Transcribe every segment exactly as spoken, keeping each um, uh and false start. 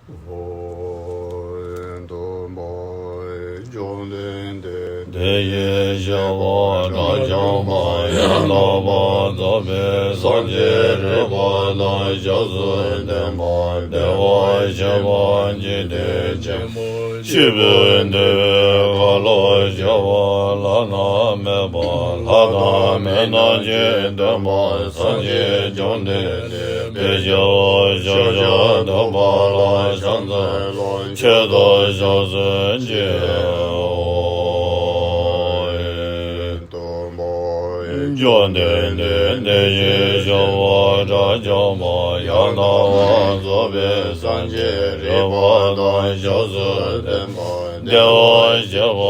སྟོན་པ་བཅོམ་ལྡན་འདས་དེ་བཞིན་གཤེགས་པ་དགྲ་བཅོམ་པ་ཡང་དག་པར་རྫོགས་པའི་སངས་རྒྱས་རིག་པ་དང་ཞབས་སུ་ལྡན་པ། བདེ་བར་གཤེགས་པ་འཇིག་རྟེན་ཆེན་པོ་ཆེས་པའི་བདེ་བའི་ཁ་ལོ་སྒྱུར་བ་བླ་ན་མེད་པ། ལྷ་དང་མི་རྣམས་ཀྱི་སྟོན་པ་སངས་རྒྱས་བཅོམ་ལྡན་འདས་དཔལ་རྒྱལ་བ་ཤཱཀྱ་ཐུབ་པ་ལ་ཕྱག་འཚལ་ལོ། མཆོད་དོ། ཕྱག་འཚལ་ལོ། བཅོམ་ལྡན་འདས་དེ་བཞིན་གཤེགས་པ་དགྲ་བཅོམ་པ་ཡང་དག་པར་རྫོགས་པའི་སངས་རྒྱས་རིག་པ་དང་ཞབས་སུ་ལྡན་པ། བདེ་བར་གཤེགས་པ་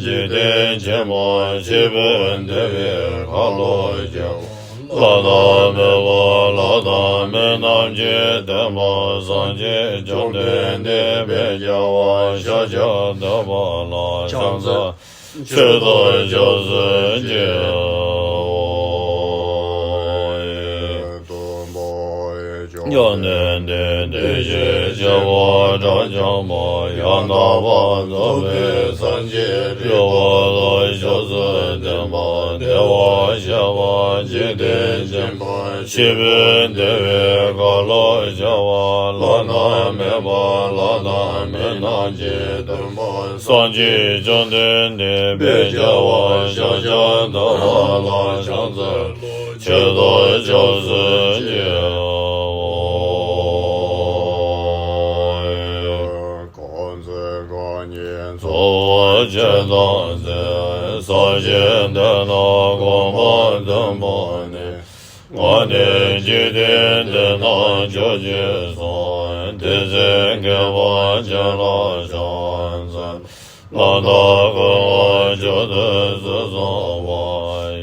འཇིག་རྟེན་ཆེན་པོ་ཆེས་པའི་བདེ་བའི་ཁ་ལོ་སྒྱུར་བ་བླ་ན་མེད་པ། ལྷ་དང་མི་རྣམས་ཀྱི་སྟོན་པ་སངས་རྒྱས་བཅོམ་ལྡན་འདས་དཔལ་རྒྱལ་བ་ཤཱཀྱ་ཐུབ་པ་ལ་ཕྱག་འཚལ། མཆོད་དོ། ཕྱག་འཚལ་ལོ། བཅོམ་ལྡན་འདས་དེ་བཞིན་གཤེགས་པ་དགྲ་བཅོམ་པ་ཡང་དག་པར་རྫོགས་པའི་སངས་རྒྱས་རིག་པ་དང་ཞབས་སུ་ལྡན་པ། བདེ་བར་གཤེགས་པ་འཇིག་རྟེན་ཆེན་པོ་ཆེས་པའི་བདེ་བའི་ཁ་ལོ་སྒྱུར་བ་བླ་ན་མེད་པ། ལྷ་དང་མི་རྣམས་ཀྱི་སྟོན་པ་སངས་རྒྱས་བཅོམ་ལྡན་འདས་དཔལ་རྒྱལ་བ་ཤཱཀྱ་ཐུབ་པ་ལ་ཕྱག་འཚལ་ལོ། མཆོད་དོ། ཕྱག་འཚལ་ལོ། གང་ཚེ་རྐང་གཉིས་འཚོ་བ་སྤྱད་བཏང་ཚེ། ས་གཞི་འདི་ན་གོམ་པ་བདུན་པོ་ནི། སྔོན་དུ་འཇིག་རྟེན་འདི་ན་ཕྱོགས་བཅུ་སོང་། དེ་ཚེ་མཁས་པ་ཅན་ལ་ཕྱག་འཚལ། རྣམ་དག་ཀུན་དགའ་མཆོག་ཏུ་གཟིགས་སོ་བ།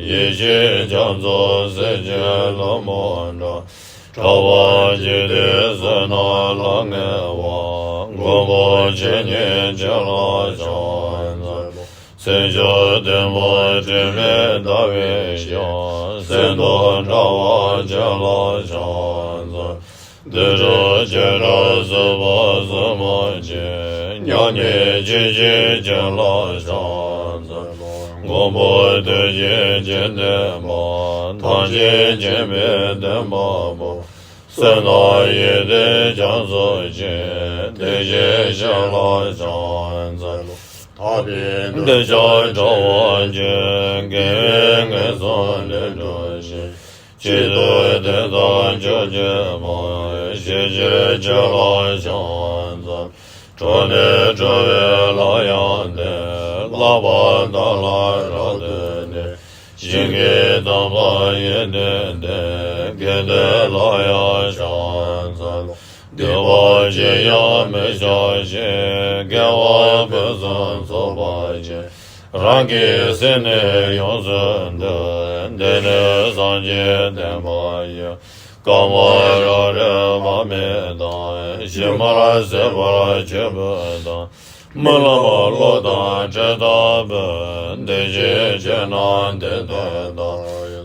ཡེ་ཤེས་རྒྱ་མཚོ་ཟིལ་གྱིས་རློན་པ་འདྲ། ཕྲ་བ་འཇིག་རྟེན་ཟིལ་གནོན་ལ་ངེས་པ། མགོན་པོ་འཆི་མེད་ཁྱེད་ལ་ཕྱག་འཚལ་ལོ། སེམས་མཆོག་ལྡན་པ་དྲི་མེད་ཟླ་བའི་ཞལ། སེམས་རྟོག་འདྲ་བ་ཁྱེད་ལ་ཕྱག་འཚལ། དུད་འགྲོ་ཁྱེད་འདྲ་གཟུགས་པོ་གཟུགས་མ་ཆེ། མཉམ་ཉིད་ཆོས་སྐྱོང་ཁྱེད་ལ་ཕྱག་འཚལ། མགོན་པོ་ཐུགས་རྗེ་ཅན་ལྡན་པ། ཐམས་ཅད་མཁྱེན་པའི་བདེན་པ་པོ། བསོད་ནམས་ཡོན་ཏན་རྒྱ་མཚོ་ཆེ། དེ་བཞིན་གཤེགས་ལ་ཕྱག་འཚལ་ལོ། ཐར་པའི་གདུལ་བྱ་སྒྲོལ་བར་འགྱུར། དགེ་བས་ངན་སོང་ལས་སྒྲོལ་ཞིང་། གཅིག་ཏུ་བསྡུས་དང་མཆོག་གྱུར་པ། ཞི་བྱེད་ཁྱེད་ལ་ཕྱག་འཚལ། འགྲོ་ནས་སྒྲོལ་བའི་ལྷ་ཡང་འདས། བསླབ་པ་དག་ལ་རབ་ཏུ་གནས། ཞིང་གི་དམ་པ་ཡོན་ཏན་ལྡན། དགེ་འདུན་ལ་ཡང་ཕྱག་འཚལ་ལོ། སྡིག་པ་ཅི་ཡང་མི་བྱ་ཞིང་། དགེ་བ་ཕུན་སུམ་ཚོགས་པར་སྤྱད། རང་གི་སེམས་ནི་ཡོངས་སུ་འདུལ། འདི་ནི་སངས་རྒྱས་བསྟན་པ་ཡིན། བསྐལ་པ་རབ་རིམ་མ་སྨད་དང་། ཕྱི་མར་གཟིགས་པར་བྱེད་པོ་དང་། སྨོན་ལམ་བློ་དང་འདྲེས་ལྟ་བུ། འདི་ཕྱིར་ཁྱེད་རྣམས་འདི་ལྟར་བལྟ།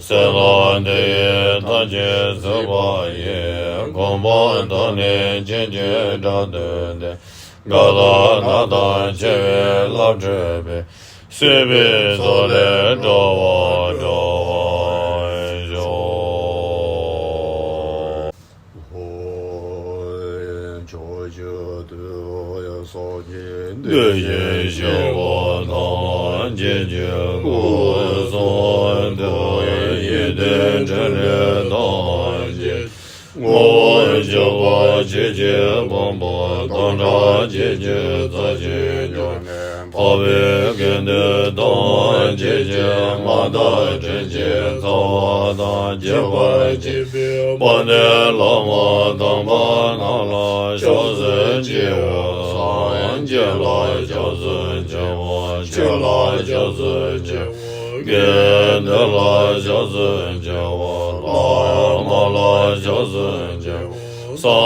བསོད་ནམས་འདི་ཡིས་ཐམས་ཅད་གཟིགས་པ་ཡི། གོ་འཕང་དང་ནི་ཕྱིན་ཅི་དྲག་ཏུ་འདས། རྒ་དང་ན་དང་འཆི་བའི་རླབས་འཁྲུགས་པས། སྲིད་པའི་མཚོ་ལས་འགྲོ་བ་སྒྲོལ་བར་ཤོག། ཕྱོགས་བཅུ་དུས་གསུམ་གྱི་དེ་བཞིན་གཤེགས་པ་ཐམས་ཅད་ཀྱི་སྐུ་གསུང་ཐུགས་ཡོན་ཏན་ཕྲིན་ལས་ཐམས་ཅད། དངོས་པོར་གྱུར་པ་ཆོས་ཀྱི་ཕུང་པོ་སྟོང་ཕྲག་བརྒྱད་ཅུ་རྩ་གཅིག་ཀྱང་། འཕགས་པའི་དགེ་འདུན་ཐམས་ཅད་ཀྱི་མངའ་བདག་དྲིན་ཅན་རྩ་བ་དང་ཁྱད་པར་ཅན། དཔལ་ལྡན་བླ་མ་དམ་པ་རྣམས་ལ་ཕྱག་འཚལ་ཞུ་བ། སངས་རྒྱས་ལ་ཕྱག་འཚལ་ཞུ་བ། ཆོས་ལ་ཕྱག་འཚལ་ཞུ་བ། དགེ་འདུན་ལ་ཕྱག་འཚལ་ཞུ་བ། བླ་མ་ལ་ཕྱག་འཚལ་ཞུ་བ། སངས་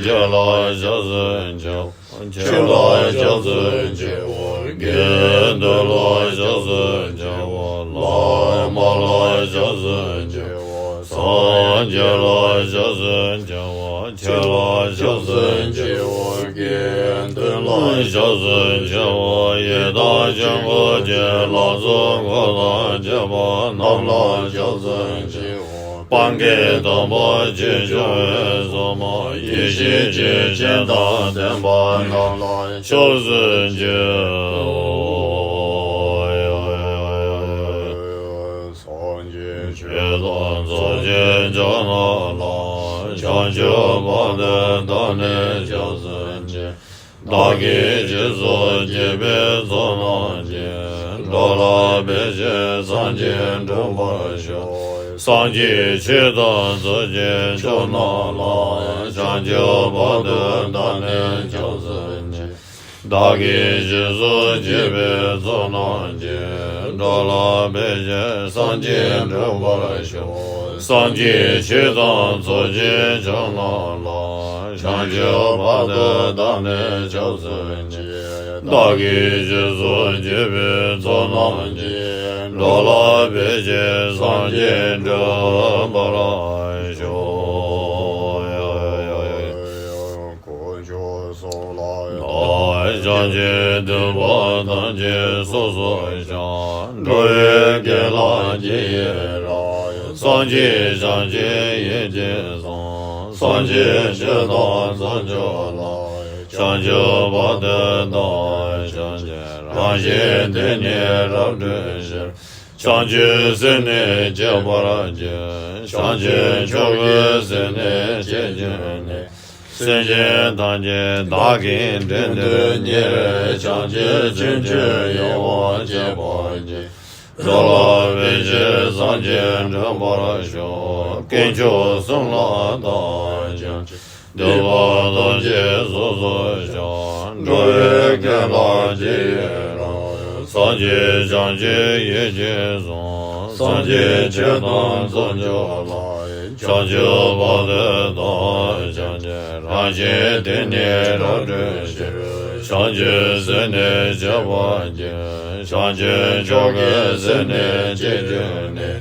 རྒྱས་ལ་ཕྱག་འཚལ་ཞུ་བ། ཆོས་ལ་ཕྱག་འཚལ་ཞུ་བ། དགེ་འདུན་ལ་ཕྱག་འཚལ་ཞུ་བ། བླ་མ་ལ་ཕྱག་འཚལ་ཞུ་བ། སངས་རྒྱས་ལ་ཕྱག་འཚལ་ཞུ་བ། ཆོས་ལ་ཕྱག་འཚལ་ཞུ་བ། དོན་ལ་སྐྱབས་སུ་མཆིའོ། ཡི་དྭགས་ཆོས་འཁོར་གྱི་ལྷ་ཚོགས་འཁོར་དང་བཅས་པ་རྣམས་ལ་སྐྱབས་སུ་མཆིའོ། སྤང་གི་དམ་པ་ཆོས་སྐྱོང་བའི་སྲུང་མ་ཡེ་ཤེས་ཀྱི་སྤྱན་དང་ལྡན་པ་རྣམས་ལ་སྐྱབས་སུ་མཆིའོ། སངས་རྒྱས་ཆོས་དང་ཚོགས་ཀྱི་མཆོག་རྣམས་ལ། བྱང་ཆུབ་བར་དུ་བདག་ནི་སྐྱབས་སུ་མཆི། བདག་གིས་སྦྱིན་སོགས་བགྱིས་པའི་ཚོགས་རྣམས་ཀྱིས། འགྲོ་ལ་ཕན་ཕྱིར་སངས་རྒྱས་འགྲུབ་པར་ཤོག། སངས་རྒྱས་ཆོས་དང་ཚོགས་ཀྱི་མཆོག་རྣམས་ལ། བྱང་ཆུབ་བར་དུ་བདག་ནི་སྐྱབས་སུ་མཆི། བདག་གིས་སྦྱིན་སོགས་བགྱིས་པའི་ཚོགས་རྣམས་ཀྱིས། འགྲོ་ལ་ཕན་ཕྱིར་སངས་རྒྱས་འགྲུབ་པར་ཤོག། སངས་རྒྱས་ཆོས་དང་ཚོགས་ཀྱི་མཆོག་རྣམས་ལ། བྱང་ཆུབ་བར་དུ་བདག་ནི་སྐྱབས་སུ་མཆི། བདག་གིས་སྦྱིན་སོགས་བགྱིས་པའི་ཚོགས་རྣམས་ཀྱིས། འགྲོ་ལ་ཕན་ཕྱིར་སངས་རྒྱས་འགྲུབ་པར་ཤོག། དཀོན་མཆོག་གསུམ་ལ་བདག་བྱང་ཆུབ་སྡིག་པ་ཐམས་ཅད་སོ་སོར་བཤགས། འགྲོ་བའི་དགེ་ལ་རྒྱུ་ཡི་རང་། སངས་རྒྱས་བྱང་ཆུབ་ཡིད་ཀྱིས་བཟུང་། སངས་རྒྱས་ཆོས་དང་ཚོགས་མཆོག་ལ། བྱང་ཆུབ་བར་དུ་བདག་བྱང་ཆུབ། རང་བཞིན་དེ་ཉིད་རབ་གྲོལ་ཕྱིར། བྱང་ཆུབ་སེམས་ནི་བསྐྱེད་པར་བགྱི། བྱང་ཆུབ་མཆོག་གི་སེམས་ནི་བསྐྱེད་བགྱིས་ནས། སེམས་ཅན་ཐམས་ཅད་བདག་གིས་འདྲེན་དུ་གཉེར། བྱང་ཆུབ་སེམས་མཆོག་ཡིད་འོང་སྤྱད་པར་བགྱི། འགྲོ་ལ་ཕན་ཕྱིར་སངས་རྒྱས་འགྲུབ་པར་ཤོག། དཀོན་མཆོག་གསུམ་ལ་བདག་བྱང་ཆུབ། སྡིག་པ་ཐམས་ཅད་སོ་སོར་བཤགས། འགྲོ་བའི་དགེ་ལ་རྒྱུ་ཡི་རང་། སངས་རྒྱས་བྱང་ཆུབ་ཡིད་ཀྱིས་བཟུང་། སངས་རྒྱས་ཆོས་དང་ཚོགས་མཆོག་ལ། བྱང་ཆུབ་བར་དུ་བདག་བྱང་ཆུབ། རང་བཞིན་དེ་ཉིད་རབ་གྲོལ་ཕྱིར། བྱང་ཆུབ་སེམས་ནི་བསྐྱེད་པར་བགྱི། བྱང་ཆུབ་མཆོག་གི་སེམས་ནི་བསྐྱེད་བགྱིས་ནས།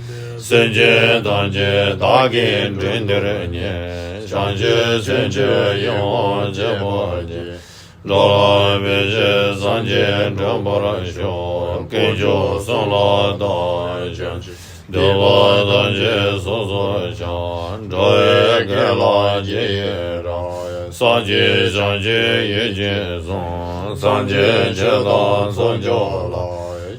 སེམས་ཅན་ཐམས་ཅད་བདག་གིས་འདྲེན་དུ་གཉེར། བྱང་ཆུབ་སེམས་མཆོག་ཡིད་འོང་སྤྱད་པར་བགྱི། འགྲོ་ལ་ཕན་ཕྱིར་སངས་རྒྱས་འགྲུབ་པར་ཤོག། དཀོན་མཆོག་གསུམ་ལ་བདག་བྱང་ཆུབ། སྡིག་པ་ཐམས་ཅད་སོ་སོར་བཤགས། འགྲོ་བའི་དགེ་ལ་རྒྱུ་ཡི་རང་། སངས་རྒྱས་བྱང་ཆུབ་ཡིད་ཀྱིས་བཟུང་། སངས་རྒྱས་ཆོས་དང་ཚོགས་མཆོག་ལ།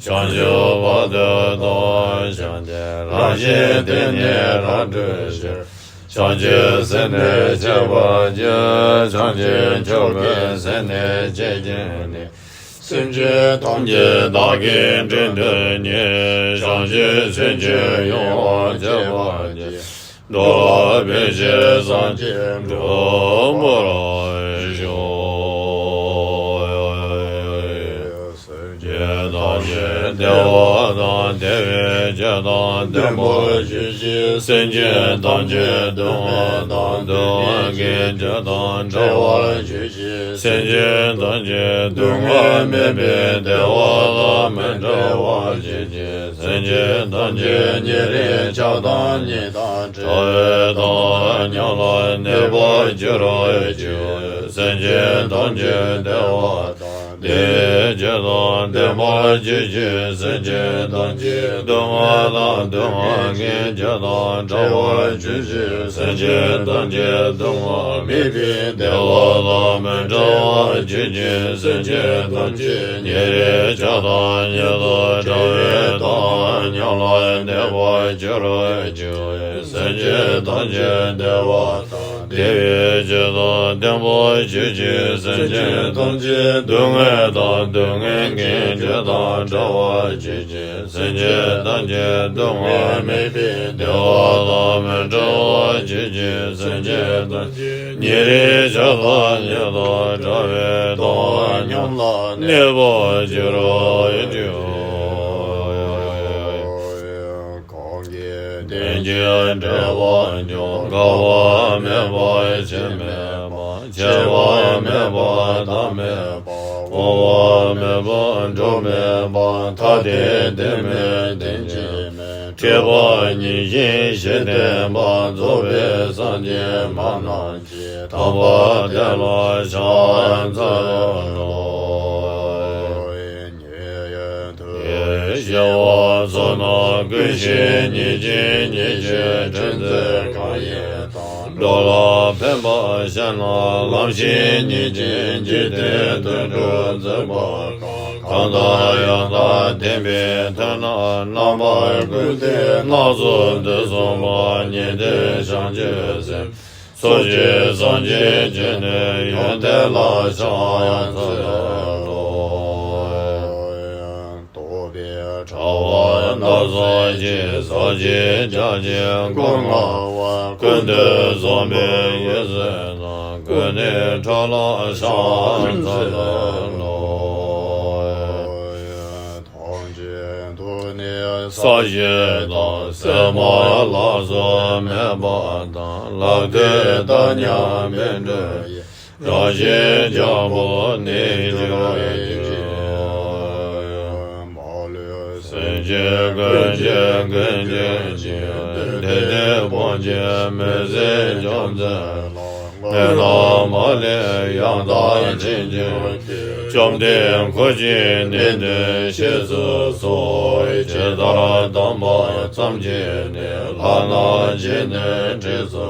བྱང་ཆུབ་བར་དུ་བདག་བྱང་ཆུབ། རང་བཞིན་དེ་ཉིད་རབ་གྲོལ་ཕྱིར། བྱང་ཆུབ་སེམས་ནི་བསྐྱེད་པར་བགྱི། བྱང་ཆུབ་མཆོག་གི་སེམས་ནི་བསྐྱེད་བགྱིས་ནས། སེམས་ཅན་ཐམས་ཅད་བདག་གིས་འདྲེན་དུ་གཉེར། བྱང་ཆུབ་སེམས་མཆོག་ཡིད་འོང་སྤྱད་པར་བགྱི། འགྲོ་བ་ཕལ་ཆེར་སངས་རྒྱས་འགྲུབ་པར་ཤོག། སེམས་ཅན་ཐམས་ཅད་བདེ་བ་དང་བདེ་བའི་རྒྱུ་དང་ལྡན་པར་གྱུར་ཅིག། སེམས་ཅན་ཐམས་ཅད་སྡུག་བསྔལ་དང་སྡུག་བསྔལ་གྱི་རྒྱུ་དང་བྲལ་བར་གྱུར་ཅིག། སེམས་ཅན་ཐམས་ཅད་སྡུག་བསྔལ་མེད་པའི་བདེ་བ་དང་མི་འབྲལ་བར་གྱུར་ཅིག། སེམས་ཅན་ཐམས་ཅད་ཉེ་རིང་ཆགས་སྡང་གཉིས་དང་བྲལ་བའི་བདག་ཉམས་ལ་གནས་པར་འགྱུར་བར་གྱུར། སེམས་ཅན་ཐམས་ཅད་བདེ་བ་དང་བདེ་བའི་རྒྱུ་དང་ལྡན་པར་གྱུར་ཅིག། སེམས་ཅན་ཐམས་ཅད་སྡུག་བསྔལ་དང་སྡུག་བསྔལ་གྱི་རྒྱུ་དང་བྲལ་བར་གྱུར་ཅིག། སེམས་ཅན་ཐམས་ཅད་སྡུག་བསྔལ་མེད་པའི་བདེ་བ་དང་མི་འབྲལ་བར་གྱུར་ཅིག། སེམས་ཅན་ཐམས་ཅད་ཉེ་རིང་ཆགས་སྡང་གཉིས་དང་བྲལ་བའི་བདག་ཉམས་ལ་གནས་པར་འགྱུར་བར་གྱུར། སེམས་ཅན་ཐམས་ཅད་བདེ་བ་དང་བདེ་བའི་རྒྱུ་དང་ལྡན་པར་གྱུར་ཅིག། སེམས་ཅན་ཐམས་ཅད་སྡུག་བསྔལ་དང་སྡུག་བསྔལ་གྱི་རྒྱུ་དང་བྲལ་བར་གྱུར་ཅིག། སེམས་ཅན་ཐམས་ཅད་སྡུག་བསྔལ་མེད་པའི་བདེ་བ་དང་མི་འབྲལ་བར་གྱུར་ཅིག། སེམས་ཅན་ཐམས་ཅད་ཉེ་རིང་ཆགས་སྡང་གཉིས་དང་བྲལ་བའི་བདག་ཉམས་ལ་གནས་པར་འགྱུར་བར་གྱུར། གང་གིས་བསྟན་བཅོས་འགྲེལ་པ་འཇུག་འགག་པ་མེད་པ་ཕྱིར་མེད་པ། སྐྱེ་བ་མེད་པ་མཐའ་མེད་པ། འོང་བ་མེད་པ་འགྲོ་མེད་པ། ཐ་དད་དོན་མེད་དོན་གཅིག་མེད། ཤེས་པ་ཉིད་བཞིན་གཞི་བརྟན་པ། རྫོགས་པའི་སངས་རྒྱས་མ་རྣམས་ཀྱི། དམ་པ་དེ་ལ་ཕྱག་འཚལ་ལོ། ཉེ་དུ་ཞི་བ་ཚོགས་རྣམས་ཀུན་ཤེས་ཉིད་ཀྱིས་ཉེར་སྤྱད་དྲན་མཛད་གང་ཡིན་དང་། འགྲོ་ལ་ཕན་པར་བྱེད་ན་ལམ་ཤེས་ཉིད་ཀྱིས་འཇིག་རྟེན་དུད་འགྲོ་འཛིན་པ་གང་། གང་དང་ཡང་དག་ལྡན་པའི་མཐུ་རྣམས་རྣམ་པ་ཀུན་ལྡན་སྣ་ཚོགས་འདི་གསུངས་པ་ཉན་ཏེ་བྱང་ཆུབ་སེམས། ཚོགས་ཀྱི་སངས་རྒྱས་ཀྱི་ནི་ཡོན་ཏན་ལ་ཕྱག་འཚལ་ལོ། རྟོག་པའི་དྲ་བ་སྣ་ཚོགས་ཀྱིས། ཟག་བཅས་རྒྱ་ཆེན་སྒོ་ལྔ་པ། ཀུན་ཏུ་བཟང་པོའི་འོད་ཟེར་རྣམས། ཀུན་ནས་འཕྲོ་ལ་ཕྱག་འཚལ་ལོ། ཐམས་ཅད་དུ་ནི་ས་གཞི་དང་། སྲན་མ་ལ་སོགས་མེད་པ་དང་། ལག་མཐིལ་ལྟ་མཉམ་པའི་འབྲུ་ཡིས། རང་བཞིན་འཇམ་པོར་ནི་གྱུར་ཅིག་མ་ལུས་སེམས་ཅན་ཀུན་གྱི་མགོན་བྱེད་ཅིང་། བདུད་སྡེ་དཔུང་གི་མི་བཟད་འཇོམས་མཛད་ལ། མངོན་རྟོགས་མ་ལུས་ཡང་དག་བྱིན་གྱིས་རློབས། བཅོམ་ལྡན་འཁོར་གྱིས་ནི་དེ་རྗེས་སུ་གསོལ། ཇི་ལྟར་དམ་པ་ཙམ་གྱིས་ནི། ལྷ་རྣམས་ཀྱིས་ནི་དྲིས་སུ་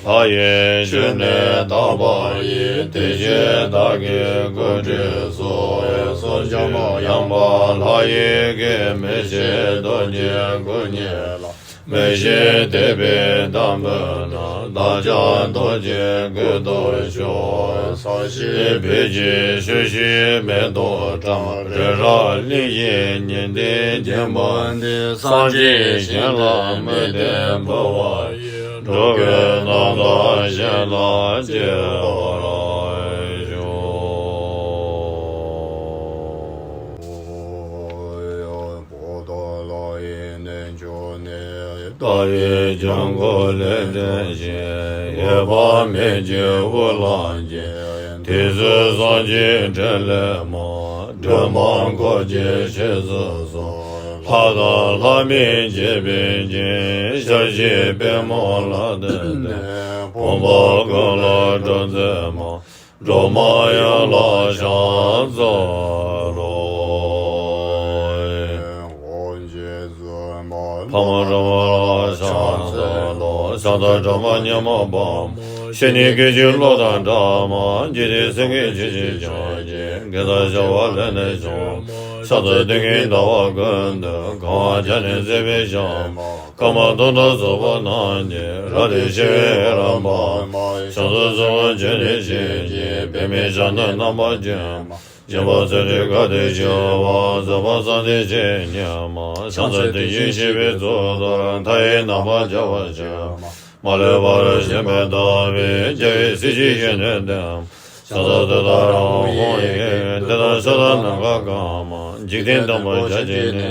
ལྷ་ཡི་ཞལ་ནས་བཏགས་པ་ཡིས། དེ་བཞིན་བདག་གིས་སྐུ་དྲིན་གསོལ། གསོར་བྱོན་ཡངས་པ་ལྷ་ཡི་གེ། མི་ཤིགས་རྡོ་རྗེའི་སྐུ་བརྙེས་ལ། མི་ཤིགས་དད་པའི་དམ་པོས་ན། བདག་ཀྱང་རྡོ་རྗེའི་སྐུ་ལྟར་ཤོག །ས་གཞི་བོད་ཀྱི་ཆུ་བཞི་མེ་ཏོག་བཀྲམ། རི་རབ་གླིང་བཞི་ཉི་ཟླས་བརྒྱན་པ་འདི། སངས་རྒྱས་གཞན་ལ་མི་བསྟན་འབུལ་བ་ཡི། འགྲོ་ཀུན་རྣམ་དག་གཞན་ལ་སྤྱད་པར་ཤོག །པོ་ཏ་ལ་ཡི་གནས་མཆོག་ནས། ལྟ་བའི་ལྗང་གུ་ལས་འདས་ཤིང་། འོད་དཔག་མེད་ཀྱི་དབུ་ལ་བརྒྱན། དུས་གསུམ་སངས་རྒྱས་འཕྲིན་ལས་མ། སྒྲོན་མ་འཁོར་གྱིས་ཕྱིར་བསུ་སོང་། ལྷ་དང་ལྷ་མིན་བརྒྱུད་པའི་རྒྱན། ཞལ་བཞི་པདྨོ་ལ་བརྟེན་ནས། ཕོངས་པ་ཀུན་ལ་སྒྲོལ་མཛད་མ། སྒྲོལ་མ་ཡུམ་ལ་ཕྱག་འཚལ་ལོ། འོག་མིན་སྲིད་མཐའི་ཕ་མ་སྒྲོལ་མ་ལ་ཕྱག་འཚལ་ལོ། ཕྱག་འཚལ་སྒྲོལ་མ་ཉོན་མོངས་པ་མ། ཞི་གནས་ཀུན་གྱི་བློ་དང་འདྲ་མ། འཇིག་རྟེན་སེམས་ཀྱི་ཆོས་ཀྱི་ཕྱག་རྒྱའི། དགེ་དང་བྱ་བ་ལས་ནི་བྱུང་། ཕྱག་འཚལ་ཏིང་ངེ་འཛིན་ཟླ་བ་ཀུན་ཏུ། གང་བ་བརྒྱ་ནི་བརྩེགས་པའི་ཞལ་མ། སྐར་མ་སྟོང་དང་ཚོགས་པ་རྣམས་ཀྱིས། རབ་ཏུ་ཕྱེ་བའི་འོད་རབ་འབར་མ། ཕྱག་འཚལ་གསུང་ངག་ཆོས་ནི་ཤེས་བྱའི། པདྨའི་ཞབས་ནི་རྣམ་པར་བརྒྱན་མ། སྦྱིན་པ་ཚུལ་ཁྲིམས་དགའ་སྟེ་བཞེས་པ། བཟོད་པ་བསམ་གཏན་ཇི་སྙེད་མ། ཕྱག་འཚལ་དེ་བཞིན་གཤེགས་པའི་གཙུག་ཏོར། མཐའ་ཡས་རྣམ་པར་རྒྱལ་བར་བྱེད་མ། མ་ལུས་པ་རུ་ཞིང་པས་བཏབ་པའི། རྒྱལ་བའི་སྲས་ཀྱི་ཞལ་ནས་བསྟན། ཕྱག་འཚལ་ཏུཏྟཱ་ར་ཧཱུྃ་ཡི་གེ། འདི་དག་མཆོག་དང་ནམ་མཁའ་གང་མ། འཇིག་རྟེན་དང་པོ་བརྒྱ་བྱིན་ནི།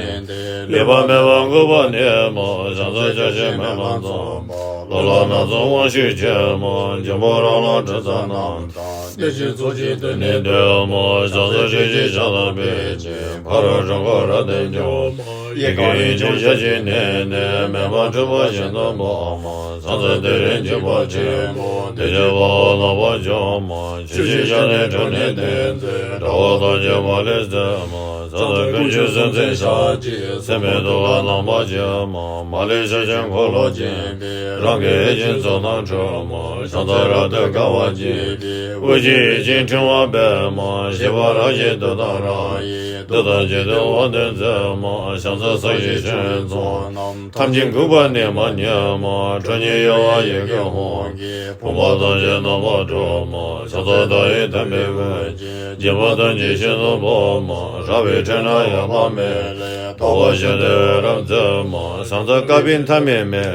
ལུས་པ་མེད་པར་འགུགས་པ་ནི་མ། ཕྱག་འཚལ་བརྒྱ་བྱིན་མེ་མ་ཚོམ་པ། གློ་ལ་སྣ་ཚོགས་དབང་ཕྱུག་མཆོད་མ། འབྱུང་པོ་རབ་ལ་དྲི་ཟ་རྣམས་དང་། བདེ་ཆེན་ཚོགས་ཀྱི་མཐུ་ནི་བསྟོད་མ། ཕྱག་འཚལ་ཁྲོ་ཆུའི་ཞབས་དང་འབེབས་ཀྱིས། ཕ་རོལ་འཁྲུལ་འཁོར་རབ་ཏུ་འཇོམས་མ། ཡི་དམ་དབྱིངས་ཀྱི་ཞལ་གྱིས་བསྣུན་ནས། མེ་འབར་འཁྲུགས་པ་ཞིང་དུ་སྤོ་མ། ཕྱག་འཚལ་དེ་རིང་འཇིགས་པ་ཆེན་པོ། བདེ་ཆེན་དཔའ་བོས་རྣམ་པར་འཇོམས་མ། ཆུ་སྐྱེས་ཞལ་ནི་ཁྲོ་ནི་བསྟན་མཛད། དགྲ་བོ་ཐམས་ཅད་མ་ལུས་གསོད་མ། ཕྱག་འཚལ་དཀོན་མཆོག་གསོལ་མཛད་ཞལ་གྱིས། སྲིན་མོའི་གདུགས་ལ་རྣམ་པར་སྤྱན་མ། མ་ལུས་ཕྱོགས་བཅུའི་འཁོར་ལོ་བརྒྱན་པའི། རང་གི་ཡིད་བཞིན་ཚོགས་རྣམས་འཁྲུགས་མ། ཕྱག་འཚལ་རབ་ཏུ་དགའ་བ་བརྗིད་པའི། དབུ་རྒྱན་ཡིད་ཀྱི་ཕྲེང་བ་སྤེལ་མ། ཞི་བ་རབ་བཞད་ཏུཏྟཱ་ར་ཡིས། བདུད་དང་འཇིག་རྟེན་དབང་དུ་མཛད་མ། ཕྱག་འཚལ་ས་གཞིའི་ཆོས་ཚོགས་རྣམས། ཐམས་ཅད་འགུགས་པར་ནུས་པ་ཉིད་མ། ཁྲོ་གཉེར་གཡོ་བ་ཡི་གེ་ཧཱུྃ་གིས། ཕོངས་པ་ཐམས་ཅད་རྣམ་པར་སྒྲོལ་མ། ཕྱག་འཚལ་མཐའ་ཡས་མཐུན་པའི་དབུ་རྒྱན། སྦྱིན་པ་ཐམས་ཅད་ཤིན་ཏུ་སྤོབས་མ། རལ་པའི་ཕྲེང་རྣམས་ཡལ་བ་མེད་ལས། དག་པ་ཞིང་དུ་འོད་རབ་མཛད་མ། ཕྱག་འཚལ་བསྐལ་པའི་མཐའ་མེད་མེ།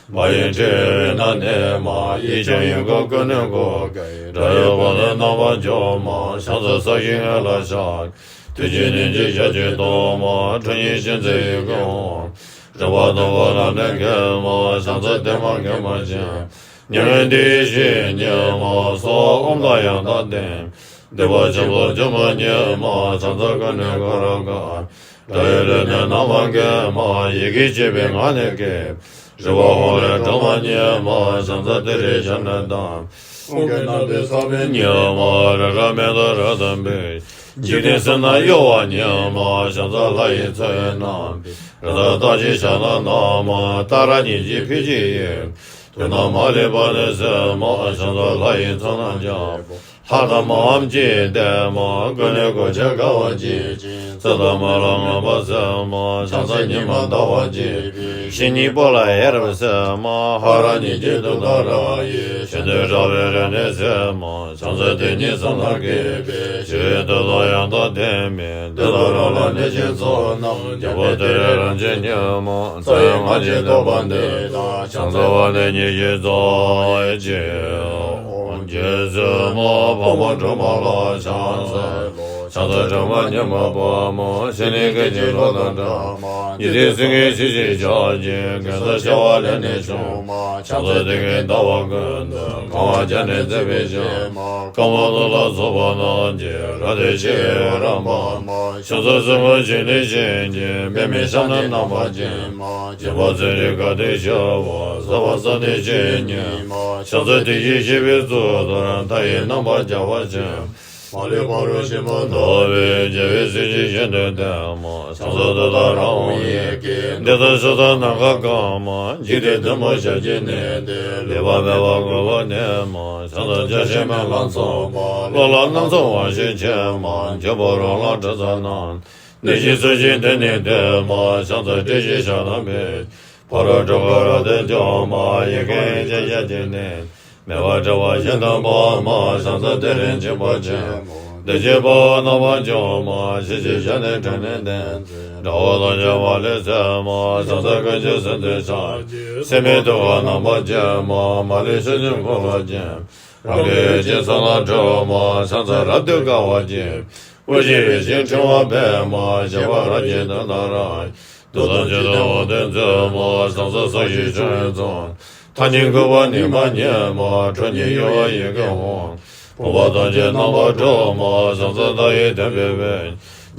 མ་ཡིན་ཕྲེང་བའི་དབུས་ན་གནས་མ། ཡིད་ཀྱང་ཡིད་ཀུན་ཀུན་ནས་བསྐོར་དགའི། སྒྲ་ཡི་དབང་ལས་རྣམ་པར་འཇོམས་མ། ཕྱག་འཚལ་ས་གཞིའི་ངོས་ལ་ཕྱག་ཐུགས་རྗེའི་ནུས་ཀྱིས་ཞལ་གྱིས་བཟློག་མ། ཁྲོ་གཉེར་ཅན་མཛད་ཡི་གེ་ཧཱུྃ། རིག་པ་དྭངས་པ་རབ་ཏུ་འགེམས་མ། ཕྱག་འཚལ་བདེ་བ་དགེ་བ་ཅན། མྱ་ངན་འདས་ཡི་ཞིང་ཉིད་མ། གསོལ་བ་ཨོཾ་དང་ཡང་དག་ལྡན། བདེ་བ་ཆེན་པོ་འབྱུང་པོ་ཉིད་མ། ཕྱག་འཚལ་ཀུན་ནས་བསྐོར་རབ་དགའ། སྒྲ་ཡི་ལུས་ནི་རྣམ་པར་འགེམས་མ། ཡི་གེ་བཅུ་པའི་ངག་ནི་བསྐྱེད། རིག་པ་ཧཱུྃ་ལས་སྒྲོལ་མ་ཉིད་མ། ཕྱག་འཚལ་ཏུ་རེ་ཞབས་ནི་བསྣམས། ཧཱུྃ་གི་རྣམ་པའི་ས་བོན་ཉིད་མ། རེག་བྱ་མེ་ཏོག་རབ་ཏུ་འབུས། འཇིག་རྟེན་སེམས་ནི་གཡོ་བ་ཉིད་མ། ཕྱག་འཚལ་ལྷ་ཡི་ཚོགས་ཡིས་བསྣམས། རི་དྭགས་རྟགས་ཅན་ཞལ་ནི་བསྣམས་མ། ཏཱ་ར་གཉིས་ཀྱིས་ཕུལ་བྱས་ཡོད། དུག་རྣམས་མ་ལུས་པ་ནི་སེལ་མ། ཕྱག་འཚལ་ལྷ་ཡི་ཚོགས་རྣམས་ཀྱང་། ལྷ་དང་མིའམ་ཅི་ཡིས་བསྟེན་མ། ཀུན་ནས་གོ་ཆ་དགའ་བ་ཅན། ཚེ་དང་མི་ལ་མངོན་པར་གསལ་མ། ཕྱག་འཚལ་ཉི་མ་ཟླ་བ་ཅན། བཤེས་གཉེན་པོ་ལ་ཡ་རབས་གསལ་མ། ཧ་ར་གཉིས་ཀྱིས་ཏུཏྟཱ་ར་ཡི། གཞན་དོན་དྲག་པོའི་རིམས་ནད་སེལ་མ། ཕྱག་འཚལ་དེ་ཉིད་བསམ་དང་བསྐྱེད་པའི། ཞི་བའི་མཐུ་སྟོབས་ཡང་དག་ལྡན་མའི། ཏུཏྟཱ་ར་ལ་གནོད་སྦྱིན་ཚོགས་རྣམས། རྒྱལ་པོ་ཏུ་རེ་རབ་འབྱམས་ཉིད་མ། རྩ་བའི་སྔགས་ཀྱི་བསྟོད་པ་འདི་དང་། ཕྱག་འཚལ་བ་ནི་ཉིད་ཀྱིས་རྫོགས་ཀྱི། རྗེ་བཙུན་མ་འཕགས་མ་སྒྲོལ་མ་ལ་ཕྱག་འཚལ་ལོ། ཕྱག་འཚལ་སྒྲོལ་མ་མྱུར་མ་དཔའ་མོ། ཕྱག་ནི་སྐད་ཅིག་གློག་དང་འདྲ། འཇིག་རྟེན་སེམས་ཀྱི་ཆོས་ཀྱི་ཕྱག་རྒྱའི། གེ་སར་བྱེ་བ་ལས་ནི་བྱུང་། ཕྱག་འཚལ་དེ་ཀའི་ཟླ་བ་ཀུན་ཏུ། གང་བ་བརྒྱ་ནི་བརྩེགས་པའི་ཕྱེ་མ། དཀར་མོ་ཏོག་ལ་སོགས་པ་རྣམས་ཀྱིས། རབ་ཏུ་ཕྱེ་བའི་འོད་རབ་འབར་མ། ཕྱག་འཚལ་སྲིན་པོ་ཆེ་ནི་བཞིན་གྱིས། པདྨའི་ཞབས་ནི་རྣམ་པར་བརྒྱན་མ། སྦྱིན་པ་ཚུལ་ཁྲིམས་དགའ་སྟོན་ཞུ་བ། ཟབ་པ་གསང་བདེ་ཆོས་ཉིད་མ། ཕྱག་འཚལ་དེ་བཞིན་གཤེགས་པའི་གཙུག་ཏོར། མཐའ་ཡས་རྣམ་པར་རྒྱལ་བ་ཆེན། མ་ལུས་ཕ་རོལ་ཕྱིན་པ་ཐོབ་པའི། རྒྱལ་བའི་སྲས་ཀྱིས་ཤིན་ཏུ་བསྟེན་མ། ཕྱག་འཚལ་ཏུཏྟཱ་ར་ཧཱུྃ་ཡི་གེ། འདི་དག་ཕྱག་འཚལ་ནམ་མཁའ་གང་མ། འཇིག་རྟེན་བདུན་པོ་ཞབས་ཀྱིས་མནན་ཏེ། ལུས་པ་མེད་པར་གུས་པས་མནན་མ། ཕྱག་འཚལ་བརྒྱ་བྱིན་མེ་ལྷ་ཚངས་པ། གློག་ལྷ་སྣ་ཚོགས་དབང་ཕྱུག་མཁྱེན་མ། འཇམ་དཔལ་རོ་ལངས་དྲི་ཟ་རྣམས། གནོད་སྦྱིན་ཚུལ་བཞིན་དེ་ནི་བསྟེན་མ། ཕྱག་འཚལ་ཏྲཊ་ཅེས་ཞབས་ནི་བསྣམས། ཕ་རོལ་འཁྲུལ་འཁོར་རབ་ཏུ་འཇོམས་མ། ཡི་གེ་ཨིན་ཅི་ཞབས་ཀྱིས་མནན། མེ་འབར་དྲི་བ་ཤིན་ཏུ་འབར་མ། ཕྱག་འཚལ་ཏུ་རེ་འཇིགས་པ་ཆེན་པོ། བདེ་སྐྱིད་དཔའ་བོ་རྣམ་པར་འཇོམས་མ། ཞི་བྱེད་ཞབས་ནི་དྲུང་ནས་བསྟེན། དགྲ་བོ་ཐམས་ཅད་མ་ལུས་ཚིག་མ། ཕྱག་འཚལ་ཀུན་མཁྱེན་གསོན་དུ་ཕྱག་བགྱི། སྲེད་མེད་ཐུབ་པ་རྣམ་པར་འཇོམས་མ། མ་ལུས་ཕྱོགས་བཅུར་འཁོར་བ་ཅན། རང་གི་ཡུལ་ཅན་ཚོགས་རྣམས་སྒྲོལ་མ། ཕྱག་འཚལ་རབ་ཏུ་དགའ་བ་ཅན། དབུགས་ཀྱི་ཡུལ་ཅན་ཕྲེང་བ་སྤེལ་མ། བཞད་པ་རབ་ཀྱིས་ཏུཏྟཱ་ར། རྡུལ་དང་བཅས་ཏེ་འོག་ཏུ་འཛུལ་མ། ཕྱག་འཚལ་སོགས་ཀྱི་མཆོག་ཡུལ་ཚོགས། མཐའ་གཉིས་འགུགས་པ་ནི་མ་ཉིད་མ། ཁྲོ་གཉིས་གཡོ་བ་ཡི་གེ་ཧཱུྃ། ཕུང་པོ་ཐམས་ཅད་རྣམ་པར་སྒྲོལ་མ། ཕྱག་འཚལ་བདག་ཡིད་ལྡན་པའི་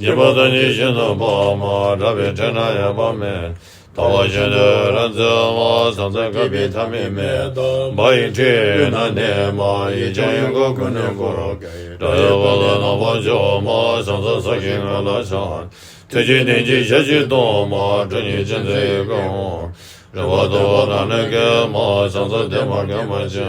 དཔལ། སྙིང་པོ་ཐམས་ཅད་ཤིན་ཏུ་འཕགས་མ། དྲག་པོའི་ཕྲེང་རྣམས་གཡོ་བ་མེད། ལྟ་བ་ཤིན་ཏུ་རབ་འཛིན་མ། ཕྱག་འཚལ་བསྐལ་པའི་མཐའ་མེད་མེ་ལྟར། འབར་བའི་ཁྲོད་ཡོད་ན་གནས་མ། ཡུལ་ཅན་ཡུལ་འཁོར་ཀུན་ནས་བསྐོར། དགྲ་ཡི་དཔུང་དང་རྣམ་པར་འཇོམས་མ། ཕྱག་འཚལ་ཕྱོགས་བཞིར་མངའ་ལ་ཕྱག། ཐུགས་རྗེའི་གདེང་ཆེན་ཞབས་ཀྱིས་སྟོང་མ། ཁྲོ་གཉིས་ཅན་མཛད་ཡི་གེ་ཧཱུྃ། རིག་པ་ཐུབ་པ་རང་ལས་སྐྱེས་མ། ཕྱག་འཚལ་བདེ་བ་རྒྱན་མ་ཆེ།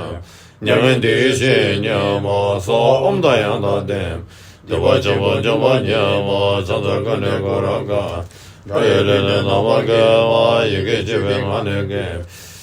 མྱ་ངན་འདས་ཡུལ་ཞི་ཉིད་མ། སྭཱ་ཧཱ་ཨོཾ་དང་ཡང་དག་ལྡན། འདུས་པ་ཆེན་པོ་འཇོམས་པ་ཉིད་མ། ཕྱག་འཚལ་ཀུན་ནས་བསྐོར་རབ་དགའ། སྒྲ་ཡི་ལུས་ནི་རྣམ་པར་འགེམས་མ། ཡི་གེ་བཅུ་པའི་ངག་ནི་བསྐྱེད།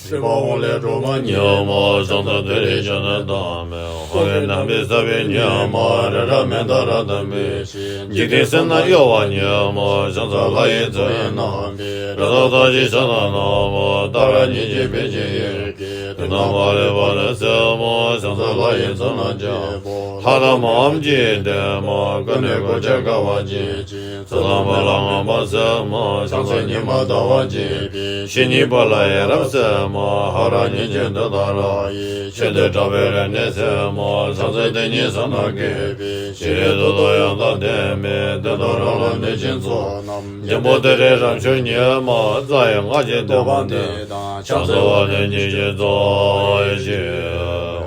སྲིད་པ་ཧཱུྃ་ལས་སྒྲོལ་མ་ཉིད་མ། ཕྱག་འཚལ་ཏུ་རེ་ཞབས་ནི་བསྣམས། ཧཱུྃ་གི་རྣམ་པའི་ས་བོན་ཉིད་མ། རེག་བྱ་མེ་ཏོག་རབ་ཏུ་འབུས། འཇིག་རྟེན་སེམས་རྣམས་གཡོ་བ་ཉིད་མ། ཕྱག་འཚལ་ལྷ་ཡི་ཚོགས་ཡིས་བསྣམས། རི་དྭགས་རྟགས་ཅན་ཞལ་ནི་བསྣམས། ཏཱ་ར་གཉིས་ཀྱིས་ཕུལ་བྱས་ཡོད། དུག་རྣམས་མ་ལུས་པ་ནི་སེལ་མ། ཕྱག་འཚལ་ལྷ་ཡི་ཚོགས་རྣམས་ཀྱང་། ལྷ་དང་མིའམ་ཅི་ཡིས་བསྟེན་མ། ཀུན་ནས་གོ་ཆ་དགའ་བ་ཅན། ཚེ་དང་མི་ལ་མངོན་པར་གསལ་མ། ཕྱག་འཚལ་ཉི་མ་ཟླ་བ་ཅན། བཤེས་གཉེན་པོ་ལ་ཡ་རབས་གསལ་མ། ཧ་ར་གཉིས་ཀྱིས་ཏུཏྟཱ་ར་ཡི། ཆོས་འདི་དྲག་པོའི་རིམས་ནད་སེལ་མ། ཕྱག་འཚལ་དེ་ཉིད་བསམ་དང་བསྐྱེད་པའི། ཞི་བའི་མཐུ་སྟོབས་ཡང་དག་ལྡན་མའི། ཏུཏྟཱ་ར་ལ་གནོད་སྦྱིན་ཚོགས་རྣམས། འཇམ་དཔལ་ཏུ་རེ་རབ་འབྱམས་ཉིད་མ། རྩ་བའི་སྔགས་ཀྱི་བསྟོད་པ་འདི་དང་། ཕྱག་འཚལ་བ་ནི་ཉིད་ཀྱིས་རྫོགས་ཤིང་།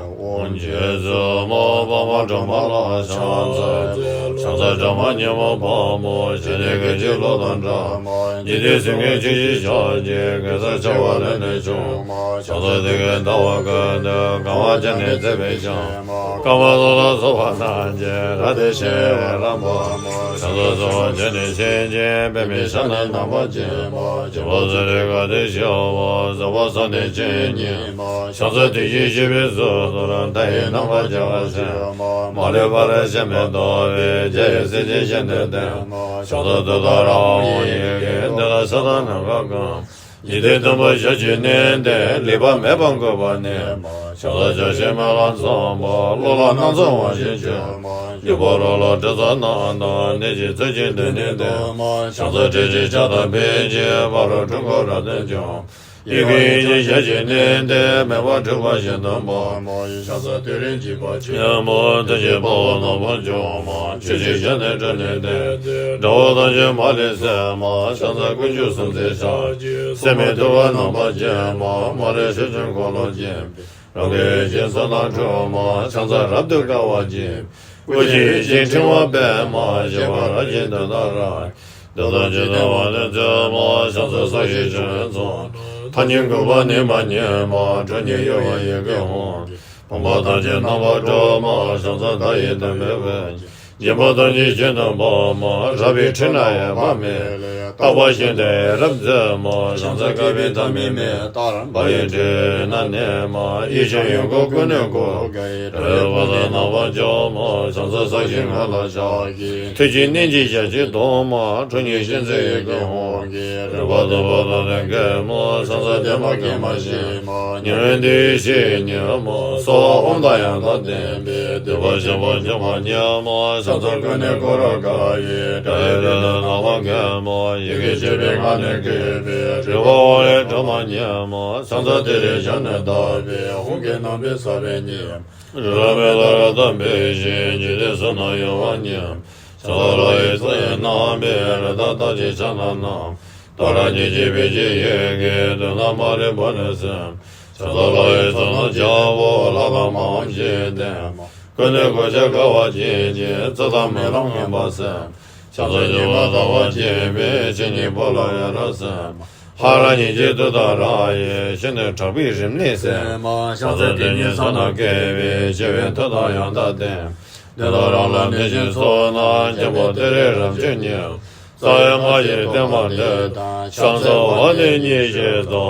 རྗེ་བཙུན་མ་འཕགས་མ་སྒྲོལ་མ་ལ་ཕྱག་འཚལ་ལོ། ཕྱག་འཚལ་སྒྲོལ་མ་མྱུར་མ་དཔའ་མོ། ཞལ་ནི་སྐད་ཅིག་གློག་དང་འདྲ། འཇིག་རྟེན་སེམས་ཀྱི་ཆོས་ཀྱི་ཕྱག་རྒྱའི། གེ་སར་བྱེ་བ་ལས་ནི་བྱུང་། ཕྱག་འཚལ་དེ་ཀའི་ཟླ་བ་ཀུན་ཏུ། གང་བ་བརྒྱ་ནི་བརྩེགས་པའི་ཕྱེ་མ། དཀར་མོ་ཏོག་ལ་སོགས་པ་རྣམས་ཀྱིས། རབ་ཏུ་ཕྱེ་བའི་འོད་རབ་འབར་མ། ཕྱག་འཚལ་སྲིན་པོ་ཆེ་ནི་བཞིན་གྱིས། པདྨའི་ཞབས་ནི་རྣམ་པར་བརྒྱན་མ། སྦྱིན་པ་ཚུལ་ཁྲིམས་དགའ་སྟོན་ཞུ་བ། ཟབ་པ་གསང་བདེ་ཆོས་ཉིད་མ། ཕྱག་འཚལ་དེ་བཞིན་གཤེགས་པའི་གཙུག་ཏོར། མཐའ་ཡས་རྣམ་པར་རྒྱལ་བ་ཆེན་པོ། མ་ལུས་པ་རབ་བཞད་མེད་ཐོབ་པའི། རྒྱལ་བའི་སྲས་ཀྱིས་ཤིན་ཏུ་བསྟེན་མ། ཕྱག་འཚལ་ཏུཏྟཱ་ར་ཧཱུྃ་ཡི་གེ། འདི་དག་ཕྱག་དང་ནམ་མཁའ་གང་། འཇིག་རྟེན་བདུན་པོ་ཞབས་ཀྱིས་མནན་ཏེ། ལུས་པ་མེད་པར་གུས་པས་མནན་མ། ཕྱག་འཚལ་བརྒྱ་བྱིན་མེ་ལྷ་ཚངས་པ། གློག་ལྷ་སྣ་ཚོགས་དབང་ཕྱུག་མཁྱེན་མ། འཇམ་དཔལ་རོ་ལངས་དྲི་ཟ་རྣམས་དང་། གནོད་སྦྱིན་ཚུལ་བཞིན་དེ་ནི་བསྟེན་མ། ཕྱག་འཚལ་ཏྲཊ་ཅེས་ཞབས་དང་ཕུལ་བྱས། ཕ་རོལ་འཁྲུལ་འཁོར་རབ་ཏུ་འཇོམས། ཡི་གེ་ཡིན་ཞེས་བྱ་ཞིག་ནི་དེ་མེད་པར་གྲུབ་པ་ཞིག་སྟོན་པ། མོ་ཡི་ཕྱག་འཚལ་དེ་རིང་འཇིགས་པ་ཆེ། ཡ་མོ་དེ་བཞིན་དཔའ་བོ་རྣམ་པར་འཇོམས་མ། ཆོས་ཀྱི་ཞལ་ནས་བཀྲོལ་ནས་བསྟན། དགྲ་བོ་ཐམས་ཅད་མ་ལུས་གསོད་མ། ཕྱག་འཚལ་དཀོན་མཆོག་གསུམ་མཚོན་ཕྱག་རྒྱའི། སྲེད་མེད་ཐུབ་པ་རྣམ་པར་འབྱེད་མ། མ་རིག་ཕྱོགས་བཅུར་འཁོར་ལོ་བརྒྱན། རང་གི་སྤྱན་ཚོགས་རྣམས་འཁྲུགས་མ། ཕྱག་འཚལ་རབ་ཏུ་དགའ་བ་ཅན། སྐུ་མཆེད་ཡིད་བཞིན་ཕྲེང་བ་པདྨ། བཞད་པ་རལ་གྲི་མདུང་དང་རལ་གྲི། དེ་དག་ཇི་སྙེད་པ་དེ་མཚོན་མ། ཕྱག་འཚལ་སྲོག་ཤིང་ཆུ་ཡི་ཚོགས། ཐབས་སྙིང་གུས་པ་ནི་མ་ཉམས་མ། ཁྲོ་གཉེར་གཡོ་བའི་ཡི་གེ་ཧཱུྃ། ཕོངས་པ་ཐམས་ཅད་རྣམ་པར་སྒྲོལ་མ། ཕྱག་འཚལ་བདག་ཡི་དམ་པའི་དཔལ། སྦྱིན་པ་ཐམས་ཅད་ཤིན་ཏུ་འཕགས་མ། རལ་པའི་ཁྲོད་ན་ཡལ་བ་མེད། རྟག་པ་བཞིན་དུ་ཡལ་རབ་མཛད་མ། ཕྱག་འཚལ་བསྐལ་པའི་མཐའ་མེད་མེ་ལྟར། འབར་བའི་ཁྲོད་ན་གནས་མ། ཡེ་ཤེས་ཡོན་གོས་ཀུན་ནས་བསྐོར། རལ་པ་དང་རྣམ་པར་འཇོམས་མ། ཕྱག་འཚལ་སྲོག་ཤིང་ངད་ལ་ཕྱག་གི། མཐུ་ཆེན་གནོད་སྦྱིན་ཞལ་གཅིག་གདོང་མ། ཁྲོ་གཉེར་ཤིང་རྩེ་ཡི་གེ་ཧཱུྃ་གིས། རིམ་པ་བཏབ་པ་ལ་ལན་བཀལ་མ། ཕྱག་འཚལ་བདེ་བ་སྐྱེད་མ་ཞི་མ། ཉེ་བའི་དུས་ཤེས་ཉིད་མ། གསོལ་བ་འོ་མ་དང་ཡང་དག་ལྡན་པས། བདེ་བར་གཤེགས་པ་སྐྱོབ་པ་ཉིད་མ། ཕྱག་འཚལ་ཀུན་ནས་བསྐོར་རབ་དགའ་བའི། དགྲ་ཡི་དོན་དུ་རྣམ་པར་འགེམས་མ། ཡི་གེ་བཅུ་པའི་ངག་ནི་བཀོད་པའི། རིག་པ་འོད་ལས་སྒྲོན་མ་ཉིད་མ། ཕྱག་འཚལ་ཏུ་རེའི་ཞབས་ནི་བརྡབས་པས། ཧཱུྃ་གི་རྣམ་པའི་ས་བོན་ཉིད། རི་རབ་མེ་ཏོག་རབ་དང་འབིགས་ཤིང་། འཇིག་རྟེན་གསུམ་རྣམས་གཡོ་བ་ཉིད། ཕྱག་འཚལ་ལྷ་ཡི་ཚོགས་ཡི་རྣམ་པའི། རི་དྭགས་རྟགས་ཅན་ཕྱག་ན་བསྣམས། ཏཱ་ར་གཉིས་བརྗོད་བེ་ཅོན་ཡི་གེ། མདུན་དང་མ་ལུས་པོ་ནི་སེམས། ཕྱག་འཚལ་ལྷ་ཡི་ཚོགས་རྣམས་རྒྱལ་པོ། ལྷ་དང་མ་འོངས་ཕྱིར་བསྟན་མ། ཀུན་ནས་གོ་ཆ་དགའ་བ་ཅན་གྱི། རྩི་དང་རྨི་ལམ་མངོན་པར་སེམས། ཕྱག་འཚལ་སྙིགས་མ་ཟད་པར་བྱེད་པའི། ཆོས་ཉིད་པོ་ལ་འོད་རབ་གསལ་མ། ཧ་ར་གཉིས་བརྗོད་ཏུཏྟཱ་ར་ཡིས། ཕྱི་ནས་དྲེགས་པའི་རིམས་ནད་སེལ་མ། ཕྱག་འཚལ་དེ་ཉིད་ཕྱག་ན་བཀལ་བའི། ཆེ་བའི་མཐུ་དང་ཡང་དག་ལྡན། དེ་དག་རང་ལ་གནོད་སྦྱིན་ཚོགས་རྣམས། མཁན་པོ་ཏུ་རེ་རབ་མཆོག་ཉིད། རྩ་བའི་སྔགས་ཀྱི་བསྟོད་པ་འདི་དང་། ཕྱག་འཚལ་འོག་ནས་བསྙེན་བྱས་བདག་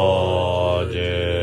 གིས།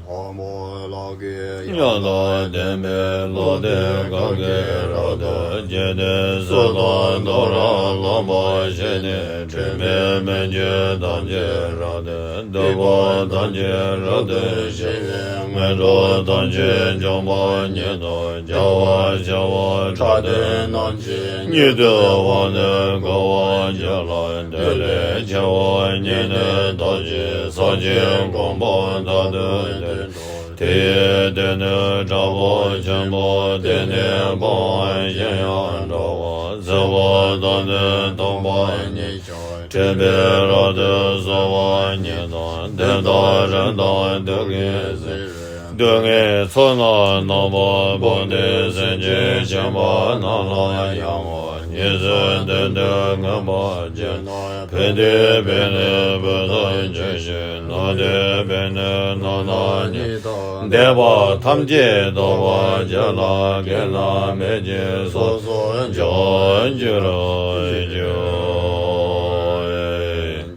ལྷ་མོ་ལག་གི་ཡང་དག་ལྡན་པའི། བློ་གཏད་གང་གིས་རབ་ཏུ་བརྒྱན་ཏེ། གསོད་དང་བཟློག་རབ་ལམ་པར་བྱས་ནས། འདྲེན་པའི་མི་འགྱུར་ཐམས་ཅད་རབ་ཏུ། སྡིག་པ་ཐམས་ཅད་རབ་ཏུ་ཞི་བའི། ངན་འགྲོ་ཐམས་ཅད་འཇོམས་པ་ཉིད་དོ། རྒྱལ་བ་བྱེ་བ་ཕྲག་བདུན་རྣམས་ཀྱིས། ཉིད་དུ་དབང་དུ་བསྐུར་བར་བགྱི་ལ། བདུད་ལས་ཆེ་བ་ཉིད་ནི་བདག་གིས། ཕྱག་ཕྱིར་དགོངས་པ་མཐར་ཐུག་བསྟན་ཏོ། དེ་ཡི་དོན་ནི་དྲག་པོ་ཆེན་པོ། དེ་ནས་འབུམ་པ་གཞན་ཡང་འགྲོ་བ། སྲིད་པ་དང་ནི་སྟོང་པ་ཉིད་ཀྱང་། འདྲེན་པས་རབ་ཏུ་གསོལ་བ་ཉིད་དང་། བདུད་དང་རི་དྭགས་དུད་ཀྱི་ཟེར། སྡུག་བསྔལ་ཚོགས་རྣམས་རྣམ་པར་སྤངས་ཏེ། སེམས་ཅན་ཁྱིམ་པ་རྣམས་ལ་ཡང་། ཉེར་འཚོའི་དོན་དུ་མངོན་པར་བརྒྱུད། ཕན་བདེའི་ཕན་ནུས་བོད་དུ་འབྱུང་ཞིང་། ནོར་དེ་བས་ནི་ནོར་རྣམས་ཉིད་དང་། འདོད་པ་ཐམས་ཅད་ཐོབ་པར་འགྱུར་ལ། གེགས་རྣམས་མེད་ཅིང་སོ་སོར་འཇོམས་འགྱུར་ཞེས་བརྗོད།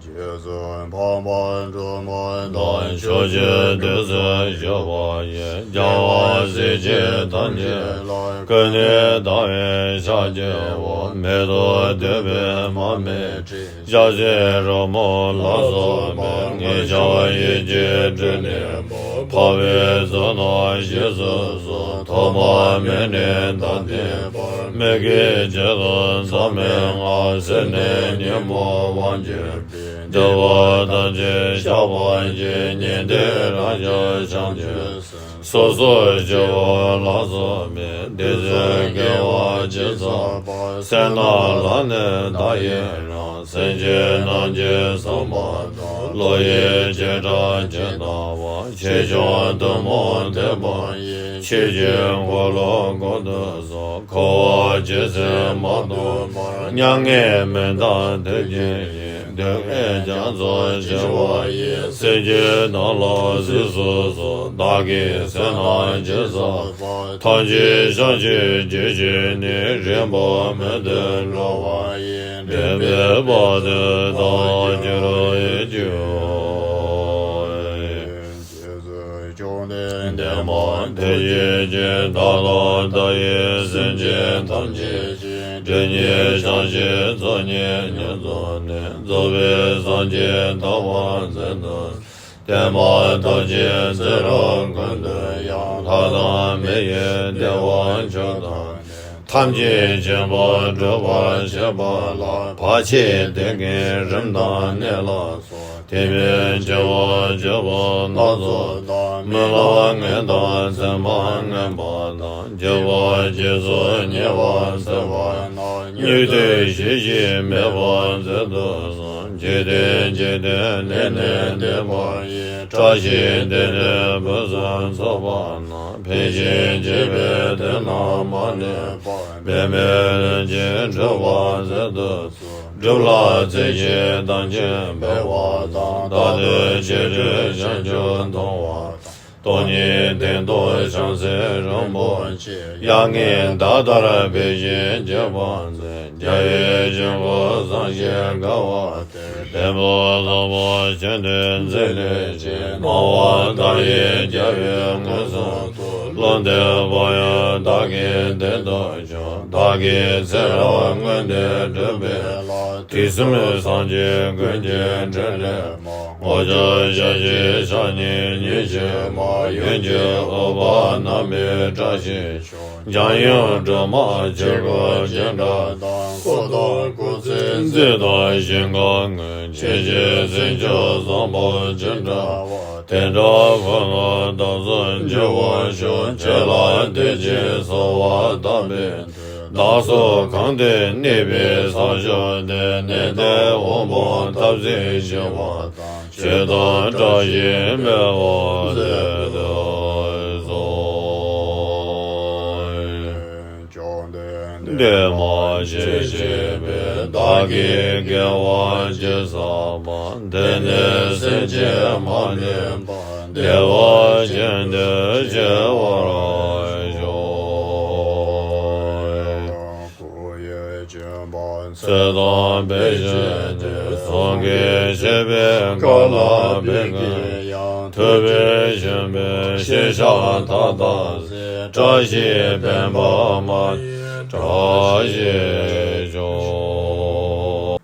རྗེས་སུ་འཕགས་པ་སྒྲོལ་མ་དང་། ཕྱོགས་བཅུའི་བདུད་རྩི་བཞུ་བ་ཡི། རྒྱལ་བ་སྲས་བཅས་ཐམས་ཅད་ལ། ཀུན་ནས་བལྟ་བའི་ཕྱག་བགྱིའོ། མེ་ཏོག་བདུག་སྤོས་མར་མེ་དྲི། ཞལ་ཟས་རོལ་མོ་ལ་སོགས་པས། ངེས་འབྱུང་ཡིད་ཀྱིས་སྤྲུལ་ནས། འཕགས་པའི་ཚོགས་རྣམས་རྗེས་སུ་སོང་། ཐོག་མ་མེད་ནས་ད་ལྟའི་བར། མི་སྐྱེ་སྤྱི་དང་འཛམ་བུའི་སྔགས། སེར་སྣའི་སྙིང་པོ་དབང་བསྒྱུར་བའི། འདུལ་བ་ཐམས་ཅད་བཤགས་པར་བགྱི། ཉན་ཐོས་རང་བྱུང་བྱང་ཆུབ་སེམས། སོ་སོར་སྐྱེ་བོ་ལ་སོགས་པའི། དེ་ཚེ་དགེ་བ་ཇི་བསགས་པ། སེར་སྣ་ལ་ནི་བདག་ཡི་རང་། སེམས་ཅན་རྣམས་ཀྱི་བསམ་པ་དང་། བློ་ཡི་བྱེ་བྲག་ཇི་ལྟ་བ། ཆེ་ཆུང་ཐུན་མོང་ཐེག་པ་ཡི། ཆོས་ཀྱི་འཁོར་ལོ་བསྐོར་དུ་གསོལ། འཁོར་བ་ཇི་སྲིད་མ་ཐོབ་བར། མྱ་ངན་མི་འདའ་ཐུགས་རྗེ་ཡིས། སྡུག་བསྔལ་རྒྱ་མཚོར་སྤྱོད་པ་ཡི། སེམས་ཅན་རྣམས་ལ་གཟིགས་སུ་གསོལ། བདག་གིས་སེར་སྣ་ཇི་བསགས་པ། ཐམས་ཅད་བྱང་ཆུབ་རྒྱུར་གྱུར་ནས། རིང་པོར་མི་ཐོགས་འགྲོ་བ་ཡི། འདྲེན་པའི་དཔལ་དུ་བདག་འགྱུར་བར་ཤོག། རྗེས་སུ་བཅོམ་ལྡན་འདས་མ་ཐུགས་རྗེ་ཅན། བདག་དང་བདག་གི་སེམས་ཅན་ཐམས་ཅད་ཀྱི། སྒྲིབ་གཉིས་བྱང་ཞིང་ཚོགས་གཉིས་ཉོན་མོངས་ནས། རྫོགས་པའི་སངས་རྒྱས་ཐོབ་པར་མཛད་དུ། དེ་མ་ཐག་ཆོད་ཚེ་རབས་ཀུན་ཏུ་ཡང་། ལྷ་དང་མི་ཡི་བདེ་བ་མཆོག་ཐོབ་ནས། ཐམས་ཅད་མཁྱེན་པ་སྒྲུབ་པར་བྱེད་པ་ལ། བར་ཆད་བདེན་བཞིའི་རིམ་དང་གནད་ལ་སོགས། དེ་བས་སྐྱེ་བ་བཅུ་པོ་སྣ་ཚོགས་དང་། རྨི་ལམ་ངན་དང་མཚན་མ་ངན་པ་དང་། འཇིགས་པ་བརྒྱད་ཚོགས་ཉེ་བར་འཚེ་བ་རྣམས། སྨྱུག་རྡུལ་ཞལ་གྱིས་མེད་པར་མཛད་དུ་གསོལ། འཇིག་རྟེན་འཇིག་རྟེན་ནས་ནི་འདས་པ་ཡི། བཀྲ་ཤིས་བདེ་ལེགས་ཕུན་སུམ་ཚོགས་པ་རྣམས། ཕན་ཕྱིར་བགྱིས་པའི་དོན་རྣམས་མ་ལུས་པ། འབད་མེད་ལྷུན་གྱིས་གྲུབ་པར་མཛད་དུ་གསོལ། སྒྲུབ་ལ་རྩེ་གཅིག་བདག་ཉིད་འབད་པ་དང་། རྟག་ཏུ་བྱིང་རྒོད་བྱང་ཆུབ་མཐོང་བ་དང་། སྟོང་ཉིད་སྟེང་རྡོ་རྗེ་འཛིན་རིན་པོ་ཆེ། ཡར་ངོའི་ཟླ་ལྟར་འཕེལ་ཞིང་རྒྱས་པར་མཛད། རྒྱལ་བའི་དཀྱིལ་འཁོར་བཟང་ཞིང་དགའ་བ་དེར། བེམ་པོ་ལྷ་མོ་ཆེན་ཏེ་མཛེས་ལེགས་བྱེད། སྣང་བ་མཐའ་ཡས་རྒྱལ་བའི་མངོན་སུམ་དུ། ཀློང་དུ་བབས་ཡང་བདག་གིས་བདེན་དུ་ཆོད། བདག་གིས་ཚེ་རབས་སྔོན་དུ་བསྒྲུབས་པའི་ལྷ། དུས་གསུམ་སངས་རྒྱས་ཀུན་གྱི་ཕྲིན་ལས་མ། འོག་གྱུར་ཞལ་བཞི་ཕྱག་གཉིས་ཉི་ཤུ་མ། གཡོན་གྱི་ཨུཏྤལ་བསྣམས་པས་བཀྲ་ཤིས་ཤོག། འཇམ་དབྱངས་སྒྲོལ་མ་ཆོས་སྐུ་ཅི་འདྲ་དང་། འཁོར་དང་སྐུ་ཚེའི་མཛོད་དང་ཞིང་ཁམས་དངོས། ཇི་ཞིག་སེམས་ཅན་བཟང་པོ་ཅི་འདྲ་བ། དེ་འདྲ་ཀུན་ལ་བདག་སོགས་འགྱུར་བར་ཤོག། ཇི་ལ་དེ་ཅིག་གསོལ་བ་བཏབ་པའི་མཐུས། བདག་སོགས་གང་དུ་གནས་པའི་ས་ཕྱོགས་དེར། གནས་བརྟན་དབང་པོ་ཐབས་ཟིན་ཞི་བ་དང་། ཆོས་དང་བཀྲ་ཤིས་འཕེལ་བར་མཛད་དུ་གསོལ། བཅོམ་ལྡན་འདས་མ་སྐྱེས་ཕྱི་མའི་བདག་གི་དགེ་བ་ཅི་བསགས་པ། དེ་ནི་སེམས་ཅན་མ་ལུས་པ། བདེ་བ་ཅན་དུ་སྐྱེ་བར་ཤོག། སྐུ་ཡི་བྱིན་པ་ཚེ་དང་བེད་སྤྱད་དེ། གསུང་གི་ཕྱིར་པའི་བཀའ་ལ་བདག་གིས་ཡང་། ཐུབ་པས་བྱིན་པའི་ཤེས་བྱ་མཐའ་དག་གཟིགས། བཀྲ་ཤིས་པདྨ་འོད་ཀྱི་བཀྲ་ཤིས་ཤོག།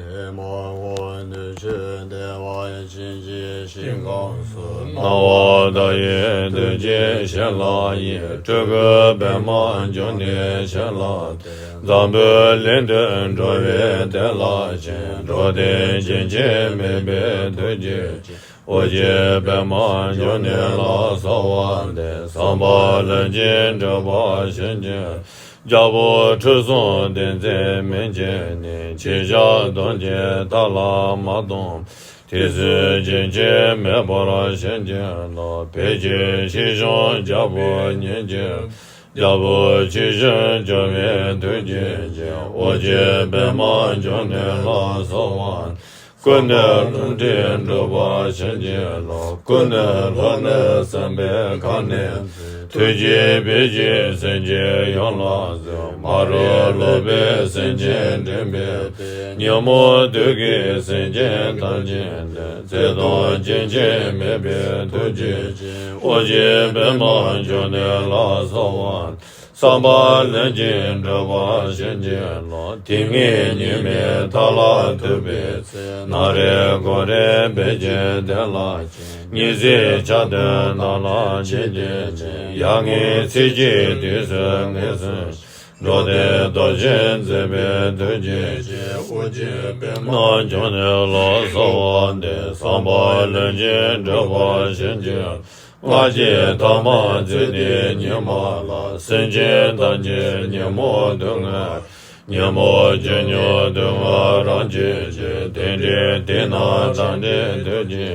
ཧེ་མ་ཧོ། ནུས་ཤིང་བརྡལ་བ་ཅན་གྱི་ཞིང་ཁམས་སུ། སྣང་བ་མཐའ་ཡས་ཐུགས་རྗེའི་ཞལ་ལག་ཡིན། སྤྲུལ་སྐུ་པདྨ་འབྱུང་གནས་ཞལ་ལག་སྟེ། འཛམ་བུའི་གླིང་དུ་འགྲོ་བའི་དོན་རླབས་ཆེན། འགྲོ་དོན་རྒྱུན་ཆད་མེད་པའི་ཐུགས་རྗེ་ཅན། ཨོ་རྒྱན་པདྨ་འབྱུང་གནས་ལ་གསོལ་བ་འདེབས། བསམ་པ་ལྷུན་གྱིས་འགྲུབ་པར་བྱིན་གྱིས། རྒྱལ་པོ་ཁྲི་སྲོང་ལྡེ་བཙན་མན་ཆད་ནས། ཆོས་ཕྱོགས་སྟོང་གི་མཐའ་ལ་མ་སྟོངས། དུས་གསུམ་རྒྱུན་ཆད་མེད་པར་བྱིན་གྱིས་རློབས། བོད་ཀྱི་ཆོས་སྐྱོང་རྒྱལ་པོ་ཉིད་ཀྱི། རྒྱལ་པོ་ཆོས་སྐྱོང་སྐྱོབ་པའི་ཐུགས་རྗེ་ཅན། ཨོ་རྒྱན་པདྨ་འབྱུང་གནས་ལ་གསོལ་བ། སྐུ་ནི་ལྷུན་གྲུབ་འགྲུབ་པར་བྱིན་གྱིས་རློབས། སྐུ་ནི་ལྷོ་ནུབ་སྲིན་པོའི་ཁ་གནོན་མཛད། ཐུགས་རྗེས་བོད་ཀྱི་སེམས་ཅན་ཡོངས་ལ་གཟིགས། མ་རིག་ལོག་པའི་སེམས་ཅན་འདྲེན་པའི་དཔལ། ཉོན་མོངས་བདུད་ཀྱི་སེམས་ཅན་ཐམས་ཅད་འདུལ། བརྩེ་གདུང་རྒྱུན་ཆད་མེད་པའི་ཐུགས་རྗེ་ཅན། ཨོ་རྒྱན་པདྨ་འབྱུང་གནས་ལ་གསོལ་བ། བསམ་པ་ལྷུན་གྱིས་འགྲུབ་པར་བྱིན་གྱིས་རློབས། དུས་ངན་ཉི་མའི་མཐའ་ལ་ཐུག་པའི་ཚེ། ནག་རིལ་གོ་རིལ་བོད་ཀྱི་གདན་ལ་བྱོན། ཉི་ཟེར་འཆར་སྡུད་ནགས་ལ་འཆིང་བྱེད་ཅིང་། ཡར་ངོའི་ཚེས་བཅུའི་དུས་སུ་ངན་སོང་ཞིང་། འགྲོ་དོན་རྟོགས་ཕྱིར་མཛད་པའི་ཐུགས་རྗེ་ཅན། ཨོ་རྒྱན་པདྨ་འབྱུང་གནས་ལ་གསོལ་བ་འདེབས། བསམ་པ་ལྷུན་གྱིས་འགྲུབ་པར་བྱིན་གྱིས། སྔར་གྱི་ཐ་མ་ཚེ་འདིའི་ཉི་མ་ལ། སེམས་ཅན་ཐམས་ཅད་ཉོན་མོངས་དུག་ལྔའི། ཉོན་མོངས་ཀྱི་ཉོན་དུག་ལྔ་རང་གྱིས་བྱས། དེ་འདྲའི་དེ་ན་ད་ནི་ཐུགས་རྗེ་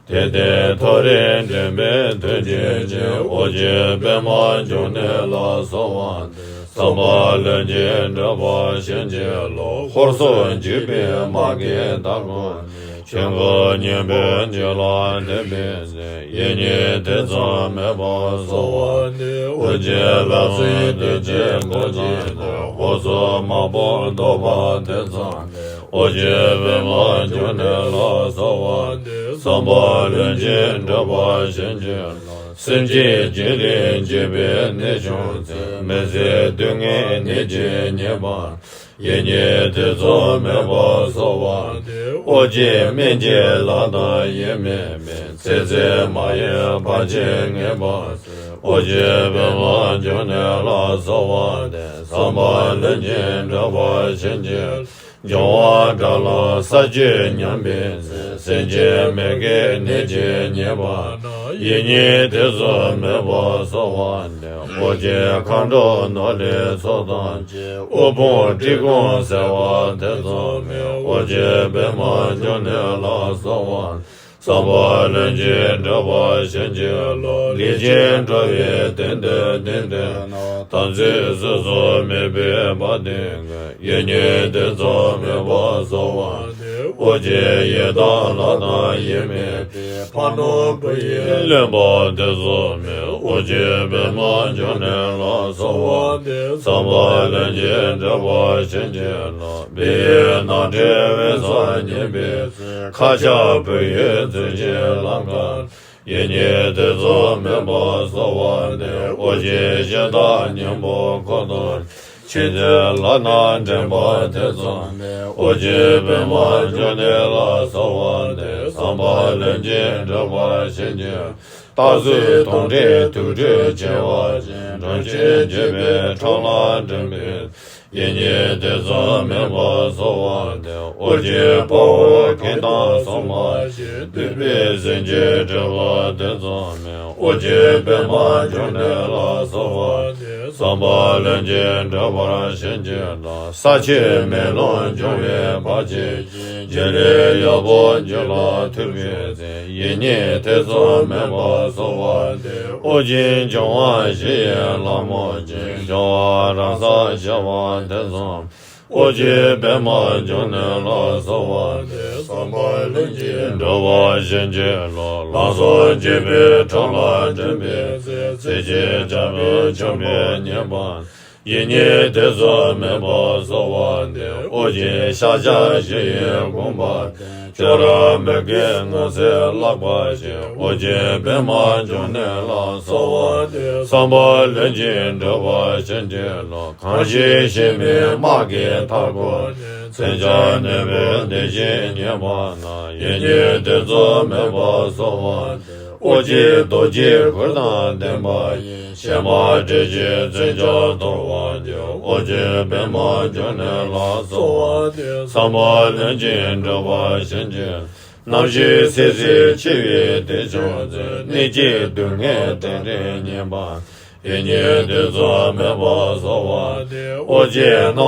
ཅན། དེ་ལྟར་མཐོ་རིས་འདྲེན་པའི་ཐུགས་རྗེ་ཅན། ཨོ་རྒྱན་པདྨ་འབྱུང་གནས་ལ་གསོལ་བ་འདེབས། བསམ་པ་ལྷུན་གྱིས་འགྲུབ་པར་བྱིན་གྱིས་རློབས། ཧོར་སོག་འཇིགས་པའི་དམག་གིས་མཐའ་བསྐོར་ནས། ཆོས་འཁོར་གཉན་པོའི་རྒྱུད་ལ་ཐིམ་པའི་ཚེ། ཡིད་གཉིས་ཐེ་ཚོམ་མེད་པར་གསོལ་བ་འདེབས། ཨོ་རྒྱན་ལྷ་སྲིན་སྡེ་བརྒྱད་འགོ་བྱས་ཏེ། ཧོར་སོག་དམག་དཔུང་བཟློག་པར་ཐེ་ཚོམ་མེད། ཨོ་རྒྱན་པདྨ་འབྱུང་གནས་ལ་གསོལ་བ་འདེབས། བསམ་པ་ལྷུན་གྱིས་འགྲུབ་པར་བྱིན་གྱིས་རློབས། སེམས་ཅན་སྒྱིད་ལུག་འཇིགས་པའི་ནད་བྱུང་ཚེ། མི་བཟད་སྡུག་བསྔལ་ནད་ཀྱིས་ཉེན་པ། ཡིད་གཉིས་ཐེ་ཚོམ་མེད་པར་གསོལ་བ་འདེབས། ཨོ་རྒྱན་སྨན་གྱི་བླ་དང་ཡེངས་མེད་སྨན། ཚེ་ཟད་མ་ཡིན་བར་ཆད་ངན་པ་སེལ། ཨོ་རྒྱན་པདྨ་འབྱུང་གནས་ལ་གསོལ་བ་འདེབས། བསམ་པ་ལྷུན་གྱིས་འགྲུབ་པར་བྱིན་གྱིས་རློབས། འབྱུང་བ་དགྲ་ལ་ས་བཅུད་ཉམས་པའི་ཚེ། སེམས་ཅན་མི་དགེའི་ནད་ཀྱིས་ཉེན་པ་ན། ཡིད་གཉིས་ཐེ་ཚོམ་མེད་པར་གསོལ་བ་འདེབས། ཨོ་རྒྱན་མཁའ་འགྲོ་ནོར་ལྷའི་ཚོགས་དང་བཅས། དབུལ་ཕོངས་བཀྲེས་སྐོམ་སེལ་བ་དེ་ཙམ་མེད། ཨོ་རྒྱན་པདྨ་འབྱུང་གནས་ལ་གསོལ་བ། བསམ་པ་ལྷུན་གྱིས་འགྲུབ་པར་བྱིན་གྱིས་རློབས། ལེགས་སྦྱར་འགྲོ་བའི་དོན་དུ་བསྟན་ཏེ་ན། དམ་ཚིག་སོ་སོར་མེད་པའི་བ་དན་ཀུན། ཡིད་གཉིས་ཐེ་ཚོམ་མེད་པར་གསོལ་བ་འདེབས། ཨོ་རྒྱན་ཡི་དམ་ལྷ་དང་ཡིད་མི་བདེ། ཕ་ནོར་བུ་ཡིས་བློན་པོ་དེ་ཚོ་མེད། ཨོ་རྒྱན་པདྨ་འབྱུང་གནས་ལ་གསོལ་བ་འདེབས། བསམ་པ་ལྷུན་གྱིས་འགྲུབ་པར་བྱིན་གྱིས་རློབས། བོད་ཡུལ་ནང་འདྲེན་དབེན་ས་ཉིད་པའི་ཚེ། ཁ་ཆག་བོད་ཡུལ་བཙན་གྱི་ལམ་ཁར། ཡིད་གཉིས་ཐེ་ཚོམ་མེད་པར་གསོལ་བ་འདེབས། ཨོ་རྒྱན་གཞི་བདག་སྙིང་པོ་འཁོར་དང་། མཁྱེན་བརྩེ་ལྷ་དང་འདྲེན་པ་དེ་ཙམ་མེད། ཨོ་རྒྱན་པདྨ་འབྱུང་གནས་ལ་གསོལ་བ་འདེབས། བསམ་པ་ལྷུན་གྱིས་འགྲུབ་པར་བྱིན་གྱིས། སྟག་གཟིག་དོམ་དྲེད་དུག་སྦྲུལ་བྱེ་བ་ཅན། འགྲོ་ཆེན་འཇིགས་པའི་ཁྲོམ་ལ་འགྲིམ་པའི། ཡིད་གཉིས་ཐེ་ཚོམ་མེད་པར་གསོལ་བ་འདེབས། ཨོ་རྒྱན་དཔའ་བོ་གང་དང་སྲུང་མ་བཞིན། འདུས་པའི་གཟེར་གྱིས་བསྒྲིབས་པ་དེ་ཙམ་མེད། ཨོ་རྒྱན་པདྨ་འབྱུང་གནས་ལ་གསོལ་བ་འདེབས། བསམ་པ་ལྷུན་གྱིས་འགྲུབ་པར་བྱིན་གྱིས་རློབས། ས་ཆེན་མེ་རླུང་འབྱུང་བའི་བར་ཆད་ཀྱིས། འཇིགས་ལས་ཡོག་པོ་རྒྱུད་ལ་ཐུག་པའི་ཚེ། ཡིད་གཉིས་ཐེ་ཚོམ་མེད་པར་གསོལ་བ་འདེབས། ཨོ་རྒྱན་འབྱུང་བ་བཞི་ཡི་ལྷ་མོ་ཆེ། འབྱུང་བ་རང་སར་ཤར་བ་དེ་ཙམ། ཨོ་རྒྱན་པདྨ་འབྱུང་གནས་ལ་གསོལ་བ་འདེབས། བསམ་པ་ལྷུན་གྱིས་འགྲུབ་པར་བྱིན་གྱིས་རློབས། ལམ་སྲོག་འཇིགས་པའི་ཁྲོད་ལ་འགྲིམ་པའི་ཚེ། ཚེ་གཅིག་རྒྱལ་པོ་ཆེན་པོ་ཉེན་པ། ཡིད་གཉིས་ཐེ་ཚོམ་མེད་པར་གསོལ་བ་འདེབས། ཨོ་རྒྱན་ཤཱཀྱ་བཞི་ཡི་དགོངས་པ་དེ། ཁྱོད་རང་མི་དགེ་ངན་སེལ་ལག་པ་འཆང་། ཨོ་རྒྱན་པདྨ་འབྱུང་གནས་ལ་གསོལ་བ་འདེབས། བསམ་པ་ལྷུན་གྱིས་འགྲུབ་པར་བྱིན་གྱིས་རློབས། གང་ཞིག་གཞན་མིན་དམག་གིས་མཐའ་བསྐོར་ནས། མཚོན་ཆ་ནོར་བུའི་གདུལ་ཞིང་ཉེན་པ་ན། ཡིད་གཉིས་ཐེ་ཚོམ་མེད་པར་གསོལ་བ་འདེབས། ཨོ་རྒྱན་རྡོ་རྗེའི་གུར་དང་ལྡན་པ་ཡི། ཕྱེ་མ་སྦྲེལ་གྱི་མཚོན་ཆ་འཐོར་བ་འགྱུར། ཨོ་རྒྱན་པདྨ་འབྱུང་གནས་ལ་གསོལ་བ་འདེབས། བསམ་པ་ལྷུན་གྱིས་འགྲུབ་པར་བྱིན་གྱིས། རྣམ་ཤེས་སད་སེར་འཆི་བའི་དུས་བྱུང་ཚེ། གནད་གཅིག་སྡུག་བསྔལ་དེ་འདྲའི་ཉེན་པ། ཡིད་གཉིས་ཐེ་ཚོམ་མེད་པར་གསོལ་བ་འདེབས། ཨོ་རྒྱན་སྣང་བ་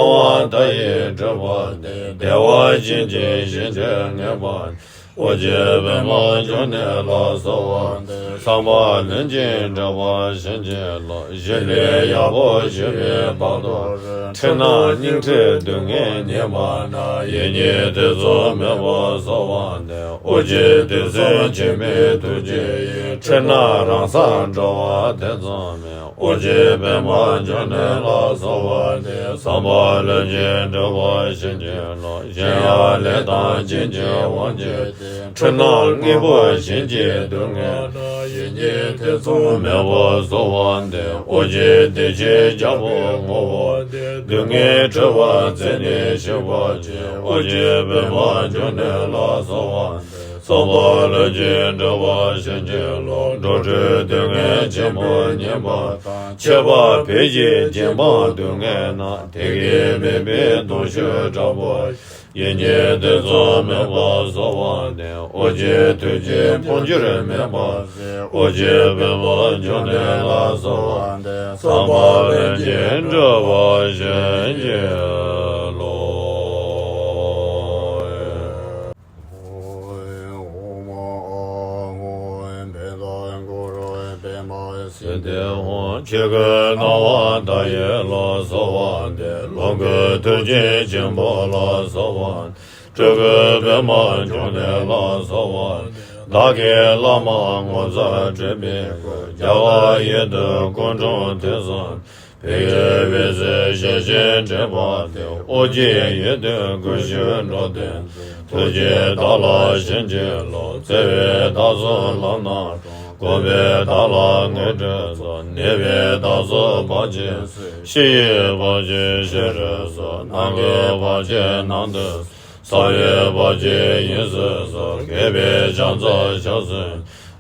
མཐའ་ཡས་སྤྲུལ་པ་འདི། བདེ་བ་ཅན་གྱི་ཞིང་དུ་ངེས་པར། ཨོ་རྒྱན་པདྨ་འབྱུང་གནས་ལ་གསོལ་བ་འདེབས། བསམ་པ་ལྷུན་གྱིས་འགྲུབ་པར་བྱིན་གྱིས་རློབས། ཞི་ལུས་ཡག་པོ་བཞུགས་པའི་བར་དུ། འཁྲུལ་སྣང་སྙིང་འཁྲུལ་སྡུག་བསྔལ་ཉེན་པ་ན། ཡིད་གཉིས་ཐེ་ཚོམ་མེད་པར་གསོལ་བ་འདེབས། ཨོ་རྒྱན་དུས་གསུམ་མཁྱེན་པའི་ཐུགས་རྗེ་ཡིས། འཁྲུལ་སྣང་རང་སར་འགྲོལ་བ་དེ་ཙམ་མེད། ཨོ་རྒྱན་པདྨ་འབྱུང་གནས་ལ་གསོལ་བ་འདེབས། བསམ་པ་ལྷུན་གྱིས་འགྲུབ་པར་བྱིན་གྱིས་རློབས། གཞན་ཡང་ལས་དང་རྐྱེན་གྱི་དབང་གྱུར་ཏེ། འཁྲུལ་སྣང་དངོས་པོ་གཞན་གྱི་སྡུག་བསྔལ་ན། ཡིད་གཉིས་ཐེ་ཚོམ་མེད་པར་གསོལ་བ་འདེབས། ཨོ་རྒྱན་བདེ་ཆེན་རྒྱལ་པོའི་ངོ་བོ་སྟེ། སྡུག་བསྔལ་འཁྲུལ་པ་རྩད་ནས་ཞིག་པར་བྱེད། ཨོ་རྒྱན་པདྨ་འབྱུང་གནས་ལ་གསོལ་བ་འདེབས། བསམ་པ་ལྷུན་གྱིས་འགྲུབ་པར་བྱིན་གྱིས་རློབས། འགྲོ་དྲུག་སྡུག་བསྔལ་ཆེན་པོ་ཉེན་པ་དང་། ཁྱད་པར་བོད་ཀྱི་རྗེ་འབངས་སྡུག་བསྔལ་ན། དེ་གའི་མུན་པའི་གདུང་ཤུགས་དྲག་པོ། ཡིད་གཉིས་ཐེ་ཚོམ་མེད་པར་གསོལ་བ་འདེབས། ཨོ་རྒྱན་ཐུགས་རྗེས་འཕོ་འགྱུར་མེད་པར་གཟིགས། ཨོ་རྒྱན་པདྨ་འབྱུང་གནས་ལ་གསོལ་བ་འདེབས། བསམ་པ་ལྷུན་གྱིས་འགྲུབ་པར་བྱིན་གྱིས་རློབས། ཨོཾ་ཨཱཿཧཱུྃ་བྷཻ་ཌཱི་གུ་རུ་པདྨ་སིདྡྷི་ཧཱུྃ། ཆོས་སྐུ་སྣང་བ་མཐའ་ཡས་ལ་གསོལ་བ་འདེབས། ལོངས་སྐུ་ཐུགས་རྗེ་ཆེན་པོ་ལ་གསོལ་བ་འདེབས། སྤྲུལ་སྐུ་པདྨ་འབྱུང་གནས་ལ་གསོལ་བ་འདེབས། བདག་གི་བླ་མ་ངོ་མཚར་སྤྲུལ་པའི་སྐུ། རྒྱལ་བ་ཡི་དམ་སྐུ་འཁྲུངས་དུས་བཟང་། བོད་ཀྱི་དབུས་སུ་ཞལ་བཞེངས་འགྲེལ་པ་འདི། ཨོ་རྒྱན་ཡི་དམ་སྐུ་ཞབས་འགྲོ་དོན་མཛད། ཐུགས་རྗེས་བདག་ལ་བྱིན་གྱིས་རློབས། བརྩེ་བས་བདག་སོགས་ལམ་སྣ་དྲོངས། འགོག་པས་བདག་ལ་ངན་འགྲོའི་ཚོགས། ནད་པས་བདག་སོགས་བར་ཆད་སེལ། ཤི་ཡིས་བར་ཆད་ཞི་རུ་གསོལ། ནམ་མཁའི་བར་ཆད་ནང་དུ། ས་བོན་བར་ཆད་དབྱིངས་སུ་སོང་། རྒས་པའི་ཕྱག་མཚོ་ཕྱག་སུ།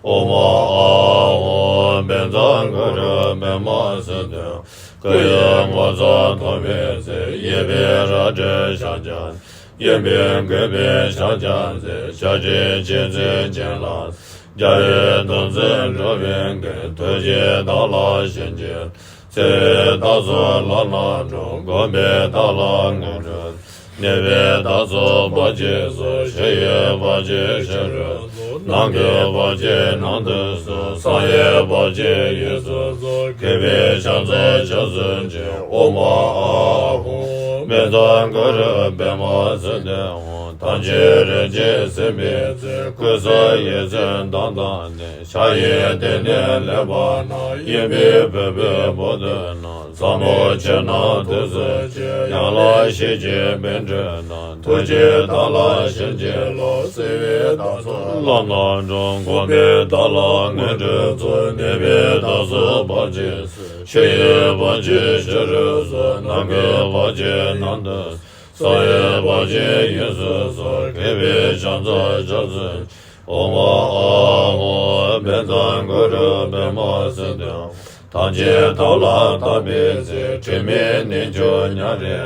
ཨོཾ་ཨཱཿཧཱུྃ་བཛྲ་གུ་རུ་པདྨ་སིདྡྷི་ཧཱུྃ། སྐུ་ཡི་ངོ་མཚར་ཐོབ་པའི་ཚེ། གཡས་པས་རལ་གྲི་ཞགས་བརྐྱང་། གཡོན་པས་གུས་པས་ཕྱག་བརྐྱངས་ཏེ། ཞབས་ཀྱི་རྗེས་འཛིན་བྱིན་བརླབས། རྒྱལ་བའི་གདུང་འཛིན་འགྲོ་བའི་མགོན། ཐུགས་རྗེས་བདག་ལ་བྱིན་གྱིས་རློབས། བརྩེ་བས་བདག་སོགས་ལམ་སྣ་དྲོངས། མགོན་པོས་བདག་ལ་དངོས་གྲུབ། གནས་པས་བདག་སོགས་བར་ཆད་སོལ། ཕྱི་ཡི་བར་ཆད་ཕྱི་རུ་སོལ། ནང་གི་བར་ཆད་ནང་དུ་སོལ། གསང་བའི་བར་ཆད་གཡས་སུ་སོལ། མཁས་པས་ཕྱག་འཚལ་སྐྱབས་སུ་མཆི། ཨོཾ་ཨཱཿཧཱུྃ་བཛྲ་གུ་རུ་པདྨ་སིདྡྷི་ཧཱུྃ། ཐམས་ཅད་རིན་ཆེན་གཟིགས་པའི་ཚེ། སྐུ་གསུམ་ཡིད་བཞིན་དང་ལྡན་ཏེ། ཕྱག་གཡས་སྟེང་ནས་ལེགས་པར་བསྣམས། གཡོན་པས་བུམ་པའི་པོ་ཏི་བསྣམས། ཟབ་མོ་ཆོས་རྣམས་ཐུགས་སུ་ཆུད། ཡན་ལག་ཤེས་བྱའི་པཎ་གྲུབ་རྣམས། ཐུགས་རྗེས་བདག་ལ་བྱིན་གྱིས་རློབས། བརྩེ་བས་བདག་སོགས་ལམ་སྣ་དྲོངས། མགོན་པོས་བདག་ལ་དངོས་གྲུབ་སྩོལ། གནས་པས་བདག་སོགས་བར་ཆད་སོལ། ཕྱི་ཡི་བར་ཆད་ཕྱི་རུ་སོལ། ནང་གི་བར་ཆད་ནང་དུ་སོལ། གསང་བའི་བར་ཆད་གཡས་སུ་སོལ། མཁས་པས་ཕྱག་འཚལ་སྐྱབས་སུ། ཨོཾ་ཨཱཿཧཱུྃ་བཛྲ་གུ་རུ་པདྨ་སིདྡྷི་ཧཱུྃ། ཐམས་ཅད་ཐབས་ལ་བརྟགས་པའི་ཚེ། དྲི་མེད་རྣལ་འབྱོར་ཉམས་རེ།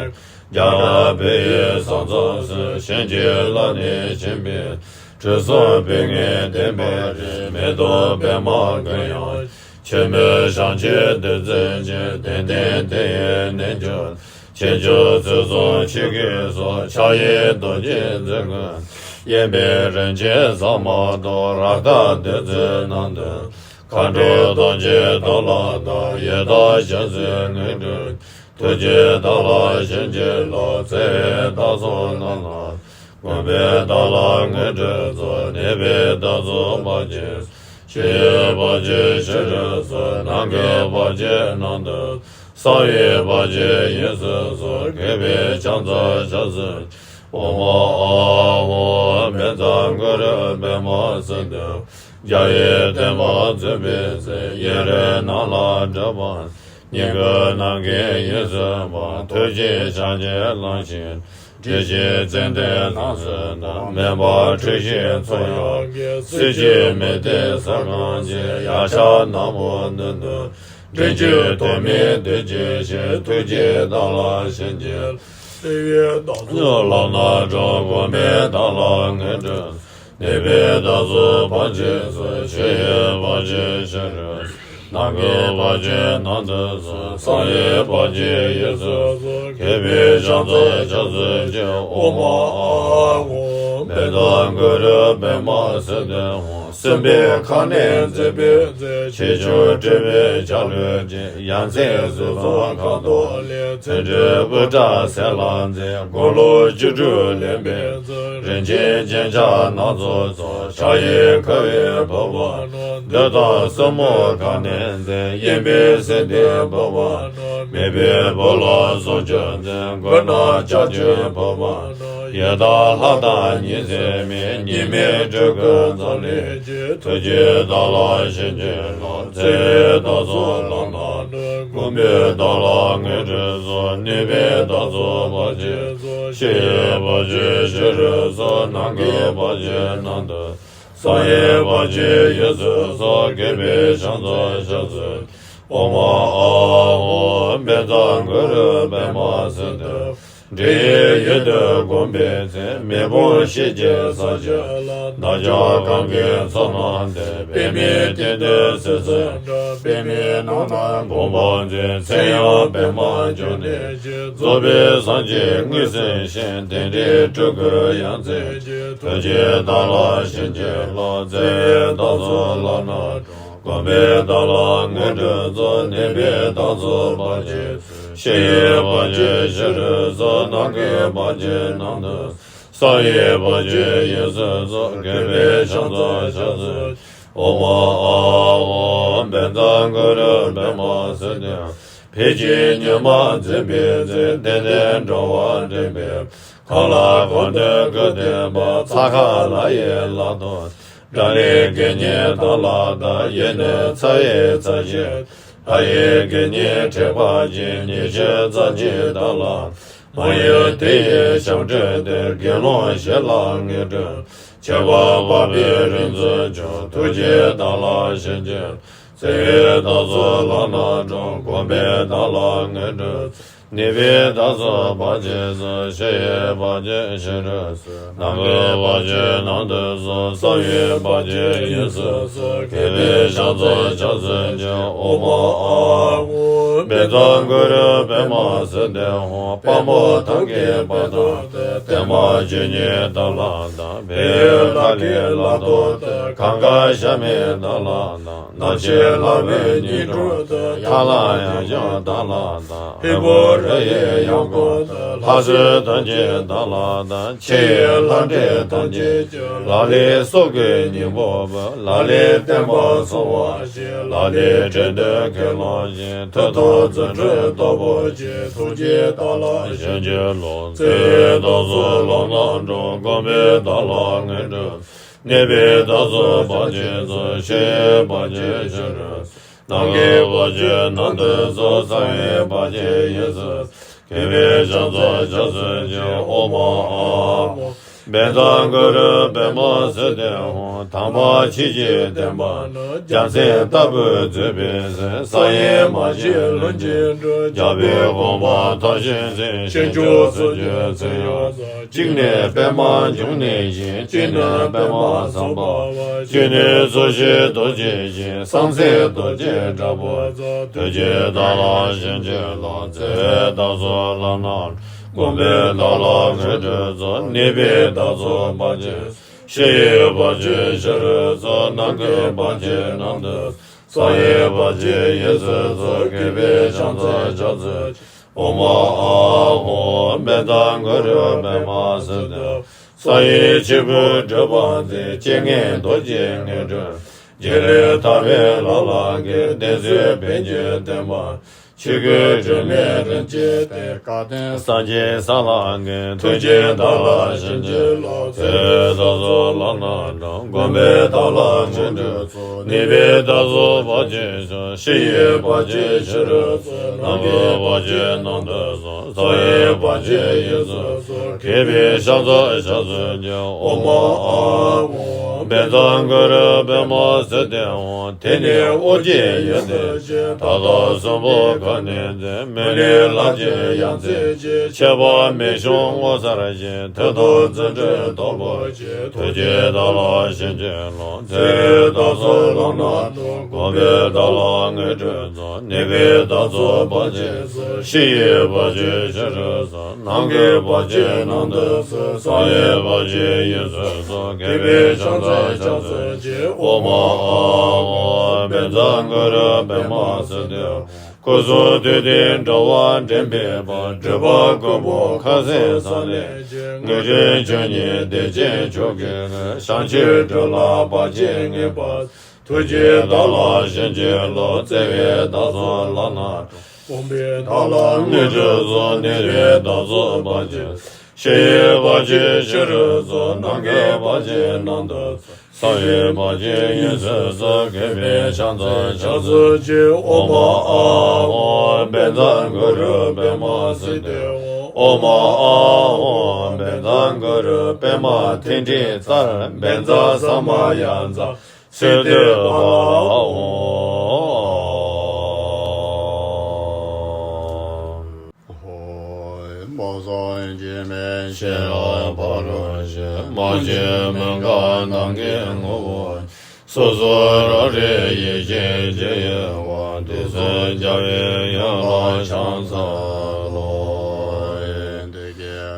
རྒྱ་གར་བོད་ཡུལ་ས་མཚམས་སུ། བྱིན་གྱིས་བརླབས་ནས་བྱིན་པའི། དྲི་བསུང་བུ་ངས་བསྟེན་པའི་རིགས། མེ་ཏོག་པདྨ་གུ་ཡངས། ཆེན་པོའི་ཞིང་གཅིག་ཏུ་འཛིན་ཅིང་། དེ་སྟེང་དེ་ཡི་རྣལ་འབྱོར། ཕྱིན་ཅི་ཚུལ་གསུམ་ཆོས་ཀུན་སོགས། ཕྱག་གཡས་རྡོ་རྗེ་འཛིན་ཀུན། གཡོན་པས་རིན་ཆེན་ཟ་མ་ཏོག། རཀྟ་བདུད་རྩི་ནང་དུ། མཁའ་འགྲོ་ཐམས་ཅད་ཐབས་ལ་བརྟགས། ཡི་དྭགས་ཞིང་གཟེར་དངོས་གྲུབ། ཐུགས་རྗེས་བདག་ལ་བྱིན་གྱིས་རློབས། བརྩེ་བས་བདག་སོགས་ལམ་སྣ། མགོན་པོས་བདག་ལ་དངོས་གྲུབ་སྩོལ། གནས་པས་བདག་སོགས་བར་ཆད། ཕྱི་ཡི་བར་ཆད་ཕྱི་རུ་སོལ། ནང་གི་བར་ཆད་ནང་དུ། གསང་བའི་བར་ཆད་གཡས་སུ་སོལ། མཁས་པས་ཕྱག་འཚལ་སྐྱབས་སུ། ཨོཾ་ཨཱཿཧཱུྃ་བཛྲ་གུ་རུ་པདྨ་སིདྡྷི་ཧཱུྃ། རྒྱལ་བའི་བསྟན་པ་འཛིན་པའི་ཚེ། གཡས་རུ་ནམ་ལངས་གྲུབ་པ། ཉིན་གུང་ནམ་མཁའི་དབྱིངས་སུ་འཕགས། ཐུགས་རྗེའི་ཕྱག་རྒྱས་བླངས་ཤིང་། དྲི་ཞིམ་ཙན་དན་རྣམས་སུ་བསྣམས། མེ་འབར་འཁྲུགས་ཤིང་མཚོ་ཡི་གེ། བསིལ་ཞིང་མི་བདེ་ས་གང་ཞིག། གཡག་ཞ་ནག་མོ་ནུ་ནུ། མགྲིན་བཅུ་དོན་མེད་བདུད་ཀྱི་གཤེད། ཐུགས་རྗེས་བདག་ལ་བྱིན་གྱིས། བརྩེ་བས་བདག་སོགས་ལམ་སྣ་དྲོངས། མགོན་པོས་བདག་ལ་དངོས་གྲུབ། གནས་པས་བདག་སོགས་བར་ཆད་སོལ། ཕྱི་ཡི་བར་ཆད་ཕྱི་རུ། ནང་གི་བར་ཆད་ནང་དུ་སོལ། གསང་བའི་བར་ཆད་གཡས་སུ་སོལ། མཁས་པས་ཕྱག་འཚལ་སྐྱབས་སུ་མཆི། ཨོཾ་ཨཱཿཧཱུྃ་བཛྲ་གུ་རུ་པདྨ་སིདྡྷི་ཧཱུྃ། སྲིན་པོའི་ཁ་གནོན་མཛད་པའི་ཚེ། ཆེ་ཆུང་སྤྲུལ་པའི་ཆ་ལུགས་ཅན། ཡ་མཚན་གཟུགས་བཟང་ཁ་དོག་ལེགས། བརྩོན་འགྲུས་དབུ་སྐྲ་གསེར་ལ་མཛེས། སྒོ་ལོགས་བཅུ་དྲུག་ལེན་པའི་ཚེ། རིན་ཆེན་རྒྱན་ཆ་སྣ་ཚོགས་ཚོགས། ཕྱག་གཡས་ཁ་བའི་འཕགས་པ་རྣམས། བདུད་དང་སྲིན་མོ་ཁ་གནོན་མཛད། གཡོན་པས་སྲིན་པོའི་འཕགས་པ་རྣམས། མེས་པོའི་བུ་ལ་སྲོག་གཅོད་མཛད། མགོ་ནག་ལྕགས་ཀྱུའི་འཕགས་པ་རྣམས། ཡི་དྭགས་ལྷ་དང་ཉི་ཟེར་མའི། གཉིས་མེད་སྤྲུལ་སྐུ་འཛམ་གླིང་སྤྱི། ཐུགས་རྗེས་བདག་ལ་བྱིན་གྱིས་རློབས། བརྩེ་བས་བདག་སོགས་ལམ་སྣ་དྲོངས། མགོན་པོས་བདག་ལ་དངོས་གྲུབ་སྩོལ། གནས་པས་བདག་སོགས་བར་ཆད་སོལ། ཕྱི་ཡི་བར་ཆད་ཕྱི་རུ་སོལ། ནང་གི་བར་ཆད་ནང་དུ། གསང་བའི་བར་ཆད་གཡས་སུ་སོལ། མཁས་པས་ཕྱག་འཚལ་སྐྱབས་སུ། ཨོཾ་ཨཱཿཧཱུྃ་བཛྲ་གུ་རུ་པདྨ་སིདྡྷི་ཧཱུྃ། འདྲེ་ཡི་ཡུལ་དུ་བསྒོམ་པའི་ཚེ། མེ་དཔུང་ཤེལ་གྱི་ས་ཆ་ལ། འདབ་ཆགས་གང་གི་ཚོགས་རྣམས་ཏེ། པདྨའི་སྟེང་དུ་སྲིད་མཚོ་འདྲ། པདྨའི་ནང་ན་བུམ་པ་མཛེས། མཚན་ཡང་པདྨ་འབྱུང་གནས་ཤིང་། རྫོགས་པའི་སངས་རྒྱས་ངོས་ཟིན་ཞིང་། དེ་འདྲའི་སྤྲུལ་སྐུ་ཡ་མཚན་ཅན། ཐུགས་རྗེས་བདག་ལ་བྱིན་གྱིས་རློབས། བརྩེ་བས་བདག་སོགས་ལམ་སྣ་དྲོངས། མགོན་པོས་བདག་ལ་དངོས་གྲུབ་སྩོལ། གནས་པས་བདག་སོགས་བར་ཆད་སོལ། ཕྱི་ཡི་བར་ཆད་ཕྱི་རུ་སོལ། ནང་གི་བར་ཆད་ནང་དུ། གསང་བའི་བར་ཆད་གཡས་སུ་སོལ། མཁས་པས་ཕྱག་འཚལ་སྐྱབས་སུ། ཨོཾ་ཨཱཿཧཱུྃ་བཛྲ་གུ་རུ་པདྨ་སིདྡྷི་ཧཱུྃ། ཕལ་ཆེར་ཉོན་མོངས་འཛིན་པའི་ཚེ། དེ་ནས་འགྲོ་བ་འདྲེན་པའི། གང་ལ་གང་འདུལ་སྐུར་སྟོན་པ། ཚ་ཁ་ལ་ཡི་ལག་ཏུ། སྒྲ་ལས་དགེ་བསྙེན་དག་ལ་བདག་ཡིད་ནི་ཚ་བའི་ཚ་ཞིང་། ལྷ་ཡི་དགེ་བསྙེན་དྲེགས་པ་ཅན། ཉེས་སྤྱོད་རྩ་བཅད་བདག་ལ། མ་ཡིན་དེ་ཡི་ཞབས་དྲུང་སྟེ། དགེ་སློང་བཞི་ལ་དངོས་གྲུབ། ཁྱད་པར་འཕགས་པའི་རིག་འཛིན་ཆོས། ཐུགས་རྗེས་བདག་ལ་བྱིན་གྱིས་རློབས། བརྩེ་བས་བདག་སོགས་ལམ་སྣ་དྲོངས། སྒོམ་པས་བདག་ལ་དངོས་གྲུབ་སྩོལ། ནུས་པས་བདག་སོགས་བར་ཆད་སོལ། ཕྱི་ཡི་བར་ཆད་ཕྱི་རུ་སོལ། ནང་གི་བར་ཆད་ནང་དུ་སོལ། གསང་བའི་བར་ཆད་ཡིད་སུ་གསོལ། མཁས་པའི་ཕྱག་རྩལ་ཕྱག་སོན་ཅིང་། ཨོཾ་ཨཱཿཧཱུྃ། བཛྲ་གུ་རུ་པདྨ་སིདྡྷི་ཧཱུྃ། དཔའ་མོ་ཐབས་མཁས་དཔའ་གདུང་བསྟན། བརྟན་མ་ཆོས་ཉིད་ཐབས་ལ་བརྟེན། བོད་ཡུལ་ལ་སྐྱེས་ལ་ཐོབ་སྟེ། གངས་དཀར་ཞལ་མེད་བདག་ལ་བཏང་། ནགས་ཚལ་ལྷ་བུའི་སྙིང་ཁྲོད་དུ། ཐར་ལམ་ཡང་བྱོན་བདག་ལ་བཏང་། ཧས་པོ་རི་ཡི་ཡང་གོང་དུ། ལྷ་སྲིན་ཐམས་ཅད་བདག་ལ་བཏང་། ཕྱི་ཡི་ལྷ་འདྲེ་ཐམས་ཅད་ཀྱང་། ལག་ལེན་སྲོག་གི་སྙིང་པོ་འབུལ། ལག་ལེན་བསྟན་པ་སྲུང་བར་བྱེད། ལག་ལེན་འབྲས་དོན་ཁས་བླངས་ཤིང་། མཐུ་སྟོབས་རྫུ་འཕྲུལ་སྟོབས་པོ་ཆེ། ཐུགས་རྗེས་བདག་ལ་བྱིན་གྱིས་རློབས། བརྩེ་བས་བདག་སོགས་ལམ་སྣ་དྲོངས། སྒོམ་པས་བདག་ལ་དངོས་གྲུབ། ནུས་པས་བདག་སོགས་བར་ཆད་སོལ། ཕྱི་ཡི་བར་ཆད་ཕྱི་རུ། ནང་གི་བར་ཆད་ནང་དུ་སོལ། གསང་བའི་བར་ཆད་ཡིད་སུ། མཁས་པའི་ཕྱག་རྩལ་ཕྱག་སོན་ཅིང་། ཨོཾ་ཨཱཿཧཱུྃ། བཛྲ་གུ་རུ་པདྨ་སིདྡྷི་ཧཱུྃ། དམ་པ་ཆོས་ཀྱི་བསྟན་པ་རྣམས། རྒྱལ་མཚན་ལྟ་བུར་མཛེས་པའི་ཚེ། གསང་བའི་མ་ཆེན་ལྷུན་གྱིས་གྲུབ། རྒྱལ་པོའི་དགོངས་པ་མཐར་ཕྱིན་ཚེ། ཕྱིན་བཅུ་སུམ་ཅུ་ཚེ་ཡོངས་རྫོགས། གཅིག་ནས་པདྨ་འབྱུང་གནས་ཤིང་། གཅིག་ནས་པདྨ་སམྦྷ་ཝ། གཅིག་ནས་རྩོད་བྱེད་རྡོ་རྗེ་ཅན། གསང་མཚན་རྡོ་རྗེ་འདྲ་པོ་རྫོགས། ཐུགས་རྗེས་བདག་ལ་བྱིན་གྱིས་རློབས། བརྩེ་བས་བདག་སོགས་ལམ་སྣ། སྒོམ་པས་བདག་ལ་དངོས་གྲུབ་སྩོལ། ནུས་པས་བདག་སོགས་བར་ཆད། ཕྱི་ཡི་བར་ཆད་ཕྱི་རུ་སོལ། ནང་གི་བར་ཆད་ནང་དུ། གསང་བའི་བར་ཆད་ཡིད་སུ་རྫོགས། མཁས་པའི་ཕྱག་རྩལ་ཕྱག་སོན་ཅིང་། ཨོཾ་ཨཱཿཧཱུྃ། བཛྲ་གུ་རུ་པདྨ་སིདྡྷི། གསང་བའི་ཆོས་སྐུ་གྲུབ་པ་མཛད། སྤྱན་སྔའི་རྡོ་རྗེ་དངོས་གྲུབ། རྗེ་རིགས་ཐར་པའི་ལམ་ལ་བཀོད། བསྟན་སྲིད་ཕན་ཕྱིར་བསྟན་པ། ཆོས་སྐུ་དྲི་མེད་རིན་ཆེན་གཏེར། བཀའ་བསྟན་སངས་རྒྱས་ས་ལ་འགོད། ཐུགས་རྗེས་བདག་ལ་བྱིན་གྱིས་རློབས། བརྩེ་བས་བདག་སོགས་ལམ་སྣ་དྲོངས། སྒོམ་པས་བདག་ལ་དངོས་གྲུབ། ནུས་པས་བདག་སོགས་བར་ཆད་སོལ། ཕྱི་ཡི་བར་ཆད་ཕྱི་རུ་སོལ། ནང་གི་བར་ཆད་ནང་དུ་སོལ། གསང་བའི་བར་ཆད་ཡིད་སུ་རྫོགས། མཁས་པའི་ཕྱག་རྩལ་ཕྱག་སོན་ཅིང་། ཨོཾ་ཨཱཿཧཱུྃ། བཛྲ་གུ་རུ་པདྨ་སིདྡྷི་ཧཱུྃ། དེ་ནས་ཨོ་རྒྱན་ཡུལ་དུ་ཕྱིན། མཐའ་དག་གསུམ་པོ་གང་ནས་མཛད། མི་ལུས་ལྷ་ཆེན་ཡང་རྩེ་རྒྱས། ཁྱད་པར་མེ་ཤོང་ངོ་མཚར་ཅན། མཐུ་སྟོབས་རྫུ་འཕྲུལ་སྟོབས་པོ་ཆེ། ཐུགས་རྗེས་བདག་ལ་བྱིན་གྱིས་རློབས། བརྩེ་བས་བདག་སོགས་ལམ་སྣ་དྲོངས། སྒོམ་པས་བདག་ལ་དངོས་གྲུབ་སྩོལ། ནུས་པས་བདག་སོགས་བར་ཆད་སོལ། ཕྱི་ཡི་བར་ཆད་ཕྱི་རུ་སོལ། ནང་གི་བར་ཆད་ནང་དུ་སོལ། གསང་བའི་བར་ཆད་ཡིད་སུ་རྫོགས། མཁས་པའི་ཕྱག་རྩལ་ཕྱག་སོན་ཅིང་། ཨོཾ་ཨཱཿཧཱུྃ། བཛྲ་གུ་རུ་པདྨ་སིདྡྷི་ཧཱུྃ། སྐུ་གསུང་ཐུགས་ལྡན་འགྲོ་བ་འདྲེན་པའི་དཔལ། སྒྲུབ་པ་མགོན་པོ་ཁ་སེང་ས་ལེ། དངོས་འབྲེལ་ཆོས་ཉིད་བདེ་ཆེན་མཆོག་གི་ངོ་། བྱང་ཆུབ་འགྲོ་ལ་བར་ཆད་ངེས་པ། ཐུགས་རྗེས་བདག་ལ་བྱིན་གྱིས་རློབས། བརྩེ་བས་བདག་སོགས་ལམ་སྣ་དྲོངས། སྒོམ་པས་བདག་ལ་དངོས་གྲུབ་སྩོལ། ནུས་པས་བདག་སོགས་བར་ཆད། ཕྱི་ཡི་བར་ཆད་ཕྱི་རུ་སོལ། ནང་གི་བར་ཆད་ནང་དུ་སོལ། གསང་བའི་བར་ཆད་ཡིད་སུ་རྫོགས། མཁས་པའི་ཕྱག་རྩལ་ཕྱག་སོན་ཅིང་། ཨོཾ་ཨཱཿཧཱུྃ། བཛྲ་གུ་རུ་པདྨ་སིདྡྷི་ཧཱུྃ། ཨོཾ་ཨཱཿཧཱུྃ། བཛྲ་གུ་རུ་པདྨ་ཐིག་ཕྲེང་རྩལ། བཛྲ་ས་མ་ཡ་བཛྲ་སིདྡྷི་ཧཱུྃ། ཧོ། མ་སངས་རྒྱས་མིན་ཕྱི་ཡང་ཕ་རོལ་ཕྱིན། མ་སྐྱེས་མི་འགག་ནམ་མཁའི་ངོ་བོ་ཉིད། སོ་སོར་རང་རིག་ཡེ་ཤེས་ཇི་ཡི་དབང་། དུས་གསུམ་རྒྱལ་བའི་དབྱིངས་ལ་ཕྱག་འཚལ་ལོ།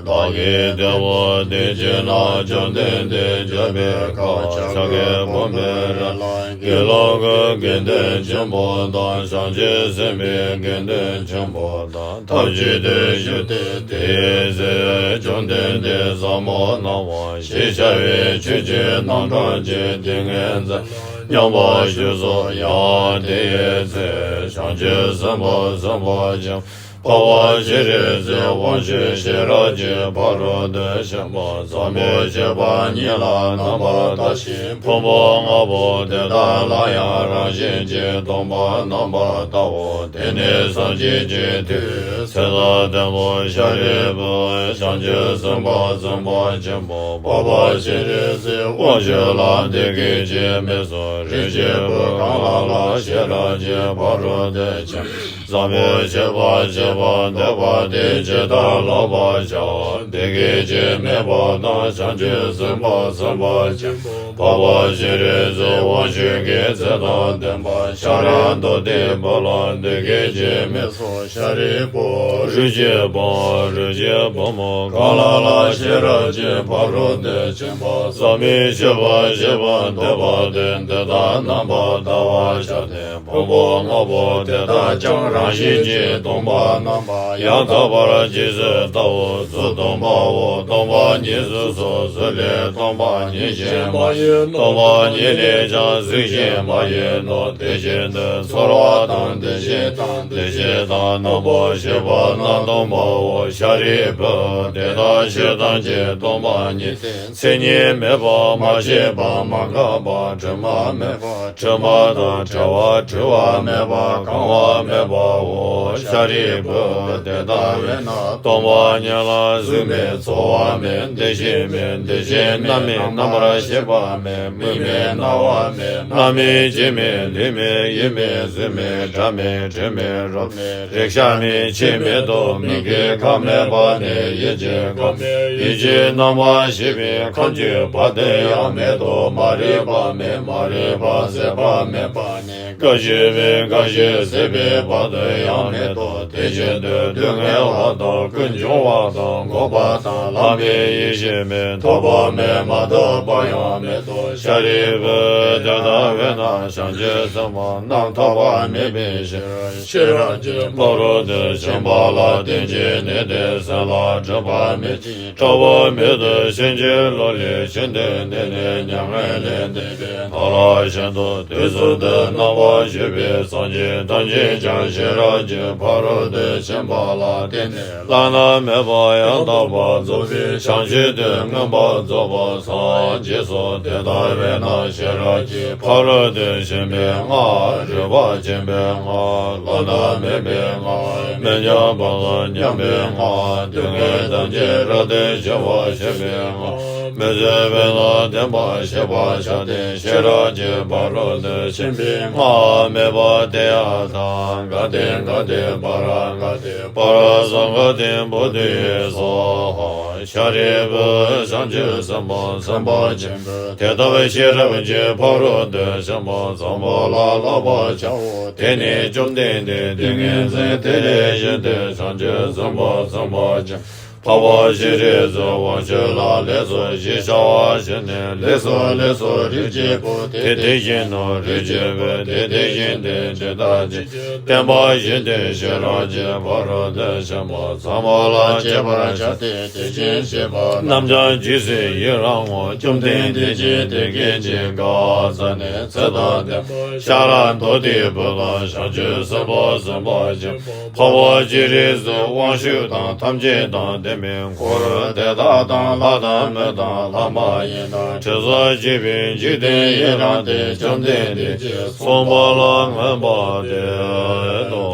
བདག་གི་བདེ་བ་བདེ་སྐྱིད་ནི། བཅོམ་ལྡན་འདས་མཆོད་པའི་ཁ། ཕྱག་གི་བུམ་པའི་རིང་ལ། དགེ་སློང་གི་དགེ་འདུན་ཆེན་པོ་དང་། བྱང་ཆུབ་སེམས་དཔའི་དགེ་འདུན་ཆེན་པོ་དང་། ཐབས་ཅིག་ཏུ་བཞུགས་ཏེ། དེའི་ཚེ་བཅོམ་ལྡན་འདས་ཟབ་མོ་སྣང་བ་ཞེས་བྱ་བའི་ཆོས་ཀྱི་རྣམ་གྲངས་ཀྱི་ཏིང་ངེ་འཛིན་ལ་མཉམ་པར་བཞག་སོ། ཡང་དེའི་ཚེ་བྱང་ཆུབ་སེམས་དཔའ་སེམས་དཔའ་ཆེན་ འཕགས་པ་སྤྱན་རས་གཟིགས་དབང་ཕྱུག་ཤེས་རབ་ཀྱི་ཕ་རོལ་ཏུ་ཕྱིན་པ་ཟབ་མོའི་སྤྱོད་པ་ཉིད་ལ་རྣམ་པར་ལྟ་ཞིང་ཕུང་པོ་ལྔ་པོ་དེ་དག་ལ་ཡང་རང་བཞིན་གྱིས་སྟོང་པར་རྣམ་པར་ལྟའོ། དེ་ནས་སངས་རྒྱས་ཀྱི་མཐུས་ཚེ་དང་ལྡན་པ་ཤཱ་རིའི་བུ་བྱང་ཆུབ་སེམས་དཔའ་སེམས་དཔའ་ཆེན་པོ་འཕགས་པ་སྤྱན་རས་གཟིགས་དབང་ཕྱུག་ལ་འདི་སྐད་ཅེས་སྨྲས་སོ། རིགས་ཀྱི་བུ་གང་ལ་ལ་ཤེས་རབ་ཀྱི་ཕ་རོལ་ཏུ་ཕྱིན་ཟབ་མོའི་སྤྱོད་པ་སྤྱད་པར་འདོད་པ་དེས་ཇི་ལྟར་བསླབ་པར་བྱའོ། འདི་སྐད་ཅེས་སྨྲས་པ་དང་། བྱང་ཆུབ་སེམས་དཔའ་སེམས་དཔའ་ཆེན་པོ་འཕགས་པ་སྤྱན་རས་གཟིགས་དབང་ཕྱུག་གིས་ཚེ་དང་ལྡན་པ་ཤཱ་ར་དྭ་ཏིའི་བུ་ལ་འདི་སྐད་ཅེས་སྨྲས་སོ། ཤཱ་རིའི་བུ། རིགས་ཀྱི་བུ། རིགས་ཀྱི་བུ་མོ་གང་ལ་ལ་ཤེས་རབ་ཀྱི་ཕ་རོལ་ཏུ་ཕྱིན་པ་ཟབ་མོའི་སྤྱོད་པ་སྤྱད་པར་འདོད་པ་དེས་འདི་ལྟར་རྣམ་པར་བལྟ་བར་བྱ་སྟེ། ཕུང་པོ་ལྔ་པོ་དེ་དག་ཀྱང་རང་བཞིན་གྱིས་སྟོང་པར་རྣམ་པར་ཡང་དག་པར་རྗེས་སུ་བལྟའོ། གཟུགས་སྟོང་པའོ། སྟོང་པ་ཉིད་གཟུགས་སོ། གཟུགས་ལས་སྟོང་པ་ཉིད་གཞན་མ་ཡིན་ནོ། སྟོང་པ་ཉིད་ལས་ཀྱང་གཟུགས་གཞན་མ་ཡིན་ནོ། དེ་བཞིན་དུ་ཚོར་བ་དང་། དེ་བཞིན་དང་། དེ་བཞིན་དང་། རྣམ་པར་ཤེས་པ་རྣམས་སྟོང་པའོ། ཤཱ་རིའི་བུ། དེ་དག་ཆོས་ཐམས་ཅད་སྟོང་པ་ཉིད་དེ། མཚན་ཉིད་མེད་པ། མ་སྐྱེས་པ། མ་འགགས་པ། དྲི་མ་མེད་པ། དྲི་མ་དང་བྲལ་བ། བྲི་བ་མེད་པ། གང་བ་མེད་པའོ། ཤཱ་རིའི་བུ། དེ་ལྟ་བས་ན་སྟོང་པ་ཉིད་ལ་གཟུགས་མེད། ཚོར་བ་མེད། འདུ་ཤེས་མེད། འདུ་བྱེད་རྣམ་སྨིན། རྣམ་པར་ཤེས་པ་མེད། མིག་མེད། རྣ་བ་མེད། སྣ་མེད། ལྕེ་མེད། ལུས་མེད། ཡིད་མེད། གཟུགས་མེད། སྒྲ་མེད། དྲི་མེད། རོ་མེད། རེག་བྱ་མེད། ཆོས་མེད་དོ། མིག་གི་ཁམས་མེད་པ་ནས་ཡིད་ཀྱི་ཁམས་མེད། ཡིད་ཀྱི་རྣམ་པར་ཤེས་པའི་ཁམས་ཀྱི་བར་དུ་ཡང་མེད་དོ། མ་རིག་པ་མེད། མ་རིག་པ་ཟད་པ་མེད་པ་ནས་རྒ་ཤི་བའི་རྒ་ཤི་ཟད་པའི་བར་དུ་ཡང་མེད་དོ། དེ་བཞིན་དུ་སྡུག་བསྔལ་བ་དང་། ཀུན་འབྱུང་བ་དང་། འགོག་པ་དང་། ལམ་པའི་ཡེ་ཤེས་མེད། ཐོབ་པ་མེད། མ་ཐོབ་པ་ཡང་མེད་དོ། ཤཱ་རིའི་བུ། དེ་ལྟ་བས་ན་བྱང་ཆུབ་སེམས་དཔའ་རྣམ་ཐར་པ་མེད་པའི་ཕྱིར། ཤེས་རབ་ཀྱི་ཕ་རོལ་ཏུ་ཕྱིན་པ་ལ་བརྟེན་ཅིང་གནས་ཏེ། སེམས་ལ་སྒྲིབ་པ་མེད་ཅིང་། ཕྲ་བ་མེད་དོ། ཕྱིན་ཅི་ལོག་ལས་ཤིན་ཏུ་འདས་ནས། མྱ་ངན་ལས་འདས་པའི་མཐར་ཕྱིན་ཏོ། དུས་གསུམ་དུ་རྣམ་པར་བཞུགས་པའི་སངས་རྒྱས་ཐམས་ཅད་ཀྱང་ཤེས་རབ་ཀྱི་ཕ་རོལ་ཏུ་ཕྱིན་པ་ལ་བརྟེན་ནས། བླ་ན་མེད་པ་ཡང་དག་པར་རྫོགས་པའི་བྱང་ཆུབ་ཏུ་མངོན་པར་རྫོགས་པར་སངས་རྒྱས་སོ། དེ་ལྟ་བས་ན་ཤེས་རབ་ཀྱི་ཕ་རོལ་ཏུ་ཕྱིན་པའི་སྔགས། རིག་པ་ཆེན་པོའི་སྔགས། བླ་ན་མེད་པའི་སྔགས། མི་མཉམ་པ་དང་མཉམ་པའི་སྔགས། སྡུག་བསྔལ་ཐམས་ཅད་རབ་ཏུ་ཞི་བར་བྱེད་པའི་སྔགས། མི་བཟོད་པས་ན་བདེན་པར་གཤེགས་པར་བྱ་སྟེ། ཤེས་རབ་ཀྱི་ཕ་རོལ་ཏུ་ཕྱིན་པའི་སྔགས་སྨྲས་པ། ཏདྱ་ཐཱ། ག་ཏེ་ག་ཏེ་པཱ་ར་ག་ཏེ་པཱ་ར་སཾ་ག་ཏེ་བོ་དྷི་སྭཱ་ཧཱ། ཤཱ་རིའི་བུ། བྱང་ཆུབ་སེམས་དཔའ་སེམས་དཔའ་ཆེན་པོས། དེ་ལྟར་ཤེས་རབ་ཀྱི་ཕ་རོལ་ཏུ་ཕྱིན་པ་བཟང་པོ་ལ་བསླབ་པར་བྱའོ། དེ་ནས་བཅོམ་ལྡན་འདས་ཏིང་ངེ་འཛིན་དེ་ལས་བཞེངས་ཏེ། བྱང་ཆུབ་སེམས་དཔའ་སེམས་དཔའ་ཆེན་པོ་འཕགས་པ་སྤྱན་རས་གཟིགས་དབང་ཕྱུག་ལ་ལེགས་སོ་ཞེས་བྱ་བ་བྱིན་ནས། ལེགས་སོ་ལེགས་སོ། རིགས་ཀྱི་བུ་དེ་དེ་བཞིན་ནོ། རིགས་ཀྱི་བུ་དེ་དེ་བཞིན་ཏེ། ཇི་ལྟར་ཇི་བསྟན་པ་བཞིན་དུ་ཤེས་རབ་ཀྱི་ཕ་རོལ་ཏུ་ཕྱིན་པ་བཟང་པོ་ལ་སྤྱད་པར་བྱ་སྟེ། དེ་བཞིན་གཤེགས་པ་རྣམས་ཀྱང་རྗེས་སུ་ཡི་རང་ངོ་། བཅོམ་ལྡན་འདས་ཀྱིས་དེ་སྐད་ཅེས་བཀའ་སྩལ་ནས། ཚེ་དང་ལྡན་པ་ཤཱ་ར་དྭ་ཏིའི་བུ་དང་། བྱང་ཆུབ་སེམས་དཔའ་སེམས་དཔའ་ཆེན་པོ་འཕགས་པ་སྤྱན་རས་གཟིགས་དབང་ཕྱུག་དང་། ཐམས་ཅད་དང་ལྡན་པའི་འཁོར་དེ་དག་དང་། ལྷ་དང་མི་དང་ལྷ་མ་ཡིན་དང་། དྲི་ཟར་བཅས་པའི་འཇིག་རྟེན་ཡི་རངས་ཏེ། བཅོམ་ལྡན་འདས་ཀྱིས་གསུངས་པ་ལ་མངོན་པར་བསྟིམ་དོ།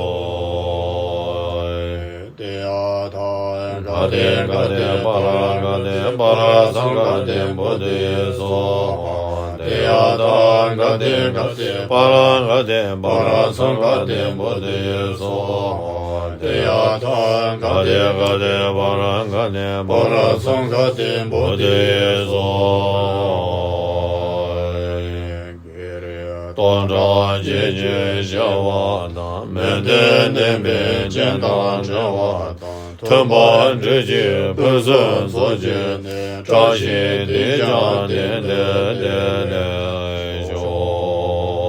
ཏདྱ་ཐཱ། ག་ཏེ་ག་ཏེ་པཱ་ར་ག་ཏེ་པཱ་ར་སཾ་ག་ཏེ་བོ་དྷི་སྭཱ་ཧཱ། ཏདྱ་ཐཱ། ག་ཏེ་ག་ཏེ་པཱ་ར་ག་ཏེ་པཱ་ར་སཾ་ག་ཏེ་བོ་དྷི་སྭཱ་ཧཱ། ཏདྱ་ཐཱ། ག་ཏེ་ག་ཏེ་པཱ་ར་ག་ཏེ་པཱ་ར་སཾ་ག་ཏེ་བོ་དྷི་སྭཱ་ཧཱ། སྟོང་ཕྲག་བརྒྱད་ཅུ་བྱེ་བ་དང་། མི་མཐུན་ལྡན་པའི་རྐྱེན་དང་བྲལ་བ་དང་། མཐུན་པར་འབྲེལ་གྱུར་ཕུན་སུམ་ཚོགས་གྱུར་ནས། བཀྲ་ཤིས་དེས་ཀྱང་དེང་འདིར་བདེ་ལེགས་ཤོག།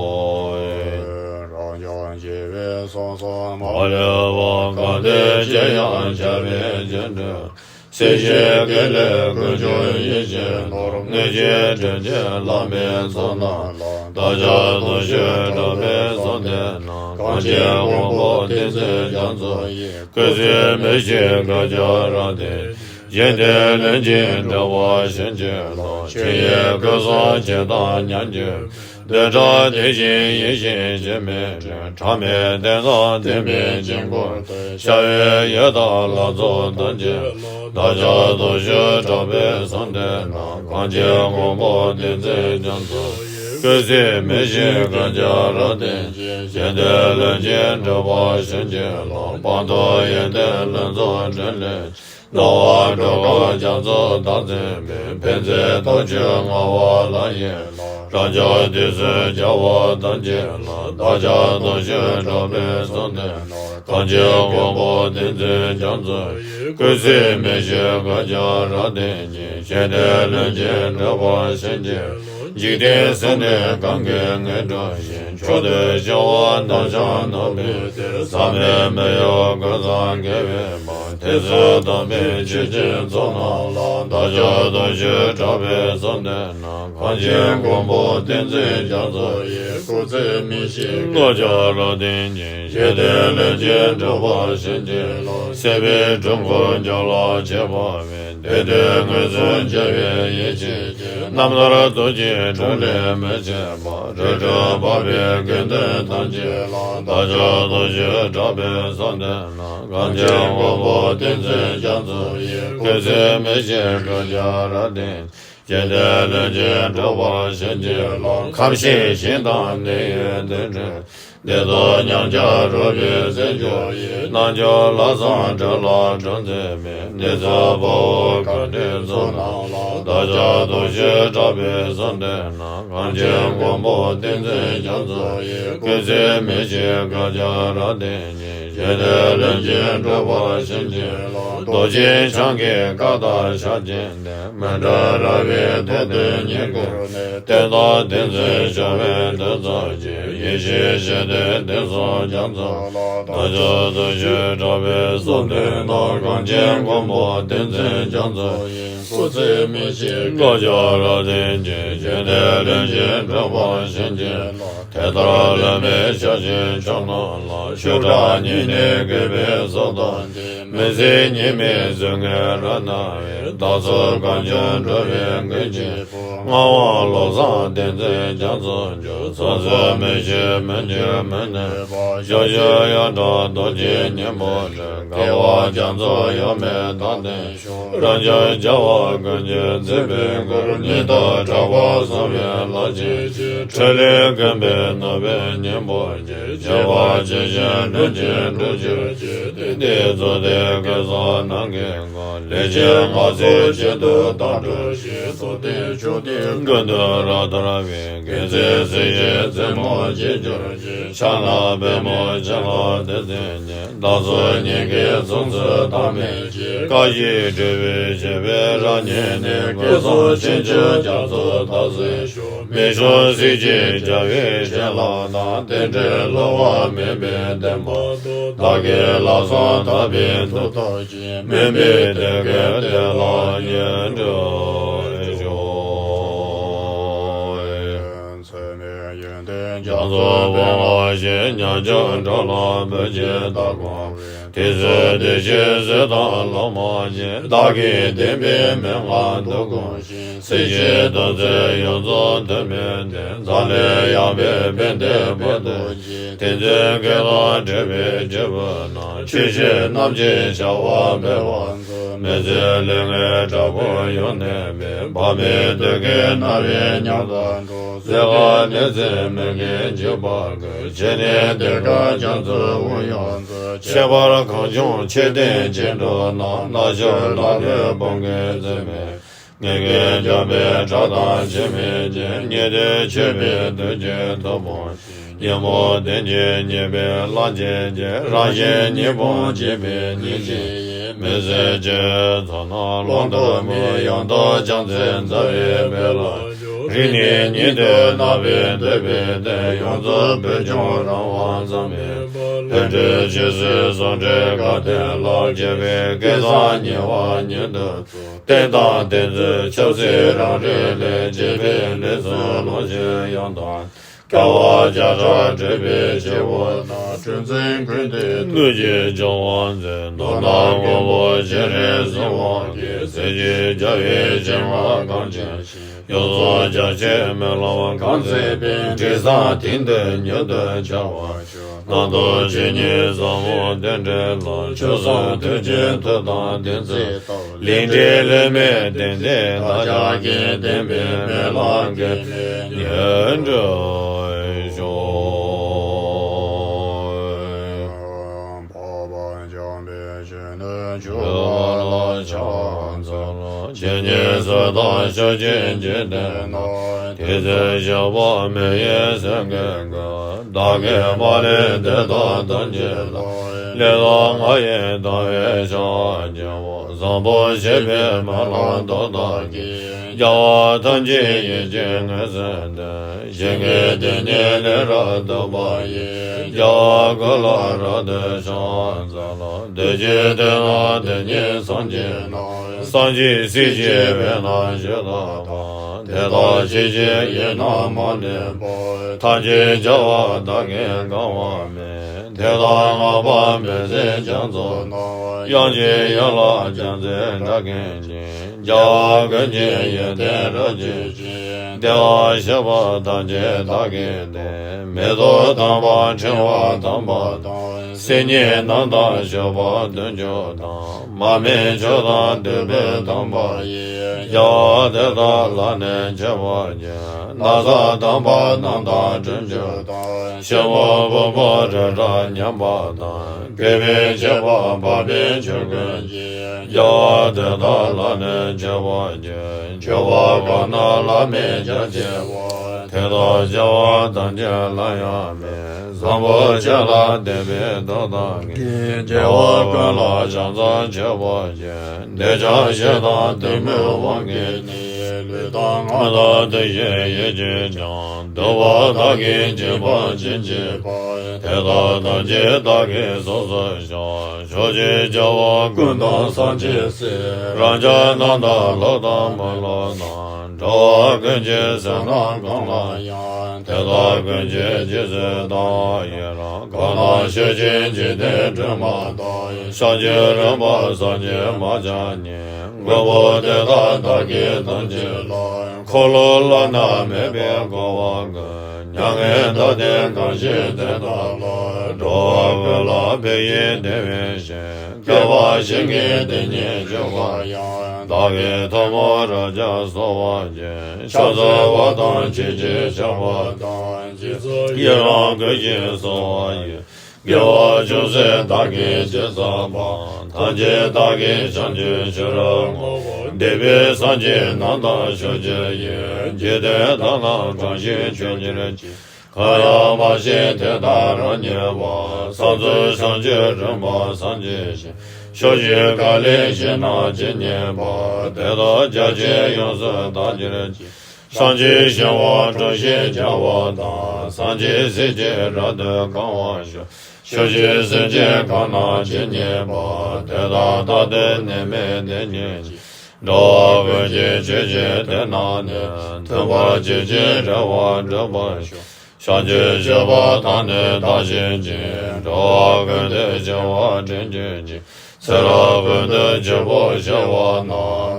རབ་འབྱམས་ཞི་བའི་གསང་གསུམ་མ་ལུས་པ། གང་འདུལ་ཅིར་ཡང་ཁྱབ་པའི་རྒྱུ་འབྲས། སྲིད་ཞིའི་དགེ་ལེགས་ཀུན་འབྱུང་ཡིད་བཞིན་ནོར། དངོས་གཞི་དྲིན་ཅན་བླ་མའི་ཚོགས་རྣམས་ལ། བདག་ཅག་ཐོབ་ཕྱིར་གྲགས་པའི་གསོལ་འདེབས་ནི། གངས་ཅན་མགོན་པོ་བསྟན་འཛིན་རྒྱ་མཚོ་ཡི། སྐུ་ཚེ་མི་ཤིགས་བསྐལ་བརྒྱར་རབ་བརྟན་ཅིང་། ཞི་བདེ་ལྷུན་གྱིས་འགྲུབ་པར་བྱིན་གྱིས་རློབས། ཆོས་ཉིད་སྐུ་གསུམ་ཇི་ལྟར་མཉམ་གྱུར། བདུན་ཕྲག་དུས་བཞིའི་ཡེ་ཤེས་འཆི་མེད་རོལ། ཕྲ་མེན་གདན་ས་བསྟན་པའི་དཀྱིལ་འཁོར་དུ། ཤར་བའི་ཡུལ་དང་ལྷ་ཚོགས་ཐམས་ཅད་ལ། བདག་ཅག་སྟོབས་བཅུ་གྲགས་པའི་གསོལ་འདེབས་གནང་། གངས་ཅན་མགོན་པོ་བསྟན་འཛིན་རྒྱ་མཚོ་ཡི། སྐུ་ཚེ་མི་ཤིགས་བསྐལ་བརྒྱར་རབ་བརྟན་ཅིང་། ཞི་བདེ་ལྷུན་གྱིས་འགྲུབ་པར་བྱིན་གྱིས་རློབས། སྤངས་རྟོགས་ཡོན་ཏན་ལྷུན་རྫོགས་འཕྲིན་ལས། སྣང་བ་འགྲོ་ཀུན་རྒྱ་མཚོ་བདག་འཛིན་པའི། ཕན་མཛད་སྟོབས་བཅུ་མངའ་འོག་ལ་ཡི། རབ་འབྱམས་དུས་གསུམ་རྒྱལ་བ་ཐམས་ཅད་ལ། བདག་ཅག་སྟོབས་བཅུ་གྲགས་པའི་གསོལ་འདེབས་གནང་། གངས་ཅན་མགོན་པོ་བསྟན་འཛིན་རྒྱ་མཚོ་ཡི། སྐུ་ཚེ་མི་ཤིགས་བསྐལ་བརྒྱར་རབ་བརྟན་ཅིང་། ཞི་བདེ་ལྷུན་གྱིས་འགྲུབ་པར་བྱིན་གྱིས་རློབས། འཇིག་རྟེན་སེམས་ནི་གང་གིས་ངེས་འགྲུབ་ཅིང་། མཆོག་ཏུ་བྱ་བ་རྣམ་གཞག་རྣམ་པའི་གཏེར། ཟག་མེད་མི་གཡོ་ཀུན་བཟང་དགེ་བའི་བང་། དེ་ཚུལ་དམ་པའི་ཆོས་ཀྱི་ཚོགས་རྣམས་ལ། བདག་ཅག་སྟོབས་བཅུ་གྲགས་པའི་གསོལ་འདེབས་གནང་། གངས་ཅན་མགོན་པོ་བསྟན་འཛིན་རྒྱ་མཚོ་ཡི། སྐུ་ཚེ་མི་ཤིགས་བསྐལ་བརྒྱར་རབ་བརྟན་ཅིང་། ཞི་བདེ་ལྷུན་གྱིས་འགྲུབ་པར་བྱིན་གྱིས་རློབས། སྲིད་པའི་སྒྲུབ་ཁུངས་རྒྱུད་ལ་བྱེད་པ་མེད། དེ་དུས་ངོས་བཟུང་རྒྱལ་བའི་ཡེ་ཤེས་ཀྱིས། རྣམ་ཐར་རྡོ་རྗེའི་དྲུང་ལས་མི་ཕྱེད་པ། རིགས་དྲུག་འཕགས་པའི་དགེ་འདུན་ཐམས་ཅད་ལ། བདག་ཅག་སྟོབས་བཅུ་གྲགས་པའི་གསོལ་འདེབས་གནང་། གངས་ཅན་མགོན་པོ་བསྟན་འཛིན་རྒྱ་མཚོ་ཡི། སྐུ་ཚེ་མི་ཤིགས་བསྐལ་བརྒྱར་རབ་བརྟན། ཞི་བདེ་ལྷུན་གྱིས་འགྲུབ་པར་བྱིན་གྱིས་རློབས། ཁམས་ཤིང་ཞིང་དང་གནས་ཡུལ་འདི་འདྲའི། བདེ་སྟོབས་ཉམས་ཆག་རོལ་པའི་རྩེ་འཇོམས་ཡི། རྣལ་འབྱོར་ལྷག་བསམ་སྒྲུབ་ལ་གྲངས་འཛིན་མེད། ནེ་ཙོ་དཔའ་བོ་མཁའ་འགྲོའི་ཚོགས་རྣམས་ལ། བདག་ཅག་སྟོབས་བཅུ་གྲགས་པའི་གསོལ་འདེབས་གནང་། གངས་ཅན་མགོན་པོ་བསྟན་འཛིན་རྒྱ་མཚོ་ཡི། སྐུ་ཚེ་མི་ཤིགས་བསྐལ་བརྒྱར་རབ་བརྟན་ཅིང་། ཞི་བདེ་ལྷུན་གྱིས་འགྲུབ་པར་བྱིན་གྱིས་རློབས། རྡོ་རྗེ་འཆང་གི་བཀའ་དང་ཕྱག་རྒྱའི་བདེན། མི་འབྲལ་ར་བའི་ཐོག་ཏུ་ཉིད་བཀུར་ནས། བསྟན་དང་བསྟན་འཛིན་བྱ་བའི་དོན་མཛད་ཅིང་། ཡེ་ཤེས་ཞི་བདེའི་གདན་སར་རྒྱ་མཚོ་ལ། བདག་ཅག་སྟོབས་བཅུ་གྲགས་པའི་གསོལ་འདེབས་གནང་། གངས་ཅན་མགོན་པོ་བསྟན་འཛིན་རྒྱ་མཚོ་ཡི། སྐུ་ཚེ་མི་ཤིགས་བསྐལ་བརྒྱར་རབ་བརྟན་ཅིང་། ཞི་བདེ་ལྷུན་གྱིས་འགྲུབ་པར་བྱིན་གྱིས་རློབས། དེ་ལྟར་ལུས་མེད་ཕྱག་བཞིའི་ཕྱོགས་རྣམས་ལ། ཤུགས་དྲག་ཉིད་ནས་བསྐུལ་བའི་གསོལ་དང་ལྡན། མི་ཟད་ཉི་མའི་གཟུགས་བརྙན་རབ་སྣང་བའི། བདག་སོགས་གང་བྱུང་འགྲོ་བའི་མགོན་གྱི་བུ། ངག་དབང་བློ་བཟང་བསྟན་འཛིན་རྒྱ་མཚོ་མཆོག། ཚོགས་རྫོགས་མི་ཤིགས་མི་འགྱུར་མི་ནུབ་པ། ཞབས་ཞུ་ཡང་དག་རྡོ་རྗེ་སྙིང་པོར་སྤྲུལ། རྒྱལ་བ་རྒྱ་མཚོ་གཡོ་མེད་བདག་ལྟའི། རབ་འབྱམས་རྒྱལ་བ་ཀུན་གྱིས་བརྩེགས་པའི་སྐུར། ཉི་ཟླ་གྲགས་པ་གསུམ་པའི་ལྷ་ཆེན་གྱིས། ཁྲོ་ལོའི་ཀུན་པས་བསྣུབས་པའི་སྙིང་པོ་ཆེ། བྱེ་བ་ཇི་བཞིན་ལྷུན་གྱིས་གྲུབ་གྱུར་ཅིག། དེང་འདིར་རྫོགས་ལྡན་ཀུན་བཟང་རྣམས་ཀྱི་མགོན། ལས་ཅན་ལྔ་བཅུའི་གཅིག་ཏུ་བདག་སྒྲུབ་ཅིང་། རྫོགས་ལྡན་མཆོག་ཐུན་ཀུན་ཏུ་རབ་དར་བའི། དགེ་མཚན་སྲིད་ཞིའི་རྩེ་མོར་འགྱེད་གྱུར་ཅིག། ཕྱག་ན་པདྨོ་སྤྱན་ལ་བདུད་རྩི་བརྙེས། བདག་སོགས་སྙིང་གའི་ཚོགས་ཚུལ་ཐ་མལ་གྱི། བཀའ་བཞིན་སྒྲུབ་པའི་བྱེད་པས་རབ་མཉེས་ནས། སྐལ་བཟང་ཆེ་ཆུང་རྒྱ་མཚོ་རྟག་བརྩེར་ཤོག། མི་ཤོང་སྲིད་ཞིའི་རྒྱལ་བའི་བྱིན་རླབས་དང་། རྟེན་འབྲེལ་བསླུ་བ་མེད་པའི་བདེན་པ་རྟོགས། བདག་གི་ལམ་བཟང་དག་པའི་མཐུ་སྟོབས་ཀྱིས། སྨོན་པའི་དོན་ཀུན་དེ་ལ་ཡིད་འགྲོ་ཤོག། ཚད་མེད་ཡོན་ཏན་རྒྱ་མཚོ་དཔལ་ལ་ཞེན། ཉམ་ཆུང་འགྲོ་ལ་བུ་གཅིག་བདག་དགོངས་པའི། དེ་ཚེ་བདེ་གཤེགས་གཟིགས་དང་ལོག་མ་བྱེད། བདག་གིས་བསྟན་པའི་མན་ངག་ཏུ་དགོངས་ཤིང་། སྲིད་ཞིའི་དོན་མཛད་ཡོངས་རྫོགས་དོན་མེད་དེ། འཛམ་གླིང་ཡངས་པའི་བན་དེ་བོད་དུ་གཤེགས། དེང་འཛིན་བཀའ་དང་འབྲེལ་བའི་སྐྱེས་བུ་རྣམས། ཆོས་བཤད་རྣམ་འབྱེད་བྱ་བ་འཕེལ་བར་མཛོད། མི་བརྫུན་ལས་ངན་དྲག་པོ་ཡོངས་གནས་པའི། བག་མེད་བདུད་ཀྱིས་མནར་བའི་ཉམས་དང་འགྲོགས། བཟོད་པ་ནི་བརྩེ་མི་དགེ་འཇིགས་པ་ཀུན། ཆེ་ནི་གདེངས་ཀ་རྒྱ་མཚོའི་དབུས་ཡོངས་མཛོད། ཁྱད་པར་གང་བྱུང་ཆོས་བསྟན་ཅི་འགྲུབ་ན། རྣལ་འབྱོར་ལ་ལུས་བུམ་གྱི་རྩིས་མེད། ངེས་ཀྱི་འཇམ་པའི་སྒྲ་དང་འཆི་མེད་ཅིང་། ཉན་ཐོས་མཆོད་པའི་བདུད་ཀྱི་མཐུ་སྤངས་ཤིང་། ཉོན་མོངས་གདོན་གྱིས་ཉེས་པའི་ལྷ་ཆེན་གྱིས། རང་གཞན་གཉིས་ཕུང་བྱེད་པའི་ཉེས་ཅན་ཡིན། མི་བཟོད་ཀྱི་ཚོགས་རྣམས་བླང་དོར་མེད། ཡང་དག་བྱང་སེམས་རྩ་བའི་དཔལ་ལ་སྤྱོད། རིགས་ནི་ཉིད་དུ་རྣམ་པར་འདོད་པའི་དོན། ཡོངས་རྫོགས་བོད་ལྗོངས་རང་དབང་ཙམ་ཡིན་པ། ལྷུན་གྲུབ་ཆོས་སྲིད་ཟུང་འབྲེལ་དགའ་ལྡན་ལ། སྐྱེ་བའི་སྐལ་བཟང་ཉེ་བར་ཉིད་དུ་རྫོགས། བསྟན་དང་བསྟན་འཛིན་ཆབ་སྲིད་རང་རིགས་ལས། སྐྱེས་པའི་ལུས་གསུམ་ལོངས་སྤྱོད་ཡོངས་དག་སྐལ་བ་བརྒྱ་ཕྲག་སྒྲིབ་པའི་སྐྱེ་བོ་རྣམས། སྤྲུལ་མཛད་ཀུན་ཏུ་བདུད་ཀྱི་ལྗགས་དབང་མཛད། མདོར་ན་མགོན་པོ་སྤྱན་རས་གཟིགས་དབང་གིས། གསེར་གྱི་རྒྱལ་བའི་བྱིན་རླབས་གང་ཆེ་ཞིང་། ཡུལ་ལྗོངས་རྒྱ་ཆེར་སྨོན་ལམ་གང་མཛད་པའི། དྲི་བཟང་དེང་དུས་མྱུར་དུ་འཆར་བར་ཤོག། རྣམ་རྟོག་ཇི་སྙེད་ཟབ་མོ་རྟེན་འབྲེལ་ལ། ཆོས་སྲུང་མཐུ་ཆེན་མཐུ་དང་ལྡན་ཚེ་ཐོབ། ལས་འབྲས་ལས་མེད་བདེན་བདེན་བདག་ཅག་གི། བདེན་པའི་སྨོན་ལམ་གྱི་ཉེར་འགྲོ་ཤོག། འཕགས་པ་འཇམ་དཔལ་གཞོན་ནུ་ཕྱུག་པོ་ལ་ཕྱག་འཚལ་ལོ། ཇི་སྙེད་སུ་དག་ཕྱོགས་བཅུའི་འཇིག་རྟེན་ན། དུས་གསུམ་གཤེགས་པ་མི་ཡི་སེང་གེ་ཀུན། བདག་གིས་མ་ལུས་དེ་དག་ཐམས་ཅད་ལ། ལེགས་བཤད་ང་ཡི་དམ་པའི་ཕྱག་རྒྱ་བཟང་པོ་ཞེས་པའི་སྨོན་ལམ་མཐུ་དང་བརྒྱུད། རྒྱལ་བ་ཐམས་ཅད་ཡིད་ཀྱིས་མངོན་སུམ་དུ། ཞིང་གི་དེ་ཉིད་ལས་རབ་ཏུ་བབས་ཡི། རྒྱལ་བ་ཀུན་ལ་རབ་ཏུ་ཕྱག་འཚལ་ལོ། བདུད་ཀྱི་དོན་རྣམས་དེ་ཉིད་བསམ་གྱིས་མི་ལང་། སངས་རྒྱས་སྲས་ཀྱི་དཔལ་རྣམས་ཞིང་དུ་ཕེབས། དེ་དག་ཕྱིས་ཕྱིར་ཡིད་རྣམས་མ་ལུས་པ། ཐམས་ཅད་རྒྱལ་བ་དག་གིས་གང་བར་སྨྲས། དེ་དག་སྔགས་པ་མི་ཟད་རྒྱ་མཚོ་རྣམས། དབྱངས་ཀྱི་ཡན་ལག་རྒྱ་མཚོའི་སྒྲ་སྐད་ཅིག། རྒྱལ་བ་ཀུན་གྱི་ཡོན་ཏན་རབ་བརྗོད་ཅིང་། བདེ་བར་གཤེགས་པ་ཐམས་ཅད་བདག་གིས་བསྟན། མེ་ཏོག་དམ་པ་ཕྲེང་བ་དམ་པ་དང་། སིལ་སྙན་རྣམས་དང་མཆོད་པ་བདུན་ཅུ་དང་། མར་མེ་མཆོག་དང་བདུག་སྤོས་དམ་པ་ཡིས། རྒྱལ་བ་དེ་དག་ལ་ནི་མཆོད་པར་བགྱི། ན་བཟའ་དམ་པ་རྣམས་དང་དྲིལ་བཅུ་དང་། ཕྱེ་མ་ཕུར་བུ་རི་བྲག་མཉམ་པ་དང་། བཀོད་པའི་མཆོད་པ་འཕགས་པའི་མཆོག་ཀུན་གྱིས། རྒྱལ་བ་དེ་དག་ལ་ནི་མཆོད་པར་བགྱི། མཆོད་པ་གང་རྣམས་བླ་མེད་རྒྱ་ཆེ་བ། དེ་དག་བྱ་བ་ཐམས་ཅད་ལ་ཡང་སྨོད། བཟང་པོ་ཆོས་ལ་དད་པའི་མཐུ་དང་བརྒྱུད། རྒྱལ་བ་ཀུན་ལ་ཕྱག་འཚལ་མཆོད་པར་བགྱི། འདོད་ཆགས་ཞེ་སྡང་གཏི་མུག་དབང་གིས་ནི། ལུས་དང་ངག་དང་དེ་བཞིན་ཡིད་ཀྱིས་ཀྱང་། སྡིག་པ་བདག་གིས་བགྱིས་པ་ཅི་མཆིས་པ། དེ་དག་ཐམས་ཅད་བདག་གིས་སོ་སོར་བཤགས། ཕྱོགས་བཅུའི་རྒྱལ་བ་ཀུན་དང་སངས་རྒྱས་སྲས། རང་ཅག་རྣམས་དང་སློབ་དང་མི་སློབ་དང་། འགྲོ་བ་ཀུན་གྱི་སེམས་རྣམས་གང་ལ་ཡང་། དེ་དག་ཀུན་གྱི་རྗེས་སུ་བདག་ཡི་རང་། གང་རྣམས་ཕྱོགས་བཅུའི་འཇིག་རྟེན་སྒྲོན་མ་དང་། བྱང་ཆུབ་རིམ་པ་ཟབ་ཆོས་མ་སྐྱེས་ནས། མགོན་པོ་དེ་དག་བདག་གིས་ཐམས་ཅད་ལ། འཁོར་ལོ་བླ་ན་མེད་པའི་འཁོར་བ་ཀུན། མྱ་ངན་འདའ་སྟེ་གང་ཞིག་དེ་དག་ལ། འགྲོ་བ་ཀུན་ལ་ཕན་ཡོན་དེ་བས་ཆེ། བསྐལ་པ་བཞི་ལྔའི་དེ་ཉིད་འཇུག་པ་ཡང་། བདག་གིས་ཐལ་མོ་རབ་སྦྱར་གསོལ་བ་འདེབས། ཕྱག་འཚལ་བ་དང་ཆོས་ཀྱི་བྱ་བ་དང་། རྗེས་སུ་ཡི་རང་བསྐུལ་ཞིང་གསོལ་བ་ཡི། དགེ་བ་ཅུང་ཟད་བདག་གིས་ཅི་བསགས་པ། ཐམས་ཅད་བདག་གིས་བྱང་ཆུབ་ཕྱིར་བསྔོ་བ། འདས་པའི་སངས་རྒྱས་རྣམས་དང་ཕྱོགས་བཅུའི། འཇིག་རྟེན་དག་རྣམས་གང་ཞིག་མཆོད་གྱུར་ཅིག། གང་ཡང་མ་མཆིས་དེ་དག་རབ་བརྙེས་པ། བསམ་རྩོལ་བྱང་ཆུབ་རིམ་པ་བསམ་བྱས་ཤིང་། ཕྱོགས་བཅུའི་ག་ལའི་ཞིང་རྣམས་ཇི་སྙེད་པ། དེ་དག་རྒྱ་ཆེར་ཡོངས་སུ་དག་གྱུར་ཅིག། བྱང་ཆུབ་ཤིང་དབང་དྲུང་ཞེས་བྱ་བ་དང་། སངས་རྒྱས་སྲས་ཀྱིས་རབ་ཏུ་གང་བར་བཞུགས། ཕྱོགས་བཅུའི་སེམས་ཅན་གང་རྣམས་ཇི་སྙེད་པ། དེ་དག་རྟག་ཏུ་ནད་མེད་བདེ་སྙེད་ཅིང་། འགྲོ་བ་ཀུན་གྱི་ཆོས་ཀྱི་དོན་རྣམས་ནི། མཐུན་པར་གྱུར་ཅིང་རེ་བ་འགྲུབ་པར་ཤོག། བྱང་ཆུབ་སྤྱོད་པ་དག་ནི་བདག་བཞིན་གྱིས། འགྲོ་བ་ཀུན་ཏུ་སྤྱོད་པ་འབྲིང་གྱུར་ཅིག། ཚེ་རབས་ཀུན་ཏུ་སྤྱོད་པ་ཞི་བ་རྣམས།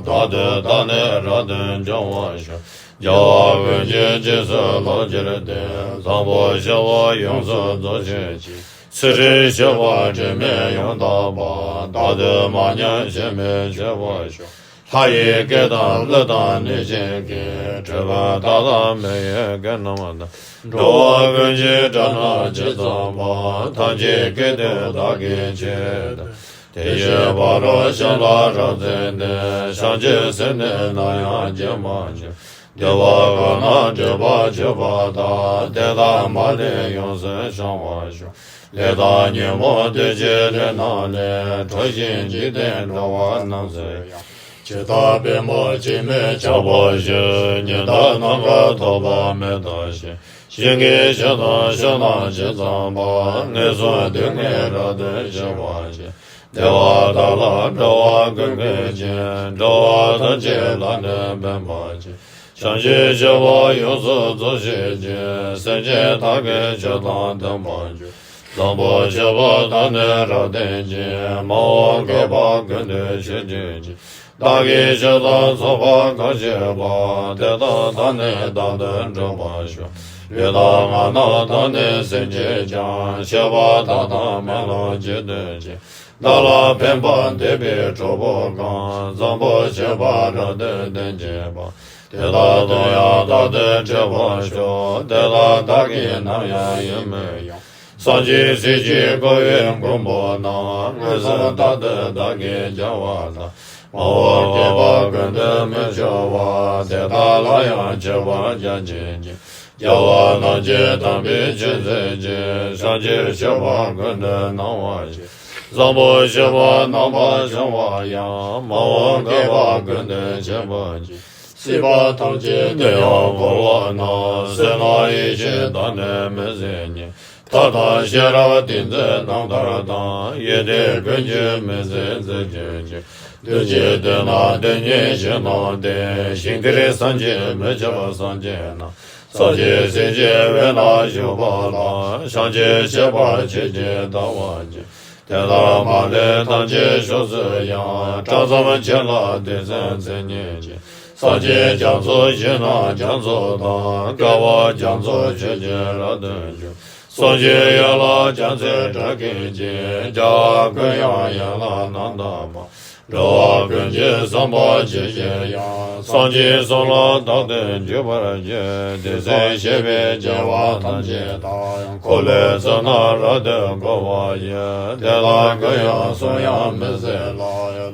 རྟག་ཏུ་བདག་ནི་རབ་ཏུ་འབྱུང་བར་ཤོག། རྒྱལ་བ་ཀུན་གྱི་རྗེས་སུ་སློབ་གྱུར་ཏེ། བཟང་པོ་སྤྱོད་པ་ཡོངས་སུ་རྫོགས་བྱེད་ཅིང་། ཚུལ་ཁྲིམས་སྤྱོད་པ་དྲི་མེད་ཡང་དག་པ། རྟག་ཏུ་མ་ཉམས་སྐྱོན་མེད་སྤྱོད་པར་ཤོག། ལྷ་ཡི་སྐད་དང་ཀླུ་དང་གནོད་སྦྱིན་སྐད། གྲུལ་བུམ་དག་དང་མི་ཡི་སྐད་རྣམས་དང་། འགྲོ་བ་ཀུན་གྱི་སྒྲ་རྣམས་ཇི་ཙམ་པ། ཐམས་ཅད་སྐད་དུ་བདག་གིས་ཆོད་དོ། དེ་བཞིན་ཕ་རོལ་ཕྱིན་ལ་རབ་འཛིན་ཏེ། བྱང་ཆུབ་སེམས་ནི་ནམ་ཡང་བརྗེད་མ་གྱུར། འདུལ་བ་གང་རྣམས་སྒྲུབ་པར་གྱུར་པ་དག། དེ་དག་མ་ལུས་ཡོངས་སུ་བྱང་བར་ཤོག། ལས་དང་ཉོན་མོངས་བདུད་ཀྱི་ལས་རྣམས་ལས། གྲོལ་ཞིང་འཇིག་རྟེན་འགྲོ་བ་རྣམས་སུ་ཡང་། ཇི་ལྟར་པདྨོ་འཆི་མེད་ཆགས་པར་ཞུ། ཉི་ཟླ་ནམ་མཁའ་ཐོགས་པ་མེ་ལྟར་ཞི། ཞིང་གི་ཕྱོགས་དང་ཕྱོགས་རྣམས་ཇི་ཙམ་པར། ངན་སོང་སྡུག་བསྔལ་རབ་ཏུ་ཞི་བར་བྱེད། བདེ་བ་དག་ལ་འགྲོ་བ་ཀུན་ཕན་ཅིང་། འགྲོ་བ་ཐམས་ཅད་ལ་ནི་ཕན་པར་བྱེད། བྱང་ཆུབ་སྤྱོད་པ་ཡོངས་སུ་རྫོགས་བྱེད་ཅིང་། སེམས་ཅན་དག་གི་ཆོས་དང་མཐུན་པར་འགྱུར། བཟང་པོ་སྤྱོད་པ་དག་ནི་རབ་བསྟེན་ཅིང་། མ་འོངས་བསྐལ་པ་ཀུན་ཏུ་མཆོད་བྱེད་ཅིང་། བདག་གིས་ཆོས་དང་ཚོགས་པ་གང་བྱས་པ། དེ་དག་བདག་ནི་རྟག་ཏུ་འགྲུབ་པར་ཤོག །ལུས་དང་ངག་རྣམས་དག་ནི་སེམས་ཅན་ཀྱང་། སྤྱོད་པ་དག་དང་སྨོན་ལམ་ཇི་ལྟར་བྱེད། བདག་ལ་ཕན་པ་འདོད་པའི་གྲོགས་པོ་གང་། བཟང་པོ་སྤྱོད་པ་རབ་ཏུ་སྟོན་བྱེད་པ། དེ་དག་ཏུ་ཡང་རྟག་ཏུ་འགྲོ་བར་ཤོག །དེ་དག་བདག་གིས་ནམ་ཡང་ཡིད་མི་ཡུལ། སངས་རྒྱས་སྲས་ཀྱིས་བསྐོར་བའི་མགོན་པོ་རྣམས། མངོན་སུམ་རྟག་ཏུ་བདག་གིས་མཇལ་བ་དང་། མ་འོངས་བསྐལ་པ་ཀུན་ཏུ་མི་སྐྱོ་བ། དེ་དག་སླར་ཡང་མཆོད་པར་བྱ་བྱེད་ཅིང་། རྒྱལ་བ་རྣམས་ཀྱི་དམ་པའི་ཆོས་འཛིན་ཅིང་། བྱང་ཆུབ་སྤྱོད་པ་ཀུན་ཏུ་སྣང་བར་བྱེད། བཟང་པོ་སྤྱོད་པ་རྣམ་པར་སྦྱོང་བ་ཡང་། མ་འོངས་བསྐལ་པ་ཀུན་ཏུ་མཆོད་པར་བགྱི། སྲིད་པ་ཐམས་ཅད་དུ་ཡང་འཁོར་བ་ན། བསོད་ནམས་ཡེ་ཤེས་དག་ནི་མི་ཟད་ཉིད། ཐབས་དང་ཤེས་རབ་ཏིང་འཛིན་རྣམ་ཐར་དང་། ཡོན་ཏན་ཀུན་གྱི་མི་ཟད་རྫས་ཀྱི་རྒྱན། དུས་གཅིག་ཏུ་ན་དོན་གཉིས་ཤེས་རྣམས་ཏེ། ཞིང་དེར་སངས་རྒྱས་མི་ཁྱབ་སངས་རྒྱས་རྣམས། སངས་རྒྱས་སྲས་ཀྱི་དབུས་ན་བཞུགས་པ་ལ། བྱང་ཆུབ་སྤྱོད་པ་ཆོས་ཀྱི་ལྟ་བ་བགྱི། དེ་དག་མ་ལུས་ཐམས་ཅད་ཕྱོགས་སུ་ཡང་། གྲངས་ཙམ་ཆེ་ལ་དེ་ཚོའི་མཚན་ཉིད་ཀྱིས། སངས་རྒྱས་རྒྱ་མཚོ་ཞིང་རྣམས་རྒྱ་མཚོ་དང་། བསྐལ་པ་རྒྱ་མཚོ་ཆོས་ཀྱི་རབ་ཏུ་འཇུག །གསུང་གཅིག་ཡན་ལ་རྒྱ་མཚོའི་སྒྲ་སྐད་ཀྱིས། རྒྱལ་བ་ཀུན་དབྱངས་ཡན་ལག་རྣམ་དག་པ། འགྲོ་བ་ཀུན་གྱི་བསམ་པ་ཇི་བཞིན་དབྱངས། སངས་རྒྱས་གསུང་ལ་རྟག་ཏུ་འཇུག་པར་བགྱི། དེ་ཚེ་གཤེགས་པའི་རྒྱལ་བ་ཐམས་ཅད་དང་། འཁོར་ལོའི་ཚོགས་རྣམས་རབ་ཏུ་བསྐོར་བ་ཡི། དེ་དག་ཀུན་ཡང་གསུང་དབྱངས་མི་ཟད་ལ།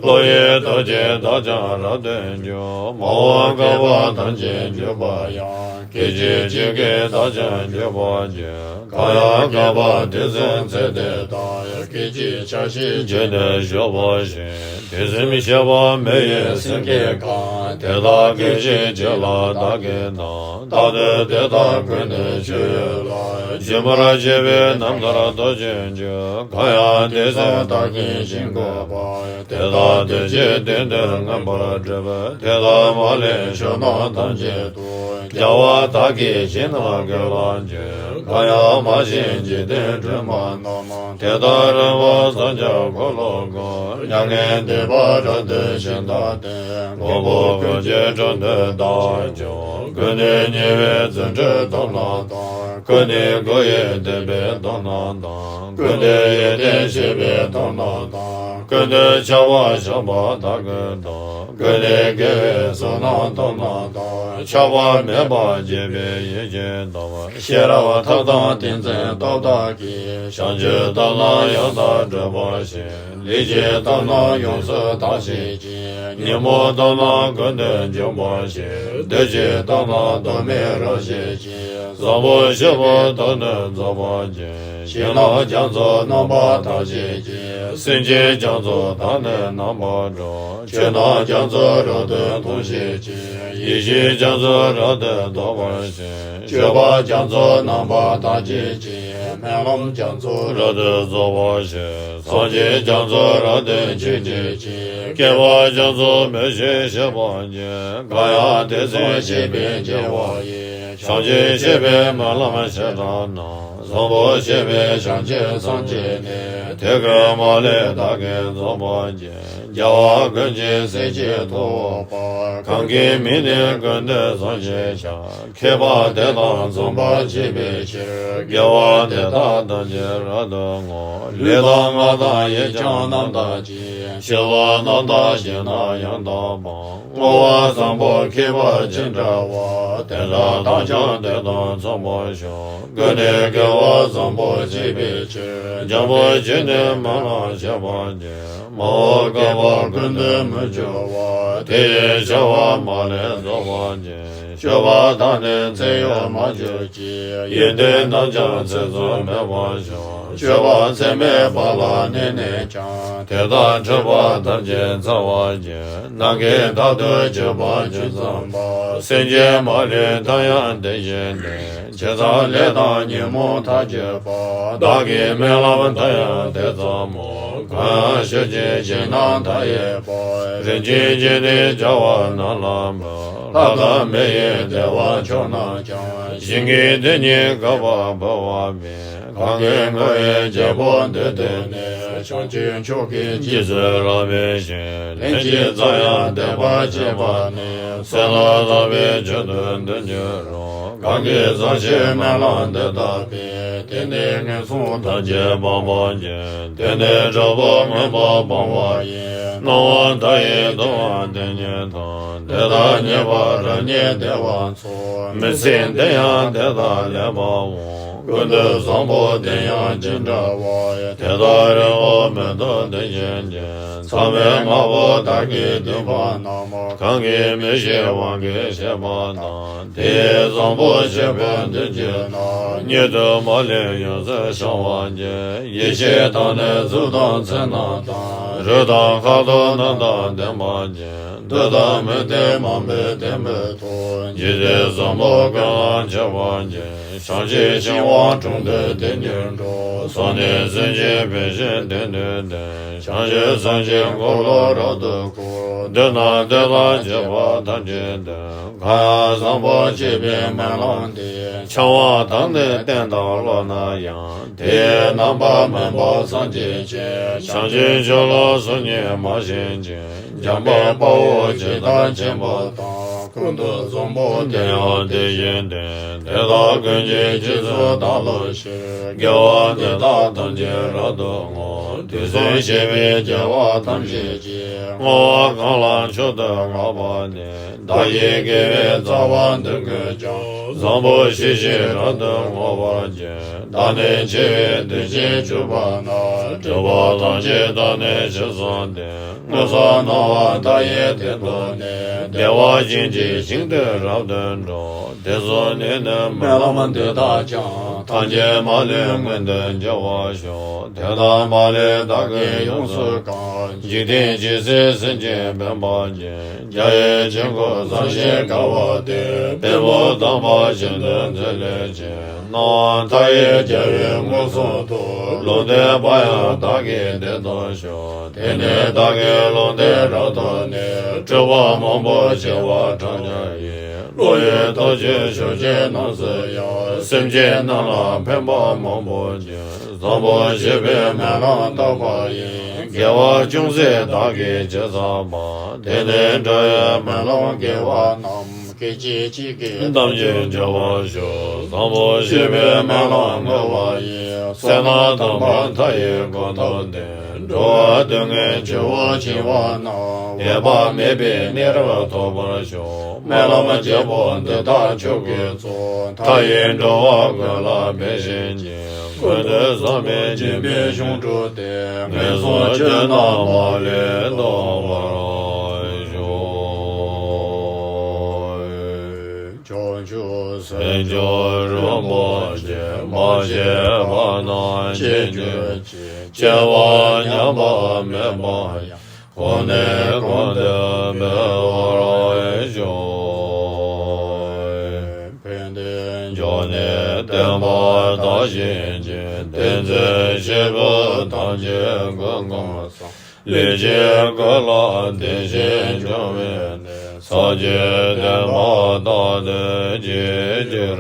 བློ་ཡི་རྡོ་རྗེས་བདག་ཀྱང་རབ་ཏུ་འཇུག །མ་འོངས་བསྐལ་པ་ཐམས་ཅད་འཇུག་པ་ཡང་། སྐད་ཅིག་གཅིག་གིས་བདག་ཀྱང་འཇུག་པར་འགྱུར། གང་ཡང་བསྐལ་པ་དེ་ཚོའི་ཚད་དེ་ལྟར། སྐད་ཅིག་ཆ་ཤས་ཀྱིས་ནི་བཞུགས་པ་བཞིན། དུས་གསུམ་གཤེགས་པ་མི་ཡི་སེང་གེ་གང་། དེ་དག་སྐད་ཅིག་གཅིག་ལ་བདག་གིས་དང་། རྟག་ཏུ་དེ་དག་ཀུན་ནས་མཆོད་འོས་ལ། སྦྱིན་པར་བྱེད་པའི་རྣམ་ཐར་རྡོ་རྗེ་འཇུག །གང་ཡང་དེ་ཚོ་བདག་གིས་བྱིན་དགོས་པ། དེ་དག་དུས་གཅིག་སྟེང་དུ་མངོན་པར་འགྲུབ། དེ་དག་མ་ལུས་ཆོས་རྣམས་ཐམས་ཅད་དུ། རྒྱལ་བ་བདག་གིས་བྱིན་རླབས་དགོད་པར་འགྱུར། གང་ཡང་མ་བྱིན་འཇིག་རྟེན་སྒྲོན་མ་རྣམས། དེ་དག་རིམ་པར་འཚང་རྒྱ་འཁོར་ལོ་བསྐོར། མྱ་ངན་འདས་པ་རབ་ཏུ་ཞི་བདག་སྟེ། འགོག་པ་ཀུན་གྱི་དྲུང་དུ་བདག་འཇུག །ཀུན་ནས་ཉེ་བའི་རྫུ་འཕྲུལ་སྟོབས་རྣམས་དང་། ཀུན་ནས་སྒོ་ཡི་བདེན་པའི་སྟོབས་རྣམས་དང་། ཀུན་ཏུ་ཡོན་ཏན་ཤེས་པའི་སྟོབས་རྣམས་དང་། ཀུན་ཏུ་ཆགས་པ་བཤགས་པ་དག་གི་སྟོབས། ཀུན་ནས་དགེ་བའི་བསོད་ནམས་སྟོབས་རྣམས་དང་། ཆགས་པ་མེད་པར་བྱེད་པའི་ཡེ་ཤེས་སྟོབས། ཤེས་རབ་ཐབས་དང་ཏིང་འཛིན་སྟོབས་དག་གིས། བྱང་ཆུབ་སྟོབས་རྣམས་ཡང་དག་སྒྲུབ་པར་བྱེད། ལས་ཀྱི་སྟོབས་རྣམས་ཡོངས་སུ་དག་བྱེད་ཅིང་། ཉོན་མོངས་སྟོབས་རྣམས་ཀུན་ཏུ་འཇོམས་པར་བྱེད། བདུད་ཀྱི་སྟོབས་རྣམས་དོགས་མེད་རབ་བྱེད་ཅིང་། བཟང་པོ་སྤྱོད་པ་དག་ནི་རྫོགས་པར་བྱེད། ཞིང་རྣམས་རྒྱ་མཚོ་རྣམ་པར་དག་བྱེད་ཅིང་། སེམས་ཅན་རྒྱ་མཚོ་དག་ནི་རྣམ་པར་སྒྲོལ། ཆོས་རྣམས་རྒྱ་མཚོ་རབ་ཏུ་མཐོང་བྱེད་ཅིང་། ཡེ་ཤེས་རྒྱ་མཚོ་རབ་ཏུ་ཐོབ་པར་བྱེད། སྤྱོད་པ་རྒྱ་མཚོ་རྣམ་པར་དག་བྱེད་ཅིང་། སྨོན་ལམ་རྒྱ་མཚོ་རབ་ཏུ་རྫོགས་པར་བྱེད། སངས་རྒྱས་རྒྱ་མཚོ་རབ་ཏུ་མཆོད་བྱེད་ཅིང་། བསྐལ་པ་རྒྱ་མཚོ་མི་ཤིགས་ཤིག་པར་བགྱི། གང་ཡང་དེ་ཚོ་ཤེས་པས་དགྱེས་པ་ཡིས། བྱང་ཆུབ་སྤྱོད་པའི་སྨོན་ལམ་བྱེ་བྲག་རྣམས། བཟང་པོ་སྤྱོད་པའི་བྱང་ཆུབ་སེམས་བསྐྱེད་ནས། དེ་ཀུན་མ་ལུས་བདག་གིས་རྫོགས་པར་བགྱི། རྒྱལ་བ་ཀུན་གྱི་སྲས་ཀྱི་ཐུ་བོ་དཔལ། གང་གིས་མི་ནུས་ཀུན་ཏུ་བཟང་བྱེད་ཤ། མཁས་པ་དེ་དག་འཛོམས་པར་བྱེད་པའི་ཕྱིར། དགེ་བ་འདི་དག་ཐམས་ཅད་རབ་ཏུ་བསྔོ། ལུས་དང་ངག་དང་ཡིད་ཀྱང་རྣམ་དག་ཅིང་། སྤྱོད་པ་རྣམ་དག་བཞི་ནི་ཡང་དག་པ། བསྔོ་བ་བཟང་པོ་མཁས་པ་ཅི་འདྲ་བ། དེ་དག་ཐམས་ཅད་དེ་དང་མཚུངས་པར་ཤོག །ཀུན་ནས་དགེ་བ་བཟང་པོ་བྱེད་པའི་ཕྱིར། འཇམ་པོ་བྱས་ནས་སྨོན་ལམ་བྱེད་པར་བགྱི། མ་འོངས་བསྐལ་པ་ཀུན་ཏུ་མི་སྐྱོ་བ། དེ་ཡི་བྱ་བ་མ་ལུས་རྫོགས་པར་བགྱི། སྤྱོད་པ་དག་ནི་ཚེ་ཡོད་མ་གྱུར་ཅིག །ཡོན་ཏན་རྣམས་ཀྱང་ཚེ་གཟུགས་མེད་པར་ཤོག །སྤྱོད་པ་ཚད་མེད་པ་ལ་གནས་ནས་ཀྱང་། དེ་དག་འཁྲུལ་པ་ཐམས་ཅད་འཚལ་བར་བགྱི། ནམ་མཁའི་མཐར་ཐུག་གྱུར་པ་བྱང་ཆུབ་སེམས། སེམས་ཅན་མ་ལུས་མཐའ་ཡང་དེ་བཞིན་ཏེ། ཇི་ཙམ་ལས་དང་ཉོན་མོངས་མཐའ་གྱུར་པ། བདག་གི་སྨོན་ལམ་མཐའ་ཡང་དེ་ཙམ་མོ། གང་ཞུ་ཅིག་བྱེད་ན་མཐའ་ཡས་པ། རིན་ཆེན་འབྱུང་གནས་བྱ་བ་རྣམས་ལ་འབུལ། ལྷ་དང་མི་ཡི་བདེ་བ་མཆོག་རྣམས་ཀྱང་། ཞིང་གི་དེ་ཉིད་དགའ་བ་འབུལ་བ་མེད། གང་གིས་བསྔོ་བའི་རྒྱལ་པོ་འདི་ཐོས་ནས། བྱང་ཆུབ་མཆོག་གི་རྗེས་སུ་རབ་འབད་ཞིང་། ལན་གཅིག་ཙམ་ཡང་འདས་པར་བྱེད་པ་ནི། སེམས་ལ་རག་པའི་ཆེད་དུ་འདི་འབྱུང་རུང་། གང་གིས་བཟང་ཞིང་སྨོན་ལམ་འདི་བཏབ་པས། དེ་ནི་ངན་སོང་ཐམས་ཅད་སྤངས་པར་འགྱུར། དེ་ནི་དྲག་པོ་མངོན་པར་སྤང་བ་ཡིན། སྣང་བ་མཐའ་ཡས་གདུང་བ་དེ་ཉིད་དང་། དེ་དག་རྙེད་པར་རབ་རྙེད་བདེ་བ་འཚོལ། མི་ཚེ་འདི་ཡང་དེ་དག་ལེགས་པར་འོང་། ཀུན་ཏུ་བཟང་པོ་དེ་ཡང་ཅི་འདྲ་བ། དེ་དག་རིང་པོ་མི་ཐོགས་དེ་བཞིན་ཉིད། ཚངས་པའི་དངོས་པོ་དག་གིས་བསྡུས་པ་རྣམས། གང་གིས་མི་ཤེས་དབང་གིས་ཤེས་པ་དང་། དེ་ཡི་བཟང་པོ་ཤེས་པས་འདི་བརྗོད་ན། ཉིད་དུ་མ་ལུས་ཡོངས་སུ་བྱང་བར་འགྱུར། ཡེ་ཤེས་དང་ནི་གཟུགས་དང་མཚན་རྣམས་དང་། རུ་དང་ཁ་དོག་རྣམས་དང་ལྡན་པར་འགྱུར། འདོད་དང་མི་འདོད་མང་པོས་བསྟེན་པའི་ཐོག་འཇིག་རྟེན་བཟང་པོ་ཀུན་ལ་མཆོད་པར་འགྱུར། བྱང་ཆུབ་ཤིང་དབང་དྲུང་དུ་དེ་ཉིད་འགྲོ། སོགས་ནི་སེམས་ཅན་ཕན་ཕྱིར་དེ་འདོད་དེ། བྱང་ཆུབ་སེམས་ཀྱི་འཁོར་ལོ་རབ་ཏུ་བསྐོར། འདོད་ན་འདོད་པ་བྱེད་པ་ཐམས་ཅད་འདོད། གང་ཡང་བཟང་པོ་སྤྱོད་པའི་སྨོན་ལམ་འདི། འཆང་བ་དང་ནི་བསྟེན་དང་སློབ་ན་ཡང་། དེ་ཡི་རྣམ་པར་སྨིན་པ་སངས་རྒྱས་ཆོས། བྱང་ཆུབ་མཆོག་ལ་སོམ་ཉི་མ་བྱེད་ཅིག་འཇམ་དཔལ་དཔའ་བོས་ཇི་ལྟར་མཁྱེན་པ་དང་། ཀུན་ཏུ་བཟང་པོ་དེ་ཡང་དེ་བཞིན་ཏེ། དེ་དག་ཀུན་གྱི་རྗེས་སུ་བདག་སློབ་ཕྱིར། དགེ་བ་འདི་དག་ཐམས་ཅད་རབ་ཏུ་བསྔོ། དུས་གསུམ་གཤེགས་པའི་རྒྱལ་བ་ཐམས་ཅད་ཀྱིས། བསྔོ་བ་གང་ལ་མཆོག་ཏུ་བསྔགས་པ་ནི། བདག་གི་དགེ་བའི་རྩ་བ་འདི་ཀུན་ཀྱང་། བཟང་པོ་ཞིང་ཞེས་རབ་ཏུ་བསྔོ་བར་བགྱི། བདག་ནི་འཆི་བའི་དུས་ཀྱི་འཇུག་པ་ན། སྒྲིབ་པ་ཐམས་ཅད་དག་ནི་ཕྱིར་སངས་ཏེ། མངོན་སུམ་སྣང་བ་མཐའ་ཡས་དེར་ཐོབ་ནས། བདེ་བ་ཅན་གྱི་ཞིང་དུ་རབ་ཏུ་འགྲོ། དེ་སོགས་ནི་ནི་སྨོན་ལམ་འདི་དག་ཀྱང་། ཐམས་ཅད་མ་ལུས་མངོན་དུ་འགྱུར་བར་ཤོག་དེ་དག་མ་ལུས་བདག་གིས་ཡོངས་སུ་གང་། འཇིག་རྟེན་ཇི་སྲིད་སེམས་ཅན་ཕན་པར་བགྱི། རྒྱལ་བའི་ཆོས་འཁོར་བཟང་ཞིང་དགའ་བ་དེར། དཔལ་མོ་དམ་པ་ཤིན་ཏུ་མཛོད་ལས་ཆེ། སྣང་བ་མཐའ་ཡས་རྒྱལ་བའི་མངོན་སུམ་དུ། ལུང་བསྟན་པ་ཡང་བདག་གིས་འདི་ལྟར་ཞུ། དེ་ནས་བདག་གིས་ལུང་བསྟན་རབ་ཐོབ་ནས། སྤྲུལ་པ་མང་པོ་བྱེ་བ་ཕྲག་བརྒྱ་ཡིས། བློ་ཡི་ཐོག་ཆོས་ཕྱོགས་བཅུ་རྣམས་སུ་ཡང་། སེམས་ཅན་རྣམས་ལ་ཕན་པ་མང་པོ་བྱིན། བཟང་པོ་སྤྱོད་པའི་སྨོན་ལམ་བཏབ་པ་ཡིས། དགེ་བ་ཅུང་ཟད་བདག་གིས་ཅི་བསགས་པ། དེ་ནི་འགྲོ་བའི་སྨོན་ལམ་དགེ་བ་རྣམས། སྐད་ཅིག་གཅིག་གིས་ཐམས་ཅད་འཇོམས་པར་ཤོག་བཟང་པོ་སྤྱོད་པའི་སྨོན་ལམ་བསྔོ་བ་ཡིས། བསོད་ནམས་དམ་པ་མཐའ་ཡས་གང་ཐོབ་སྟེ། འགྲོ་བ་སྡུག་བསྔལ་ཆུ་བོ་འཆིང་བ་རྣམས། འོད་དཔག་མེད་པའི་གནས་རབ་ཐོབ་པར་ཤོག་སྨོན་ལམ་རྒྱལ་པོ་འདི་དག་མཆོག་གི་གཙོ། མཐའ་ཡས་འགྲོ་བ་ཀུན་ལ་ཕན་བྱེད་ཅིང་། ཀུན་ཏུ་བཟང་པོའི་སྦྱིན་པའི་གཞུང་གྲུབ་སྟེ། ངན་སོང་ཆོས་རྣམས་མ་ལུས་ཟློག་པར་ཤོག་བྱང་ཆུབ་སེམས་མཆོག་རིན་པོ་ཆེ། མ་སྐྱེས་པ་རྣམས་སྐྱེ་གྱུར་ཅིག་སྐྱེས་པ་ཉམས་པ་མེད་པ་ཡང་། གོང་ནས་གོང་དུ་འཕེལ་བར་ཤོག་ཕན་བདེའི་འབྱུང་གནས་བསྟན་པ་དར་ཞིང་རྒྱས། བསྟན་འཛིན་སྐྱེས་བུ་ཐམས་ཅད་ཀུན་གོ་ས། ལུས་ཅན་ཀུན་ལ་བདེ་ཞིང་སྐྱོང་བའི་གནས། ས་གཞི་བརྟན་པ་དག་ཏུ་གྱུར་ཅིག